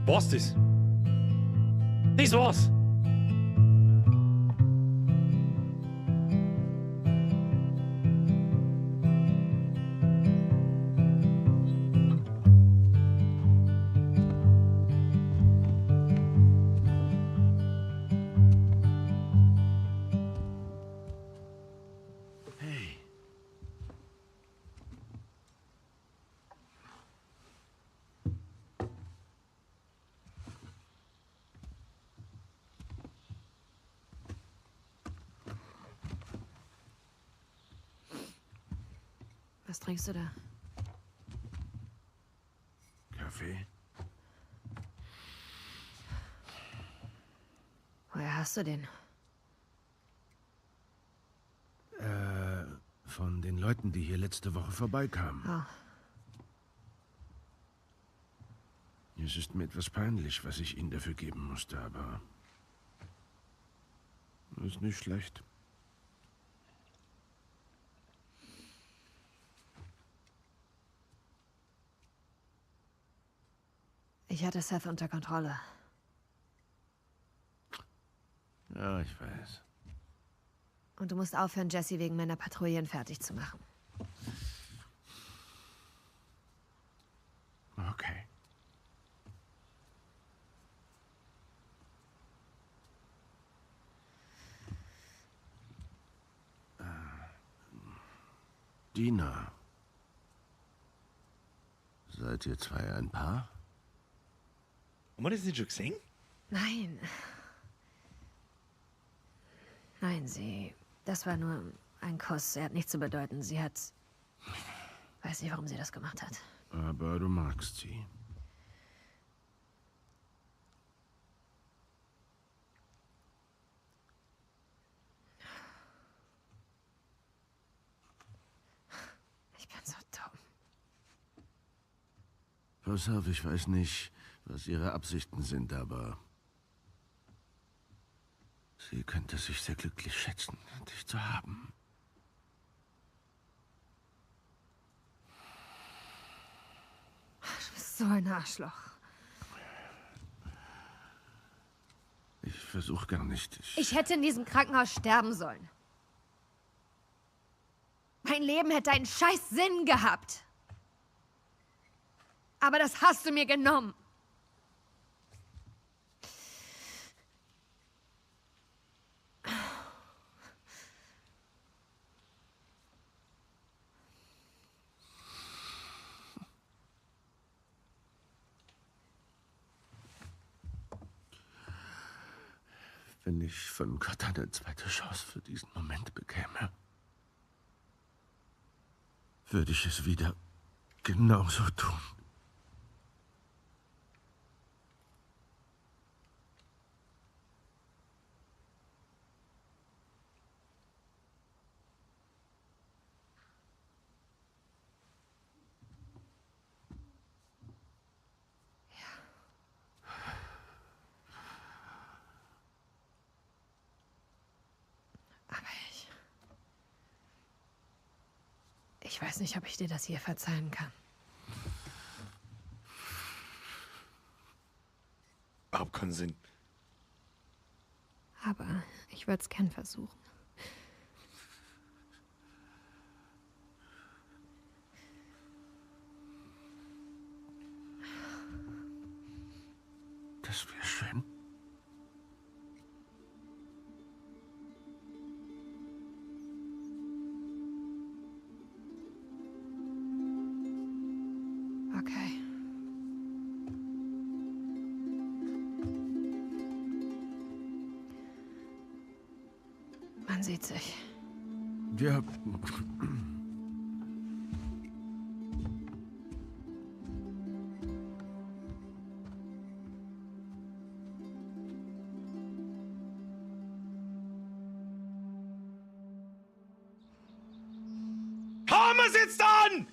War's das? Das war's! Was trinkst du da? Kaffee? Woher hast du den? Von den Leuten, die hier letzte Woche vorbeikamen. Oh. Es ist mir etwas peinlich, was ich ihnen dafür geben musste, aber ist nicht schlecht. Ich hatte Seth unter Kontrolle. Ja, ich weiß. Und du musst aufhören, Jesse wegen meiner Patrouillen fertig zu machen. Okay. Dina. Seid ihr zwei ein Paar? Haben wir das nicht schon gesehen? Nein. Nein, sie... Das war nur ein Kuss. Er hat nichts zu bedeuten. Sie hat... Weiß nicht, warum sie das gemacht hat. Aber du magst sie. Ich bin so dumm. Pass auf, ich weiß nicht, was ihre Absichten sind, aber sie könnte sich sehr glücklich schätzen, dich zu haben. Du bist so ein Arschloch. Ich versuche gar nicht. Ich hätte in diesem Krankenhaus sterben sollen. Mein Leben hätte einen scheiß Sinn gehabt. Aber das hast du mir genommen. Wenn ich von Gott eine zweite Chance für diesen Moment bekäme, würde ich es wieder genauso tun. Ich weiß nicht, ob ich dir das hier verzeihen kann. Überhaupt keinen Sinn. Aber ich würde es gern versuchen. Das wäre schön. Okay. Man sieht sich. Ja. Haben wir's jetzt dann?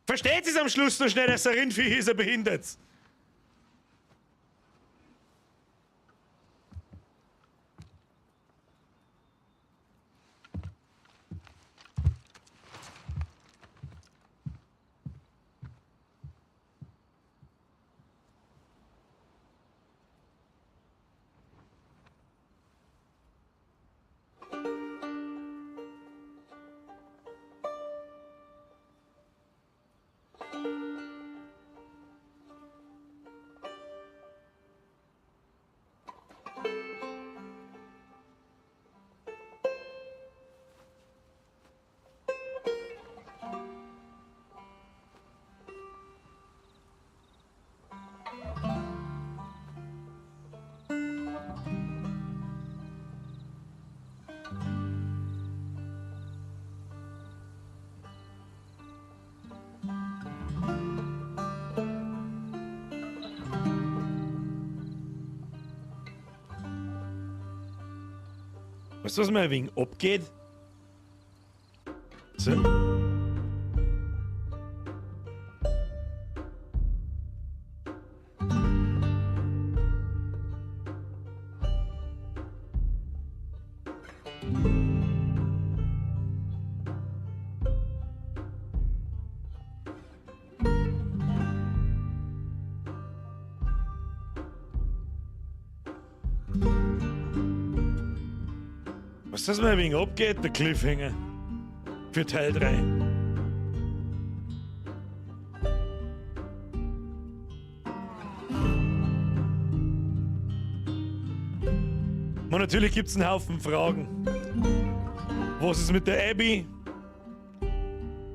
Versteht sie's am Schluss noch schnell, dass der Rindvieh ist, er behindert. Weißt du, was mir ein wenig abgeht? So. Was das mir ein wenig abgeht, der Cliffhanger. Für Teil 3. Man, natürlich gibt es einen Haufen Fragen. Was ist mit der Abby?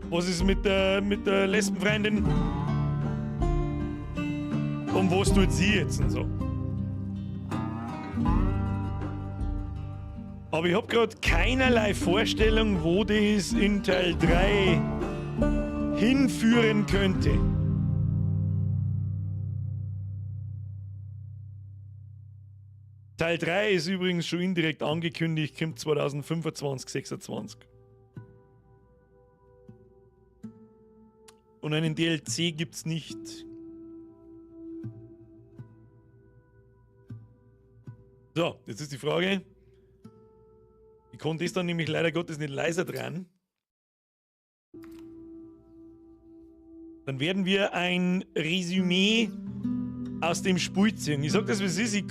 Was ist mit der Lesbenfreundin? Und was tut sie jetzt und so? Aber ich hab grad keinerlei Vorstellung, wo das in Teil 3 hinführen könnte. Teil 3 ist übrigens schon indirekt angekündigt, kommt 2025, 26. Und einen DLC gibt's nicht. So, jetzt ist die Frage. Ich konnte es dann nämlich leider Gottes nicht leiser dran. Dann werden wir ein Resümee aus dem Spiel ziehen. Ich sag das, wie es ist, ich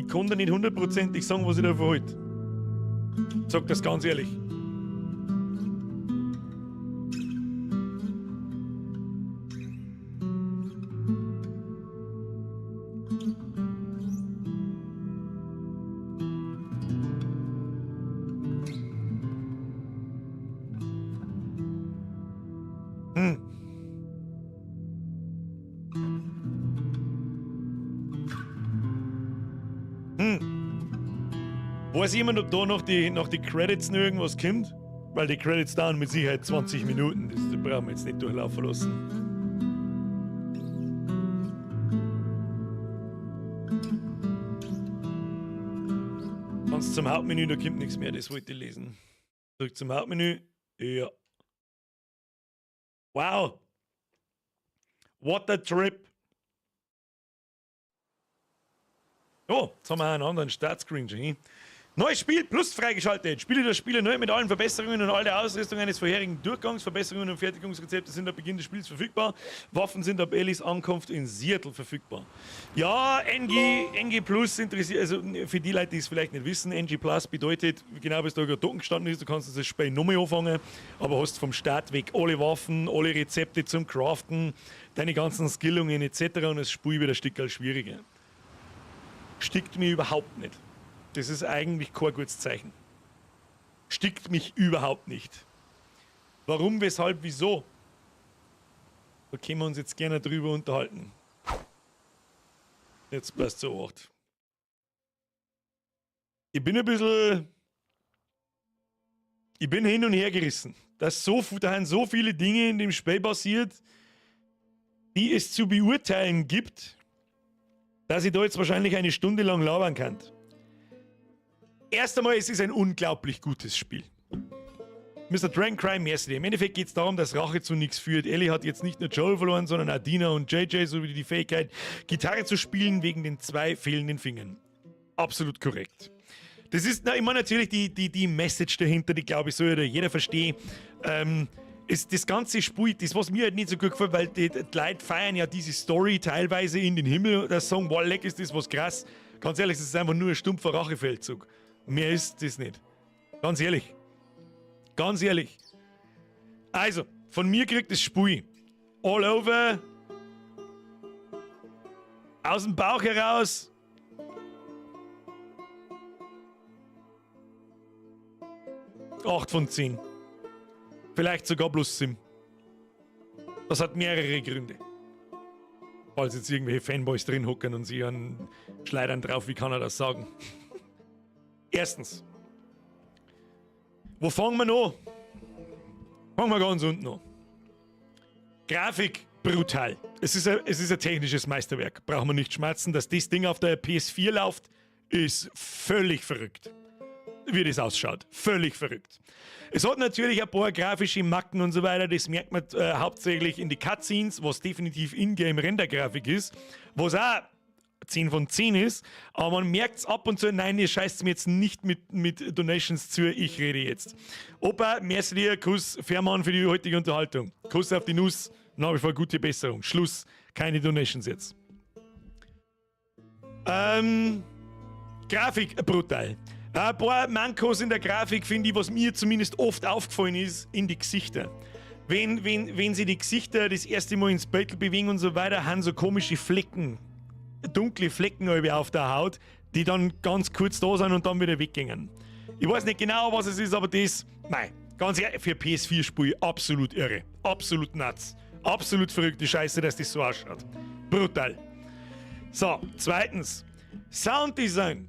kann da nicht hundertprozentig sagen, was ich da verhalte. Ich sag das ganz ehrlich. Weiß jemand, ob da noch die Credits noch irgendwas kommt? Weil die Credits dauern mit Sicherheit 20 Minuten. Das brauchen wir jetzt nicht durchlaufen lassen. Sonst zum Hauptmenü, da kommt nichts mehr, das wollte ich lesen. Zurück zum Hauptmenü. Ja. Wow. What a trip. Oh, jetzt haben wir einen anderen Startscreen schon hin. Neues Spiel Plus freigeschaltet. Spiele das Spiel neu mit allen Verbesserungen und all der Ausrüstung eines vorherigen Durchgangs. Verbesserungen und Fertigungsrezepte sind ab Beginn des Spiels verfügbar. Waffen sind ab Ellies Ankunft in Seattle verfügbar. Ja, NG Plus interessiert, also für die Leute, die es vielleicht nicht wissen, NG Plus bedeutet, genau wie es da gerade unten gestanden ist, du kannst das Spiel nochmal anfangen, aber hast vom Start weg alle Waffen, alle Rezepte zum Craften, deine ganzen Skillungen etc. und das Spiel wird ein Stück schwieriger. Stickt mir überhaupt nicht. Das ist eigentlich kein gutes Zeichen. Stickt mich überhaupt nicht. Warum, weshalb, wieso? Da können wir uns jetzt gerne drüber unterhalten. Jetzt passt zu 8. Ich bin ein bisschen... Ich bin hin und her gerissen. Dass so, da sind so viele Dinge in dem Spiel passiert, die es zu beurteilen gibt, dass ich da jetzt wahrscheinlich eine Stunde lang labern kann. Erst einmal, es ist ein unglaublich gutes Spiel. Mr. Dragon Crime Mercy. Im Endeffekt geht es darum, dass Rache zu nichts führt. Ellie hat jetzt nicht nur Joel verloren, sondern auch Dina und JJ sowie die Fähigkeit, Gitarre zu spielen wegen den 2 fehlenden Fingern. Absolut korrekt. Das ist na, immer natürlich die Message dahinter, die, glaube ich, soll ja jeder verstehen. Ist das ganze Spiel, das was mir halt nicht so gut gefällt, weil die Leute feiern ja diese Story teilweise in den Himmel, das sagen, wow, leck, ist das was krass. Ganz ehrlich, es ist einfach nur ein stumpfer Rachefeldzug. Mehr ist das nicht. Ganz ehrlich. Ganz ehrlich. Also, von mir kriegt das Spiel all over, aus dem Bauch heraus. 8 von 10. Vielleicht sogar plus 7. Das hat mehrere Gründe. Falls jetzt irgendwelche Fanboys drin hocken und sich an Schleidern drauf, wie kann er das sagen? Erstens. Wo fangen wir an? Fangen wir ganz unten an. Grafik brutal. Es ist ein technisches Meisterwerk. Brauchen wir nicht schmerzen. Dass das Ding auf der PS4 läuft, ist völlig verrückt. wie das ausschaut. Völlig verrückt. Es hat natürlich ein paar grafische Macken und so weiter, das merkt man hauptsächlich in die Cutscenes, was definitiv Ingame-Render-Grafik ist, was auch 10 von 10 ist, aber man merkt es ab und zu, nein, ihr scheißt mir jetzt nicht mit Donations zu, ich rede jetzt. Opa, merci dir, Kuss, Fährmann für die heutige Unterhaltung. Kuss auf die Nuss, nach wie vor gute Besserung. Schluss, keine Donations jetzt. Grafik brutal. Ein paar Mankos in der Grafik finde ich, was mir zumindest oft aufgefallen ist, in die Gesichter. Wenn sie die Gesichter das erste Mal ins Bild bewegen und so weiter, haben so komische Flecken, dunkle Flecken auf der Haut, die dann ganz kurz da sind und dann wieder weggehen. Ich weiß nicht genau, was es ist, aber das, nein, ganz ehrlich, für PS4-Spiel absolut irre. Absolut nuts. Absolut verrückte Scheiße, dass das so ausschaut. Brutal. So, zweitens, Sounddesign.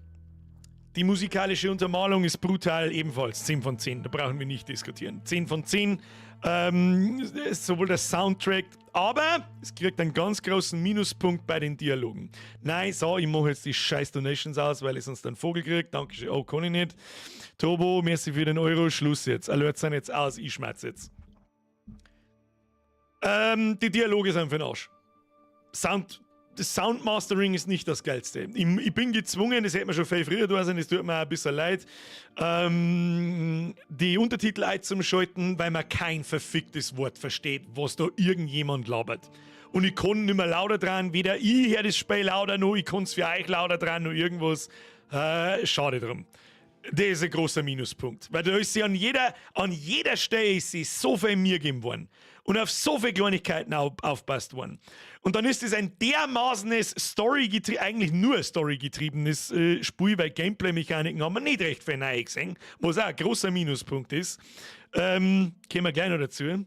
Die musikalische Untermalung ist brutal, ebenfalls 10 von 10, da brauchen wir nicht diskutieren. 10 von 10, sowohl der Soundtrack, aber es kriegt einen ganz großen Minuspunkt bei den Dialogen. Nein, so, ich mache jetzt die scheiß Donations aus, weil ich sonst einen Vogel kriege. Dankeschön, oh, kann ich nicht. Turbo, merci für den Euro, Schluss jetzt. Alert sind jetzt aus, ich schmerz jetzt. Die Dialoge sind für den Arsch. Das Soundmastering ist nicht das Geilste. Ich bin gezwungen, das hätte man schon viel früher da sein, das tut mir auch ein bisschen leid, die Untertitel einzuschalten, weil man kein verficktes Wort versteht, was da irgendjemand labert. Und ich kann nicht mehr lauter dran, weder ich höre das Spiel lauter noch, ich kann es für euch lauter dran, noch irgendwas. Schade drum. Das ist ein großer Minuspunkt. Weil da ist sie an jeder Stelle ist sie so viel mir gegeben worden. Und auf so viele Kleinigkeiten aufpasst worden. Und dann ist es ein dermaßenes eigentlich nur Story-getriebenes Spiel, weil Gameplay-Mechaniken haben wir nicht recht viel neu gesehen, was auch ein großer Minuspunkt ist. Kommen wir gleich noch dazu.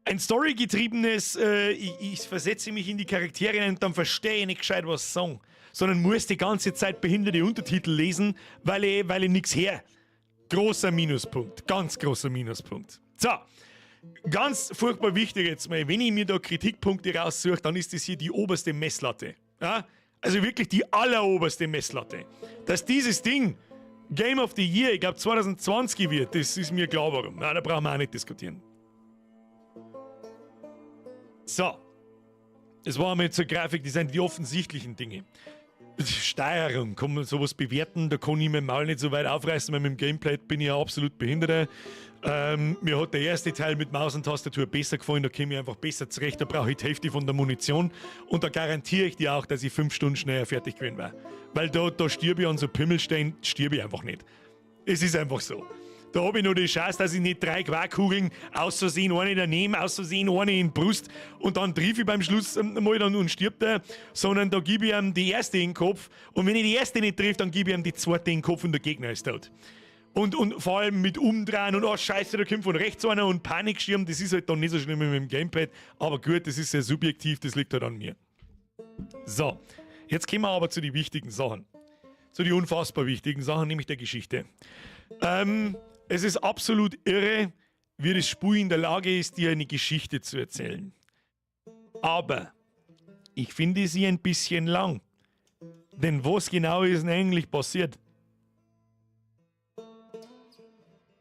Ein Story-getriebenes, ich versetze mich in die Charaktere und dann verstehe ich nicht gescheit, was sie sagen, sondern muss die ganze Zeit behinderte Untertitel lesen, weil ich nichts her. Großer Minuspunkt, ganz großer Minuspunkt. So. Ganz furchtbar wichtig jetzt mal, wenn ich mir da Kritikpunkte raussuche, dann ist das hier die oberste Messlatte. Ja? Also wirklich die alleroberste Messlatte. Dass dieses Ding Game of the Year, ich glaube 2020 wird, das ist mir klar warum. Ja, da brauchen wir auch nicht diskutieren. So. Das war einmal zur Grafikdesign, die offensichtlichen Dinge. Steuerung, kann man sowas bewerten, da kann ich mein Maul nicht so weit aufreißen, weil mit dem Gameplay bin ich ja absolut Behinderter. Mir hat der erste Teil mit Maus und Tastatur besser gefallen, da komme ich einfach besser zurecht, da brauche ich die Hälfte von der Munition und da garantiere ich dir auch, dass ich 5 Stunden schneller fertig gewesen war. Weil da stirb ich an so Pimmelstein, stirb ich einfach nicht. Es ist einfach so. Da habe ich noch die Chance, dass ich nicht 3 Quarkkugeln aus Versehen eine daneben, aus Versehen eine in die Brust und dann triff ich beim Schluss mal dann und stirbt er, sondern da gebe ich ihm die erste in den Kopf und wenn ich die erste nicht trifft, dann gebe ich ihm die zweite in den Kopf und der Gegner ist tot. Und vor allem mit Umdrehen und oh Scheiße, da kommt von rechts einer und Panikschirm, das ist halt dann nicht so schlimm wie mit dem Gamepad, aber gut, das ist sehr subjektiv, das liegt halt an mir. So, jetzt kommen wir aber zu den wichtigen Sachen. Zu den unfassbar wichtigen Sachen, nämlich der Geschichte. Es ist absolut irre, wie das Spiel in der Lage ist, dir eine Geschichte zu erzählen. Aber ich finde sie ein bisschen lang. Denn was genau ist denn eigentlich passiert?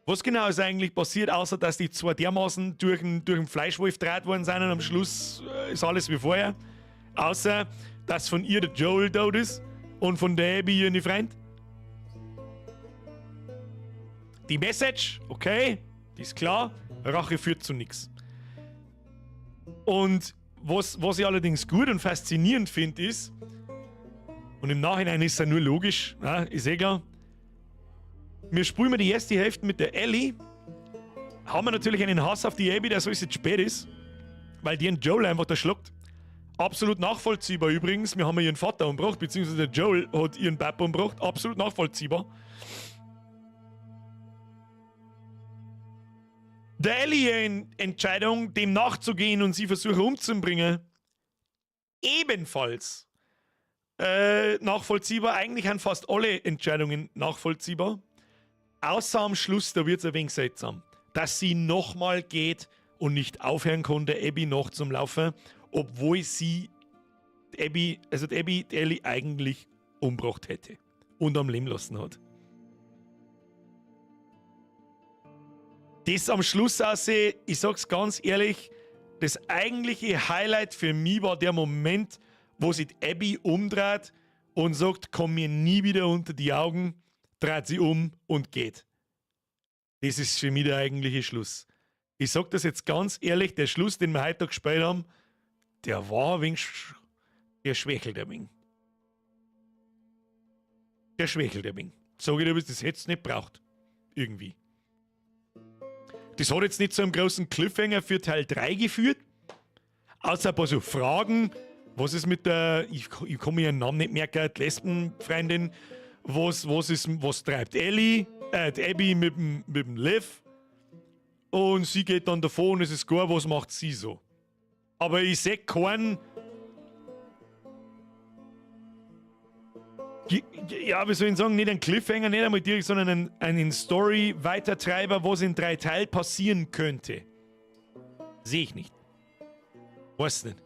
Was genau ist eigentlich passiert, außer dass die zwei dermaßen durch den Fleischwolf gedreht worden sind und am Schluss ist alles wie vorher? Außer, dass von ihr der Joel tot ist und von der Abby ihren Freund. Die Message, okay, die ist klar, Rache führt zu nichts. Und was ich allerdings gut und faszinierend finde, ist, und im Nachhinein ist es ja nur logisch, ja, ist eh klar, wir spielen die erste Hälfte mit der Ellie, haben wir natürlich einen Hass auf die Abby, der so jetzt spät ist, weil die einen Joel einfach da schluckt. Absolut nachvollziehbar übrigens, wir haben ihren Vater umgebracht, beziehungsweise der Joel hat ihren Papa umgebracht, absolut nachvollziehbar. Der Ellie Entscheidung, dem nachzugehen und sie versuchen umzubringen, ebenfalls nachvollziehbar. Eigentlich sind fast alle Entscheidungen nachvollziehbar. Außer am Schluss, da wird es ein wenig seltsam, dass sie nochmal geht und nicht aufhören konnte, Abby noch zum Laufen, obwohl sie Abby, also die Abby die Ellie eigentlich umgebracht hätte und am Leben lassen hat. Das am Schluss ausseh, ich sag's ganz ehrlich, das eigentliche Highlight für mich war der Moment, wo sich die Abby umdreht und sagt, komm mir nie wieder unter die Augen, dreht sie um und geht. Das ist für mich der eigentliche Schluss. Ich sag das jetzt ganz ehrlich, der Schluss, den wir heute gespielt haben, der war ein wenig, der schwächelt ein wenig. Der schwächelt ein wenig. Sag ich dir, das hätt's nicht braucht. Irgendwie. Das hat jetzt nicht zu einem großen Cliffhanger für Teil 3 geführt. Außer ein paar so Fragen. Was ist mit der, ich kann mir ihren Namen nicht merken, die Lesbenfreundin. Was treibt Ellie, die Abby mit dem Lev? Und sie geht dann davon und es ist klar, was macht sie so. Aber ich seh keinen. Ja, wie soll ich sagen, nicht einen Cliffhanger, nicht einmal direkt, sondern einen Story-Weitertreiber, was in 3 Teilen passieren könnte. Sehe ich nicht. Weiß nicht.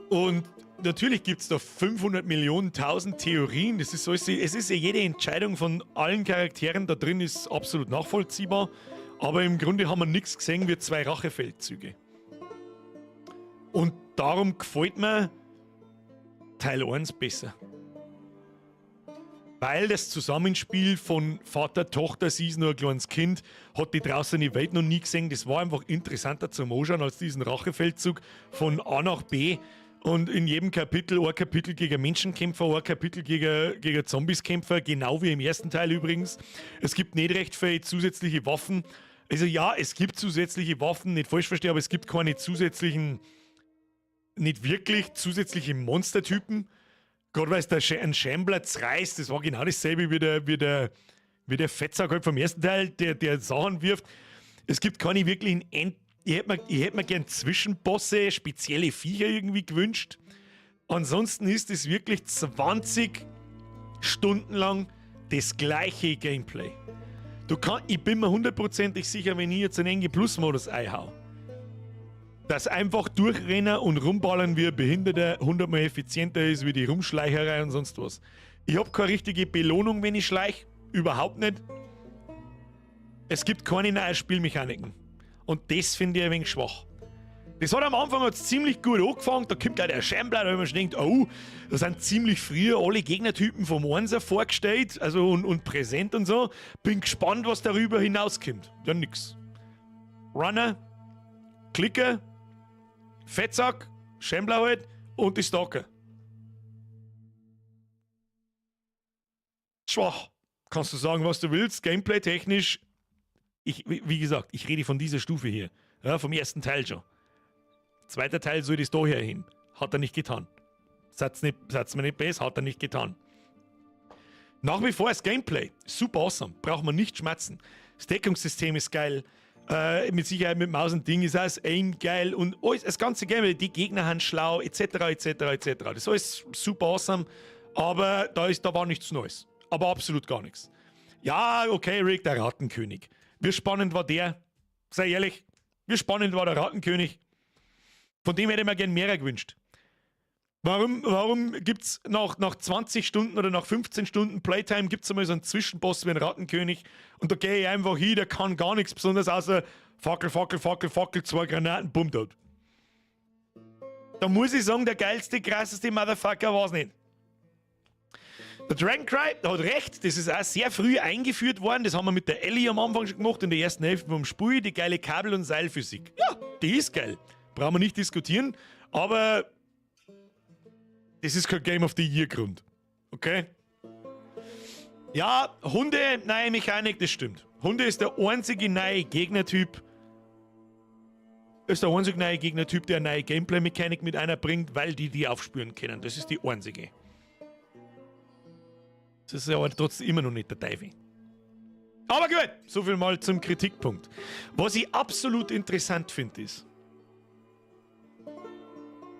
Und natürlich gibt's da 500 Millionen, 1000 Theorien. Das ist alles, es ist ja jede Entscheidung von allen Charakteren da drin ist absolut nachvollziehbar. Aber im Grunde haben wir nichts gesehen wie 2 Rachefeldzüge. Und darum gefällt mir Teil 1 besser. Weil das Zusammenspiel von Vater, Tochter, sie ist nur ein kleines Kind, hat die draußen die Welt noch nie gesehen. Das war einfach interessanter zum Anschauen als diesen Rachefeldzug von A nach B. Und in jedem Kapitel, ein Kapitel gegen Menschenkämpfer, ein Kapitel gegen Zombieskämpfer, genau wie im ersten Teil übrigens. Es gibt nicht recht viele zusätzliche Waffen. Also ja, es gibt zusätzliche Waffen, nicht falsch verstehen, aber es gibt keine zusätzlichen, nicht wirklich zusätzliche Monstertypen. Gerade weil es der ein Shambler zerreißt, das war genau dasselbe wie der Fettsack halt vom ersten Teil, der Sachen wirft. Es gibt keine wirklichen End-, ich hätte mir, ich hätt mir gern Zwischenbosse, spezielle Viecher irgendwie gewünscht. Ansonsten ist es wirklich 20 Stunden lang das gleiche Gameplay. Ich bin mir hundertprozentig sicher, wenn ich jetzt einen NG Plus Modus einhau, dass einfach durchrennen und rumballern wie ein Behinderter 100-mal effizienter ist wie die Rumschleicherei und sonst was. Ich hab keine richtige Belohnung, wenn ich schleich. Überhaupt nicht. Es gibt keine neuen Spielmechaniken. Und das finde ich ein wenig schwach. Das hat am Anfang jetzt ziemlich gut angefangen. Da kommt gleich der Shambler, da hab ich mir schon gedacht, oh, da sind ziemlich früh alle Gegnertypen vom Einser vorgestellt, also und präsent und so. Bin gespannt, was darüber hinauskommt. Ja, nix. Runner, Klicker, Fettsack, Shambler halt und die Stalker. Schwach. Kannst du sagen, was du willst. Gameplay-technisch, wie gesagt, ich rede von dieser Stufe hier. Ja, vom ersten Teil schon. Zweiter Teil soll das da her hin. Hat er nicht getan. Satz nicht, satz mir nicht besser, hat er nicht getan. Nach wie vor das Gameplay. Super awesome. Braucht man nicht schmerzen. Das Deckungssystem ist geil. Mit Sicherheit mit Maus und Ding ist auch das Aim geil und alles, das ganze Gameplay, die Gegner sind schlau, et cetera, et cetera, et cetera. Das ist alles super awesome, aber da war nichts Neues. Aber absolut gar nichts. Ja, okay, Rick, der Rattenkönig. Wie spannend war der? Sei ehrlich, wie spannend war der Rattenkönig? Von dem hätte ich mir gern mehr gewünscht. Warum gibt's nach 20 Stunden oder nach 15 Stunden Playtime gibt's einmal so einen Zwischenboss wie einen Rattenkönig und da gehe ich einfach hin, der kann gar nichts besonders außer Fackel, Fackel, Fackel, Fackel, 2 Granaten, bumm, tot. Da muss ich sagen, der geilste, krasseste Motherfucker war's nicht. Der Dragon Cry hat recht, das ist auch sehr früh eingeführt worden, das haben wir mit der Ellie am Anfang schon gemacht, in der ersten Hälfte vom Spiel, die geile Kabel- und Seilphysik. Ja, die ist geil. Brauchen wir nicht diskutieren, aber das ist kein Game of the Year Grund. Okay? Ja, Hunde, neue Mechanik, das stimmt. Hunde ist der einzige neue Gegnertyp. Ist der einzige neue Gegnertyp, der eine neue Gameplay-Mechanik mit einer bringt, weil die die aufspüren können. Das ist die einzige. Das ist aber trotzdem immer noch nicht der Teufel. Aber gut, soviel mal zum Kritikpunkt. Was ich absolut interessant finde, ist,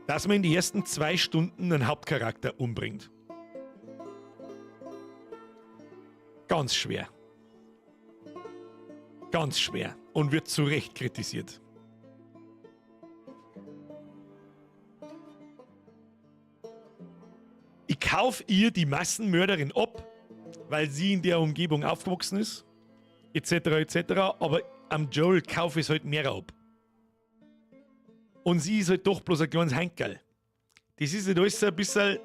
dass man in die ersten 2 Stunden einen Hauptcharakter umbringt. Ganz schwer. Ganz schwer. Und wird zu Recht kritisiert. Ich kauf ihr die Massenmörderin ab, weil sie in der Umgebung aufgewachsen ist, etc., etc., aber am Joel kauf ich es halt mehr ab. Und sie ist halt doch bloß ein kleines Henkerl. Das ist halt alles so ein bisschen.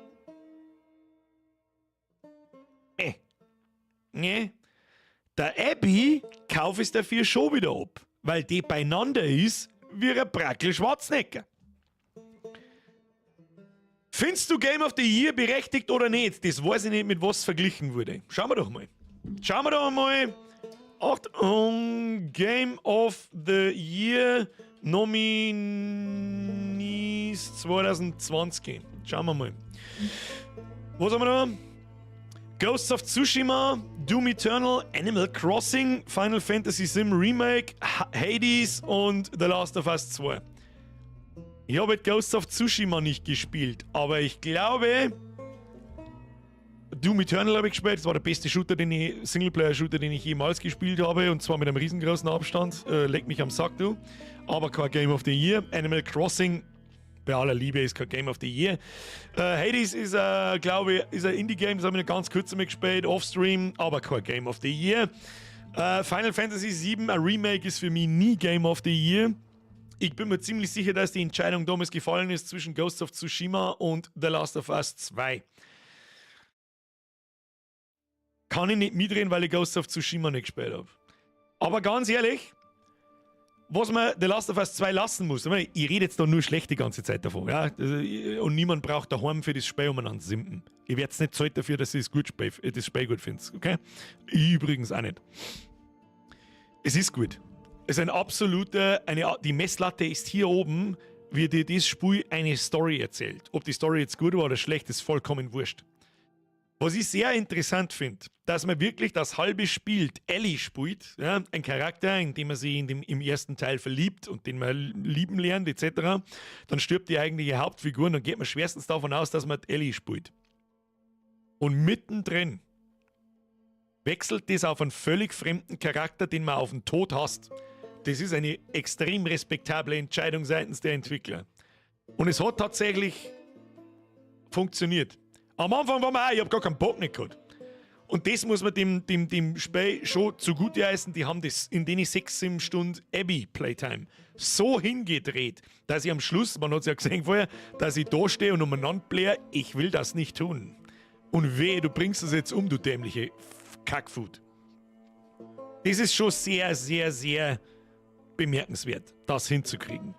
Ne? Der Abby kauf ich dafür schon wieder ab, weil die beieinander ist wie ein Brackel Schwarzenegger. Findest du Game of the Year berechtigt oder nicht? Das weiß ich nicht, mit was verglichen wurde. Schauen wir doch mal. Schauen wir doch mal. Achtung, Game of the Year Nominees 2020. Schauen wir mal. Was haben wir da? Ghosts of Tsushima, Doom Eternal, Animal Crossing, Final Fantasy VII Remake, Hades und The Last of Us 2. Ich habe Ghosts of Tsushima nicht gespielt, aber ich glaube, Doom Eternal habe ich gespielt. Das war der beste Shooter, den ich, Singleplayer-Shooter, den ich jemals gespielt habe. Und zwar mit einem riesengroßen Abstand. Leck mich am Sack, du. Aber kein Game of the Year. Animal Crossing, bei aller Liebe, ist kein Game of the Year. Hades ist, glaube ich, ist ein Indie-Game, das habe ich noch ganz kurz einmal gespielt, Offstream, aber kein Game of the Year. Final Fantasy VII, ein Remake, ist für mich nie Game of the Year. Ich bin mir ziemlich sicher, dass die Entscheidung damals gefallen ist zwischen Ghost of Tsushima und The Last of Us 2. Kann ich nicht mitreden, weil ich Ghost of Tsushima nicht gespielt habe. Aber ganz ehrlich, was man The Last of Us 2 lassen muss, ich meine, ich rede jetzt da nur schlecht die ganze Zeit davon, ja? Und niemand braucht daheim für das Spiel umeinander simpen. Ich werde jetzt nicht zahlt dafür, dass ich das Spiel gut finde, okay? Ich übrigens auch nicht. Es ist gut. Es ist ein absoluter, eine, die Messlatte ist hier oben, wie dir das Spiel eine Story erzählt. Ob die Story jetzt gut war oder schlecht, ist vollkommen wurscht. Was ich sehr interessant finde, dass man wirklich das halbe Spiel Ellie spielt, ja, ein Charakter, in dem man sich im ersten Teil verliebt und den man lieben lernt, etc. Dann stirbt die eigentliche Hauptfigur und dann geht man schwerstens davon aus, dass man Ellie spielt. Und mittendrin wechselt das auf einen völlig fremden Charakter, den man auf den Tod hasst. Das ist eine extrem respektable Entscheidung seitens der Entwickler. Und es hat tatsächlich funktioniert. Am Anfang war man auch, ich hab gar keinen Bock nicht gehabt. Und das muss man dem Spiel schon zugute heißen. Die haben das in den 6, 7 Stunden Abby Playtime so hingedreht, dass ich am Schluss, man hat es ja gesehen vorher, dass ich da stehe und umeinander blähe, ich will das nicht tun. Und wehe, du bringst es jetzt um, du dämliche Kackfood. Das ist schon sehr, sehr, sehr bemerkenswert, das hinzukriegen.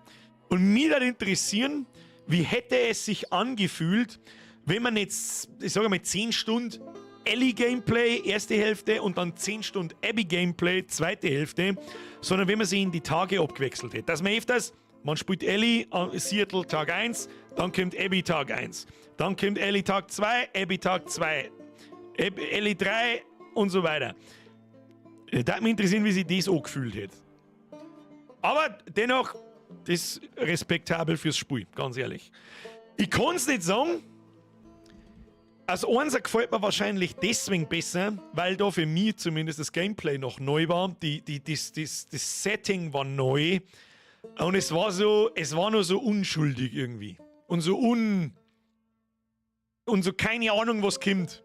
Und mich würde interessieren, wie hätte es sich angefühlt, wenn man jetzt, ich sage mal, 10 Stunden Ellie Gameplay, erste Hälfte, und dann 10 Stunden Abby Gameplay, zweite Hälfte, sondern wenn man sie in die Tage abgewechselt hätte. Dass man öfters, man spielt Ellie Seattle Tag 1, dann kommt Abby Tag 1, dann kommt Ellie Tag 2, Abby Tag 2, Ellie 3 und so weiter. Da würde mich interessieren, wie sich das auch gefühlt hätte. Aber dennoch, das ist respektabel fürs Spiel, ganz ehrlich. Ich kann es nicht sagen. Also eins gefällt mir wahrscheinlich deswegen besser, weil da für mich zumindest das Gameplay noch neu war. Das Setting war neu. Und es war so, es war nur so unschuldig irgendwie. Und so un. Und so keine Ahnung, was kommt.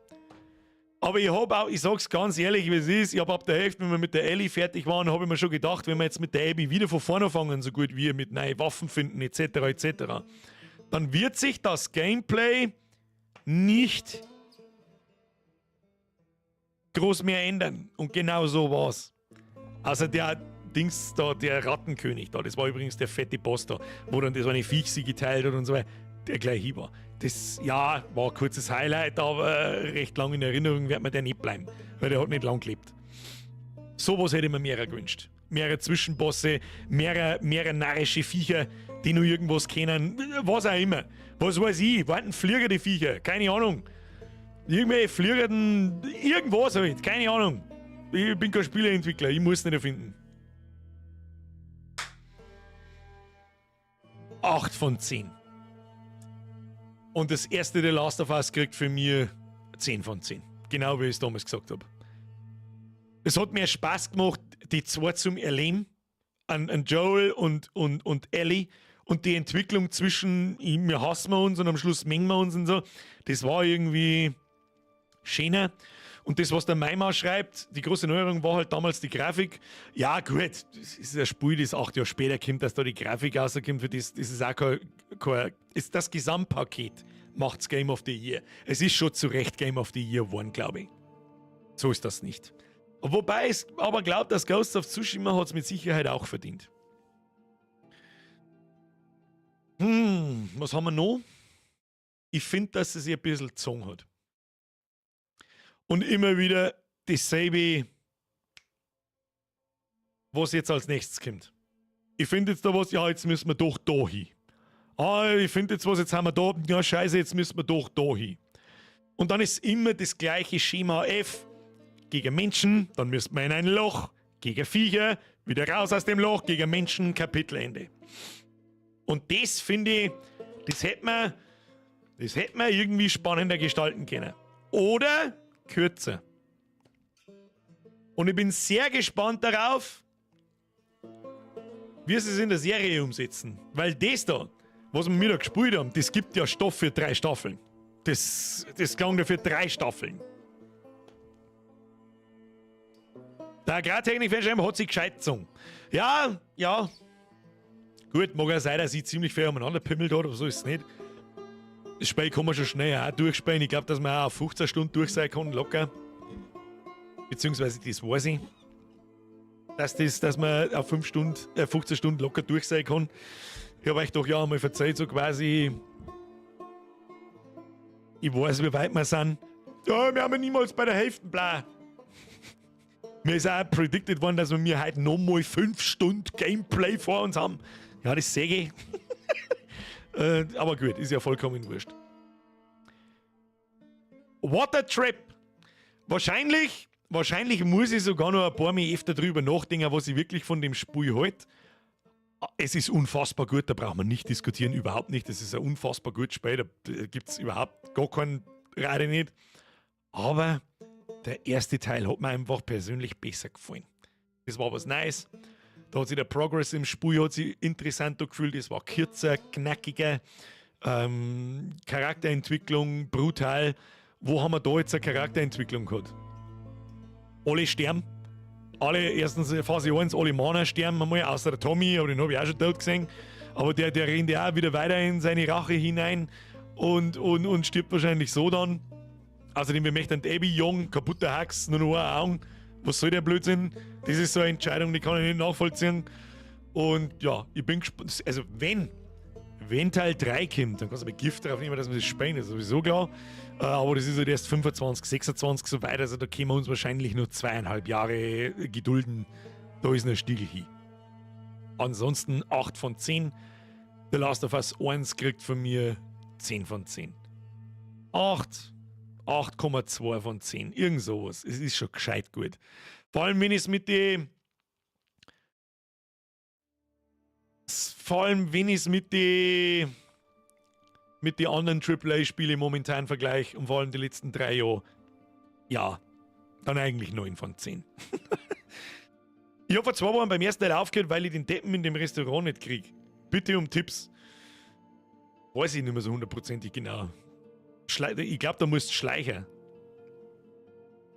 Aber ich habe auch, ich sag's ganz ehrlich, wie es ist, ich habe ab der Hälfte, wenn wir mit der Ellie fertig waren, habe ich mir schon gedacht, wenn wir jetzt mit der Abby wieder von vorne fangen, so gut wie mit neuen Waffen finden, etc., etc., dann wird sich das Gameplay nicht groß mehr ändern. Und genau so war's. Also der Dings da, der Rattenkönig da, das war übrigens der fette Boss da, wo dann das eine Viech sie geteilt hat und so weiter, der gleich hier war. Das, ja, war ein kurzes Highlight, aber recht lang in Erinnerung wird mir der nicht bleiben, weil der hat nicht lang gelebt. Sowas hätte ich mir mehr gewünscht. Mehrere Zwischenbosse, mehrere narrische Viecher, die nur irgendwas kennen, was auch immer. Was weiß ich, warten fliegende Viecher, keine Ahnung. Irgendwelche fliegenden, irgendwas halt, keine Ahnung. Ich bin kein Spieleentwickler, ich muss nicht erfinden. 8 von 10. Und das erste The Last of Us kriegt für mich 10 von 10. Genau wie ich es damals gesagt habe. Es hat mir Spaß gemacht, die zwei zum Erleben. An Joel und Ellie. Und die Entwicklung zwischen wir hassen wir uns und am Schluss mengen wir uns und so, das war irgendwie schöner. Und das, was der Maimar schreibt, die große Neuerung war halt damals die Grafik. Ja, gut, das ist ein Spiel, das 8 Jahre später kommt, dass da die Grafik rauskommt, für das, das ist auch kein ist das Gesamtpaket macht's Game of the Year. Es ist schon zu Recht Game of the Year geworden, glaube ich. So ist das nicht. Wobei ich aber glaube, dass Ghost of Tsushima hat es mit Sicherheit auch verdient. Was haben wir noch? Ich finde, dass es sich ein bisschen gezogen hat. Und immer wieder dasselbe, was jetzt als nächstes kommt. Ich finde jetzt da was, ja, jetzt müssen wir doch da hin. Ah, ich finde jetzt was, jetzt haben wir da, ja, scheiße, jetzt müssen wir doch da hin. Und dann ist immer das gleiche Schema F gegen Menschen, dann müssen wir in ein Loch, gegen Viecher, wieder raus aus dem Loch, gegen Menschen, Kapitelende. Und das finde ich, das hätte man irgendwie spannender gestalten können. Oder kürzer. Und ich bin sehr gespannt darauf, wie sie es in der Serie umsetzen. Weil das da, was wir da gespielt haben, das gibt ja Stoff für drei Staffeln. Das klang ja für drei Staffeln. Der Agrartechnik-Fan hat sich gescheit gezogen. Ja, ja. Gut, mag ja sein, dass ich ziemlich viel umeinander pimmelt hat, aber so ist es nicht. Das Spiel kann man schon schnell auch durchspielen. Ich glaube, dass man auch auf 15 Stunden durch sein kann, locker. Beziehungsweise das weiß ich. Dass man auf 5 Stunden, 15 Stunden locker durch sein kann. Ich habe euch doch ja einmal verzeiht, so quasi. Ich weiß, wie weit wir sind. Ja, wir haben ja niemals bei der Hälfte, bla. Mir ist auch predicted worden, dass wir mir heute nochmal 5 Stunden Gameplay vor uns haben. Ja, das sehe ich. Aber gut, ist ja vollkommen wurscht. What a trip! Wahrscheinlich muss ich sogar noch ein paar Mal öfter drüber nachdenken, was ich wirklich von dem Spiel halte. Es ist unfassbar gut, da braucht man nicht diskutieren, überhaupt nicht. Das ist ein unfassbar gutes Spiel, da gibt es überhaupt gar keinen Rade nicht. Aber der erste Teil hat mir einfach persönlich besser gefallen. Das war was Neues. Da hat sich der Progress im Spiel hat sich interessanter gefühlt. Es war kürzer, knackiger. Charakterentwicklung brutal. Wo haben wir da jetzt eine Charakterentwicklung gehabt? Alle sterben. Alle, erstens Phase 1, alle Männer sterben einmal, außer der Tommy, aber den habe ich auch schon tot gesehen. Aber der rennt ja auch wieder weiter in seine Rache hinein und stirbt wahrscheinlich so dann. Außerdem, wir möchten Abby jung, kaputter Hax, nur noch ein Augen. Was soll der Blödsinn? Das ist so eine Entscheidung, die kann ich nicht nachvollziehen. Und ja, ich bin gespannt. Also, wenn Teil 3 kommt, dann kannst du aber Gift drauf nehmen, dass wir das spielen, das ist sowieso klar. Aber das ist halt erst 25, 26 so weit, also da können wir uns wahrscheinlich nur 2,5 Jahre gedulden. Da ist ein Stiegel hin. Ansonsten 8 von 10. The Last of Us 1 kriegt von mir 10 von 10. 8, 8,2 von 10. Irgend sowas. Es ist schon gescheit gut. Vor allem, wenn ich es mit die. Vor allem, wenn ich es mit die. Mit den anderen AAA-Spielen momentan vergleiche und vor allem die letzten 3 Jahre. Ja, dann eigentlich 9 von 10. Ich habe vor 2 Wochen beim ersten Teil aufgehört, weil ich den Deppen in dem Restaurant nicht krieg. Bitte um Tipps. Weiß ich nicht mehr so hundertprozentig genau. Ich glaub, da musst du schleichen.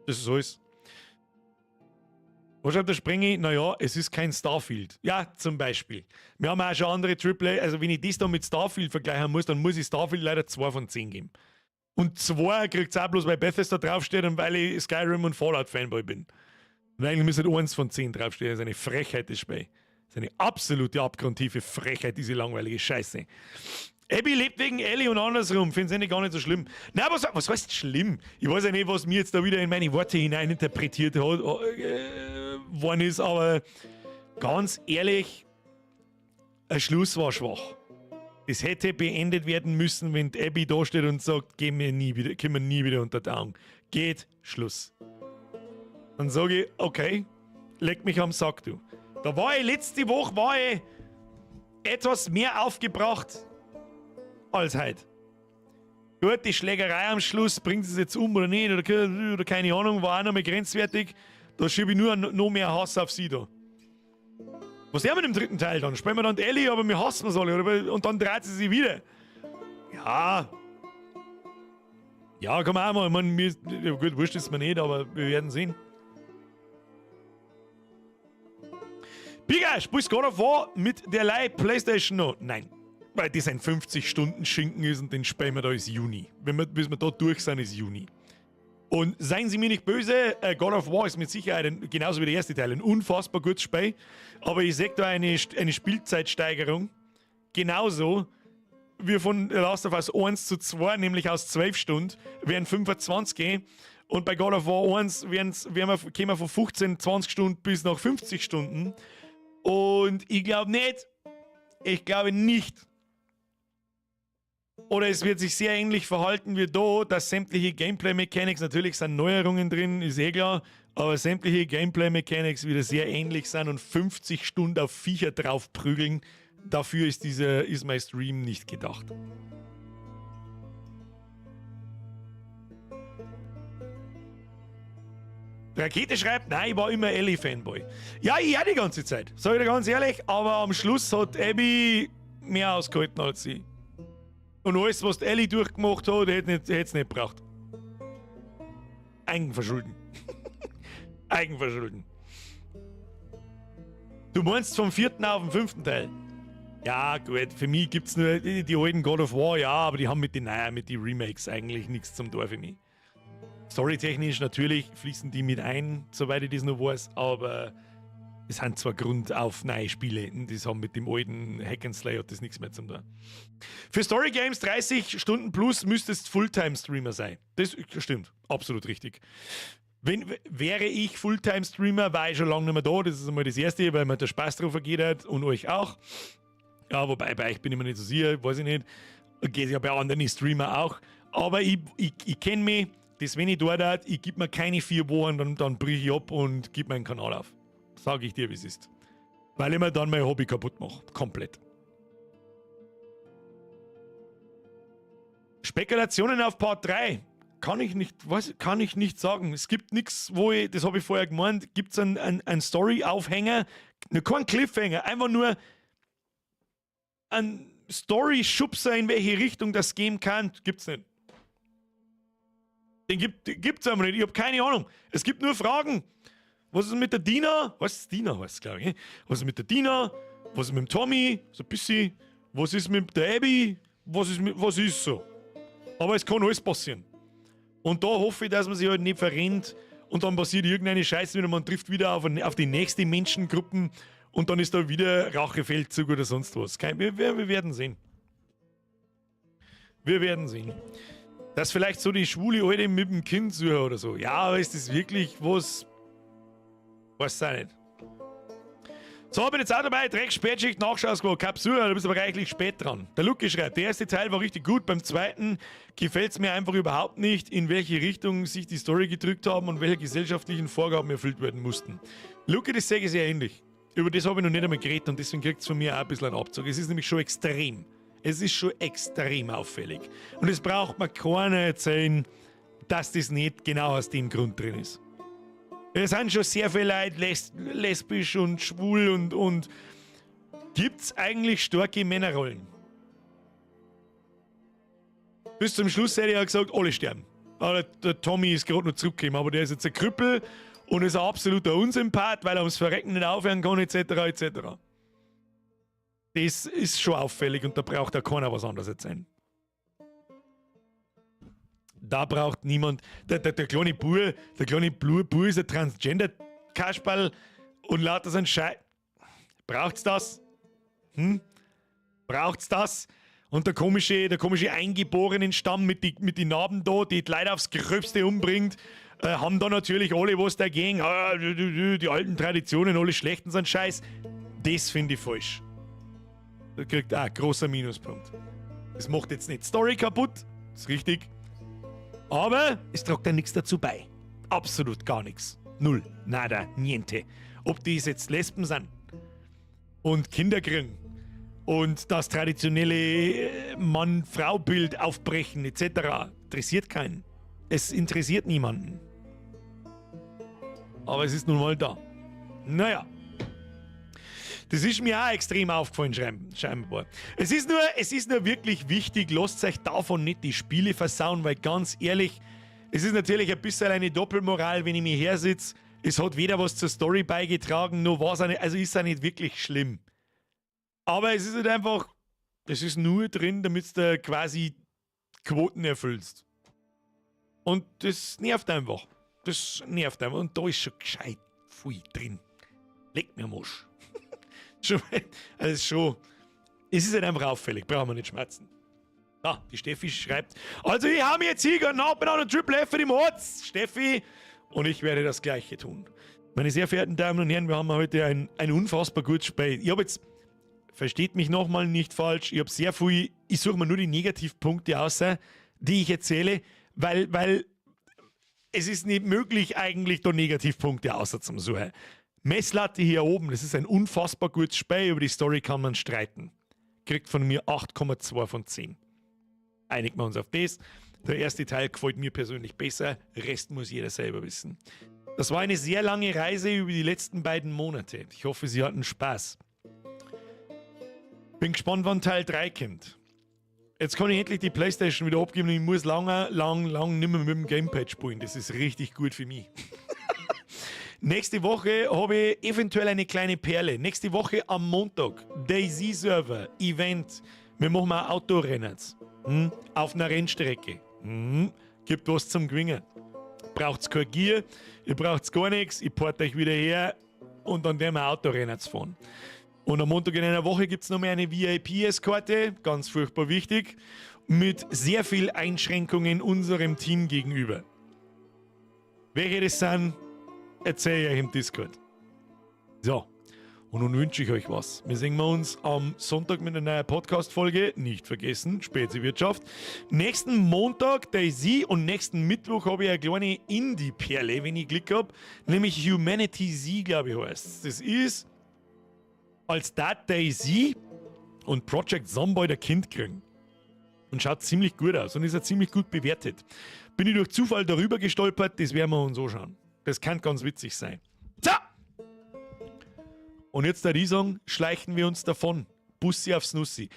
Das ist alles. Was schreibt der Sprengi? Naja, es ist kein Starfield. Ja, zum Beispiel. Wir haben auch schon andere Triple A. Also, wenn ich das da mit Starfield vergleichen muss, dann muss ich Starfield leider 2 von 10 geben. Und 2 kriegt's auch bloß, weil Bethesda draufsteht und weil ich Skyrim und Fallout Fanboy bin. Und eigentlich müsste 1 von 10 draufstehen. Das ist eine Frechheit, das Spiel. Das ist eine absolute abgrundtiefe Frechheit, diese langweilige Scheiße. Abby lebt wegen Ellie und andersrum. Find's eigentlich gar nicht so schlimm. Na, was heißt schlimm? Ich weiß ja nicht, was mir jetzt da wieder in meine Worte hineininterpretiert hat worden ist, aber ganz ehrlich, der Schluss war schwach. Es hätte beendet werden müssen, wenn die Abby da steht und sagt, geh mir nie wieder, komm mir nie wieder unter die Augen. Geht, Schluss. Dann sag ich, okay, leck mich am Sack, du. Da war ich letzte Woche war ich etwas mehr aufgebracht als heute. Gut, die Schlägerei am Schluss, bringt sie es jetzt um oder nicht, oder keine Ahnung, war auch noch mal grenzwertig. Da schiebe ich nur noch mehr Hass auf sie da. Was ist mit dem dritten Teil dann? Spielen wir dann die Ellie, aber wir hassen es alle, oder? Und dann dreht sie sich wieder. Ja. Ja, kann man auch mal. Ich mein, mir, ja, gut, wurscht ist mir nicht, aber wir werden sehen. Bigger, spielst God of War mit der Leih PlayStation noch? Nein. Weil das ein 50-Stunden-Schinken ist und den spielen wir da ist Juni. Wenn wir, bis wir da durch sind, ist Juni. Und seien Sie mir nicht böse, God of War ist mit Sicherheit, ein, genauso wie der erste Teil, ein unfassbar gutes Spiel. Aber ich sehe da eine Spielzeitsteigerung. Genauso wie von The Last of Us 1 zu 2, nämlich aus 12 Stunden, wären 25 gehen. Und bei God of War 1 kämen wir von 15, 20 Stunden bis nach 50 Stunden. Und ich glaube nicht, ich glaube nicht, oder es wird sich sehr ähnlich verhalten wie da, dass sämtliche Gameplay-Mechanics, natürlich sind Neuerungen drin, ist eh klar, aber sämtliche Gameplay-Mechanics wieder sehr ähnlich sind und 50 Stunden auf Viecher drauf prügeln, dafür ist, ist mein Stream nicht gedacht. Rakete schreibt, nein, ich war immer Ellie-Fanboy. Ja, ich auch die ganze Zeit, sag ich dir ganz ehrlich, aber am Schluss hat Abby mehr ausgehalten als sie. Und alles, was die Ellie durchgemacht hat, hätte es nicht gebraucht. Eigenverschulden. Eigenverschulden. Du meinst vom 4. auf den 5. Teil? Ja, gut, für mich gibt's nur die alten God of War, ja, aber die haben mit den neuen, mit den Remakes eigentlich nichts zum Tor für mich. Storytechnisch natürlich fließen die mit ein, soweit ich das noch weiß, aber es sind zwar Grund auf neue Spiele, das haben mit dem alten Hack and Slay hat das nichts mehr zum tun. Für Story Games 30 Stunden plus müsstest Fulltime-Streamer sein. Das stimmt, absolut richtig. Wäre ich Fulltime-Streamer, war ich schon lange nicht mehr da, das ist einmal das Erste, weil mir der Spaß drauf vergeht hat und euch auch. Ja, wobei bei euch bin ich mir nicht so sicher, weiß ich nicht. Geht ja bei anderen Streamer auch. Aber ich kenne mich, das wenn ich dort hat, ich gebe mir keine 4 Wochen, dann brich ich ab und gebe meinen Kanal auf. Sag ich dir, wie es ist. Weil ich mir dann mein Hobby kaputt mache. Komplett. Spekulationen auf Part 3. Kann ich nicht, was, kann ich nicht sagen. Es gibt nichts, wo ich, das habe ich vorher gemeint, gibt es einen Story-Aufhänger, kein Cliffhanger, einfach nur ein Story-Schubser, in welche Richtung das gehen kann, gibt's nicht. Den gibt's einfach nicht. Ich habe keine Ahnung. Es gibt nur Fragen. Was ist mit der Dina? Was ist Dina, heißt es, glaube ich. Was ist mit der Dina? Was ist mit dem Tommy? So ein bisschen. Was ist mit der Abby? Was ist so? Aber es kann alles passieren. Und da hoffe ich, dass man sich halt nicht verrennt und dann passiert irgendeine Scheiße wieder, man trifft wieder auf die nächste Menschengruppen und dann ist da wieder Rachefeldzug oder sonst was. Wir werden sehen. Wir werden sehen. Dass vielleicht so die schwule Alte mit dem Kind suchen oder so. Ja, aber ist das wirklich was? Weiß auch nicht. So, bin jetzt auch dabei. Dreck, Spätschicht, Nachschausquote, Kapsur, du bist aber reichlich spät dran. Der Lucky schreibt, der erste Teil war richtig gut, beim zweiten gefällt es mir einfach überhaupt nicht, in welche Richtung sich die Story gedrückt haben und welche gesellschaftlichen Vorgaben erfüllt werden mussten. Lucky, das sehe ich sehr ähnlich. Über das habe ich noch nicht einmal geredet und deswegen kriegt es von mir auch ein bisschen einen Abzug. Es ist nämlich schon extrem. Es ist schon extrem auffällig. Und es braucht mir keiner erzählen, dass das nicht genau aus dem Grund drin ist. Es sind schon sehr viele Leute lesbisch und schwul und gibt's eigentlich starke Männerrollen? Bis zum Schluss hätte ich ja gesagt, alle sterben. Aber der Tommy ist gerade noch zurückgekommen, aber der ist jetzt ein Krüppel und ist ein absoluter Unsympath, weil er ums Verrecken nicht aufhören kann, etc. etc. Das ist schon auffällig und da braucht auch keiner was anderes erzählen. Da braucht niemand. Der kleine Bub, der kleine Bub ist ein Transgender-Kasperl und lauter so ein Scheiß. Braucht's das? Hm? Braucht's das? Und der komische eingeborenen Stamm mit die Narben da, die die Leute aufs Gröbste umbringt, haben da natürlich alle was dagegen. Ah, die alten Traditionen, alle schlechten sind Scheiß. Das finde ich falsch. Da kriegt auch ein großer Minuspunkt. Das macht jetzt nicht Story kaputt, ist richtig. Aber es tragt ja nichts dazu bei. Absolut gar nichts. Null. Nada. Niente. Ob die jetzt Lesben sind und Kinder kriegen und das traditionelle Mann-Frau-Bild aufbrechen etc. Interessiert keinen. Es interessiert niemanden. Aber es ist nun mal da. Naja. Das ist mir auch extrem aufgefallen, scheinbar. Es ist nur wirklich wichtig, lasst euch davon nicht die Spiele versauen, weil ganz ehrlich, es ist natürlich ein bisschen eine Doppelmoral, wenn ich mir her sitze. Es hat weder was zur Story beigetragen, noch war es auch nicht, also ist es auch nicht wirklich schlimm. Aber es ist halt einfach, das ist nur drin, damit du quasi Quoten erfüllst. Und das nervt einfach. Das nervt einfach. Und da ist schon gescheit viel drin. Leck mir am Arsch. Schon, also schon, es ist halt einfach auffällig, brauchen wir nicht schmatzen. Ah, die Steffi schreibt, also ich habe jetzt hier genau und Triple F für die Mods. Steffi, und ich werde das Gleiche tun. Meine sehr verehrten Damen und Herren, wir haben heute ein unfassbar gutes Spiel. Ich habe jetzt, versteht mich nochmal nicht falsch, ich habe sehr viel, ich suche mir nur die Negativpunkte aus, die ich erzähle, weil es ist nicht möglich, eigentlich da Negativpunkte außer zum suchen. Messlatte hier oben, das ist ein unfassbar gutes Spiel, über die Story kann man streiten. Kriegt von mir 8,2 von 10. Einigen wir uns auf das. Der erste Teil gefällt mir persönlich besser, Rest muss jeder selber wissen. Das war eine sehr lange Reise über die letzten beiden Monate. Ich hoffe, Sie hatten Spaß. Bin gespannt, wann Teil 3 kommt. Jetzt kann ich endlich die Playstation wieder abgeben und ich muss lange, lang, lang nicht mehr mit dem Gamepad spielen. Das ist richtig gut für mich. Nächste Woche habe ich eventuell eine kleine Perle. Nächste Woche am Montag, DayZ Server, Event. Wir machen mal Autorennen. Auf einer Rennstrecke. Gibt was zum Gewinnen. Braucht's kein Gear, ihr braucht's gar nichts, ich port euch wieder her und dann werden wir Autorennen fahren. Und am Montag in einer Woche gibt es noch mal eine VIP-Eskorte, ganz furchtbar wichtig, mit sehr viel Einschränkungen unserem Team gegenüber. Welche das sind, erzähle ich euch im Discord. So, und nun wünsche ich euch was. Wir sehen uns am Sonntag mit einer neuen Podcast-Folge. Nicht vergessen, Speziwirtschaft. Nächsten Montag DayZ und nächsten Mittwoch habe ich eine kleine Indie-Perle, wenn ich Glück habe. Nämlich Humanity Z, glaube ich, heißt. Das ist, als dat DayZ und Project Zomboid ein Kind kriegen. Und schaut ziemlich gut aus und ist auch ziemlich gut bewertet. Bin ich durch Zufall darüber gestolpert, das werden wir uns anschauen. Das kann ganz witzig sein. So! Und jetzt da ich sagen, schleichen wir uns davon. Bussi aufs Nussi.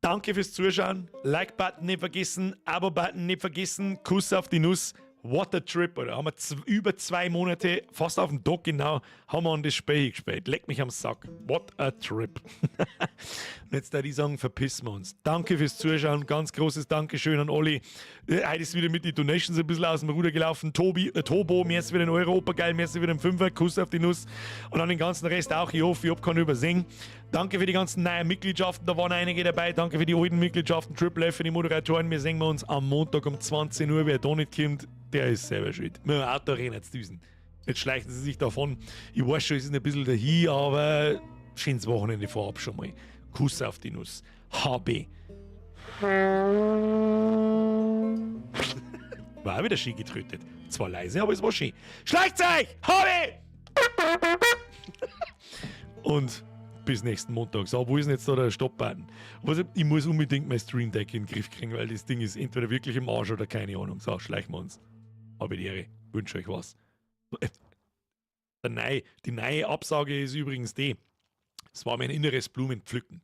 Danke fürs Zuschauen. Like-Button nicht vergessen, Abo-Button nicht vergessen, Kuss auf die Nuss. What a trip, oder? Haben wir über 2 Monate, fast auf den Tag genau, haben wir an das Spiel gespielt. Leck mich am Sack. What a trip. Und jetzt da die sagen, verpissen wir uns. Danke fürs Zuschauen. Ganz großes Dankeschön an Olli. Heute ist wieder mit den Donations ein bisschen aus dem Ruder gelaufen. Tobi, Tobo, merci für den Euro, Opa geil, merci für den Fünfer, Kuss auf die Nuss. Und an den ganzen Rest auch. Ich hoffe, ich hab keinen übersehen. Danke für die ganzen neuen Mitgliedschaften, da waren einige dabei. Danke für die alten Mitgliedschaften. Triple F für die Moderatoren. Wir sehen wir uns am Montag um 20 Uhr. Wer da nicht kommt, der ist selber schuld. Mit dem Autorennen jetzt düsen. Jetzt schleichen sie sich davon. Ich weiß schon, es ist ein bisschen dahin, aber schönes Wochenende vorab schon mal. Kuss auf die Nuss. HB. War auch wieder schön getrötet. Zwar leise, aber es war schön. Schleicht euch! HB! Und bis nächsten Montag. So, wo ist denn jetzt da der Stopp-Button? Also, ich muss unbedingt mein Stream Deck in den Griff kriegen, weil das Ding ist entweder wirklich im Arsch oder keine Ahnung. So, schleichen wir uns. Habe die Ehre. Wünsche euch was. Die neue Absage ist übrigens die. Es war mein inneres Blumenpflücken.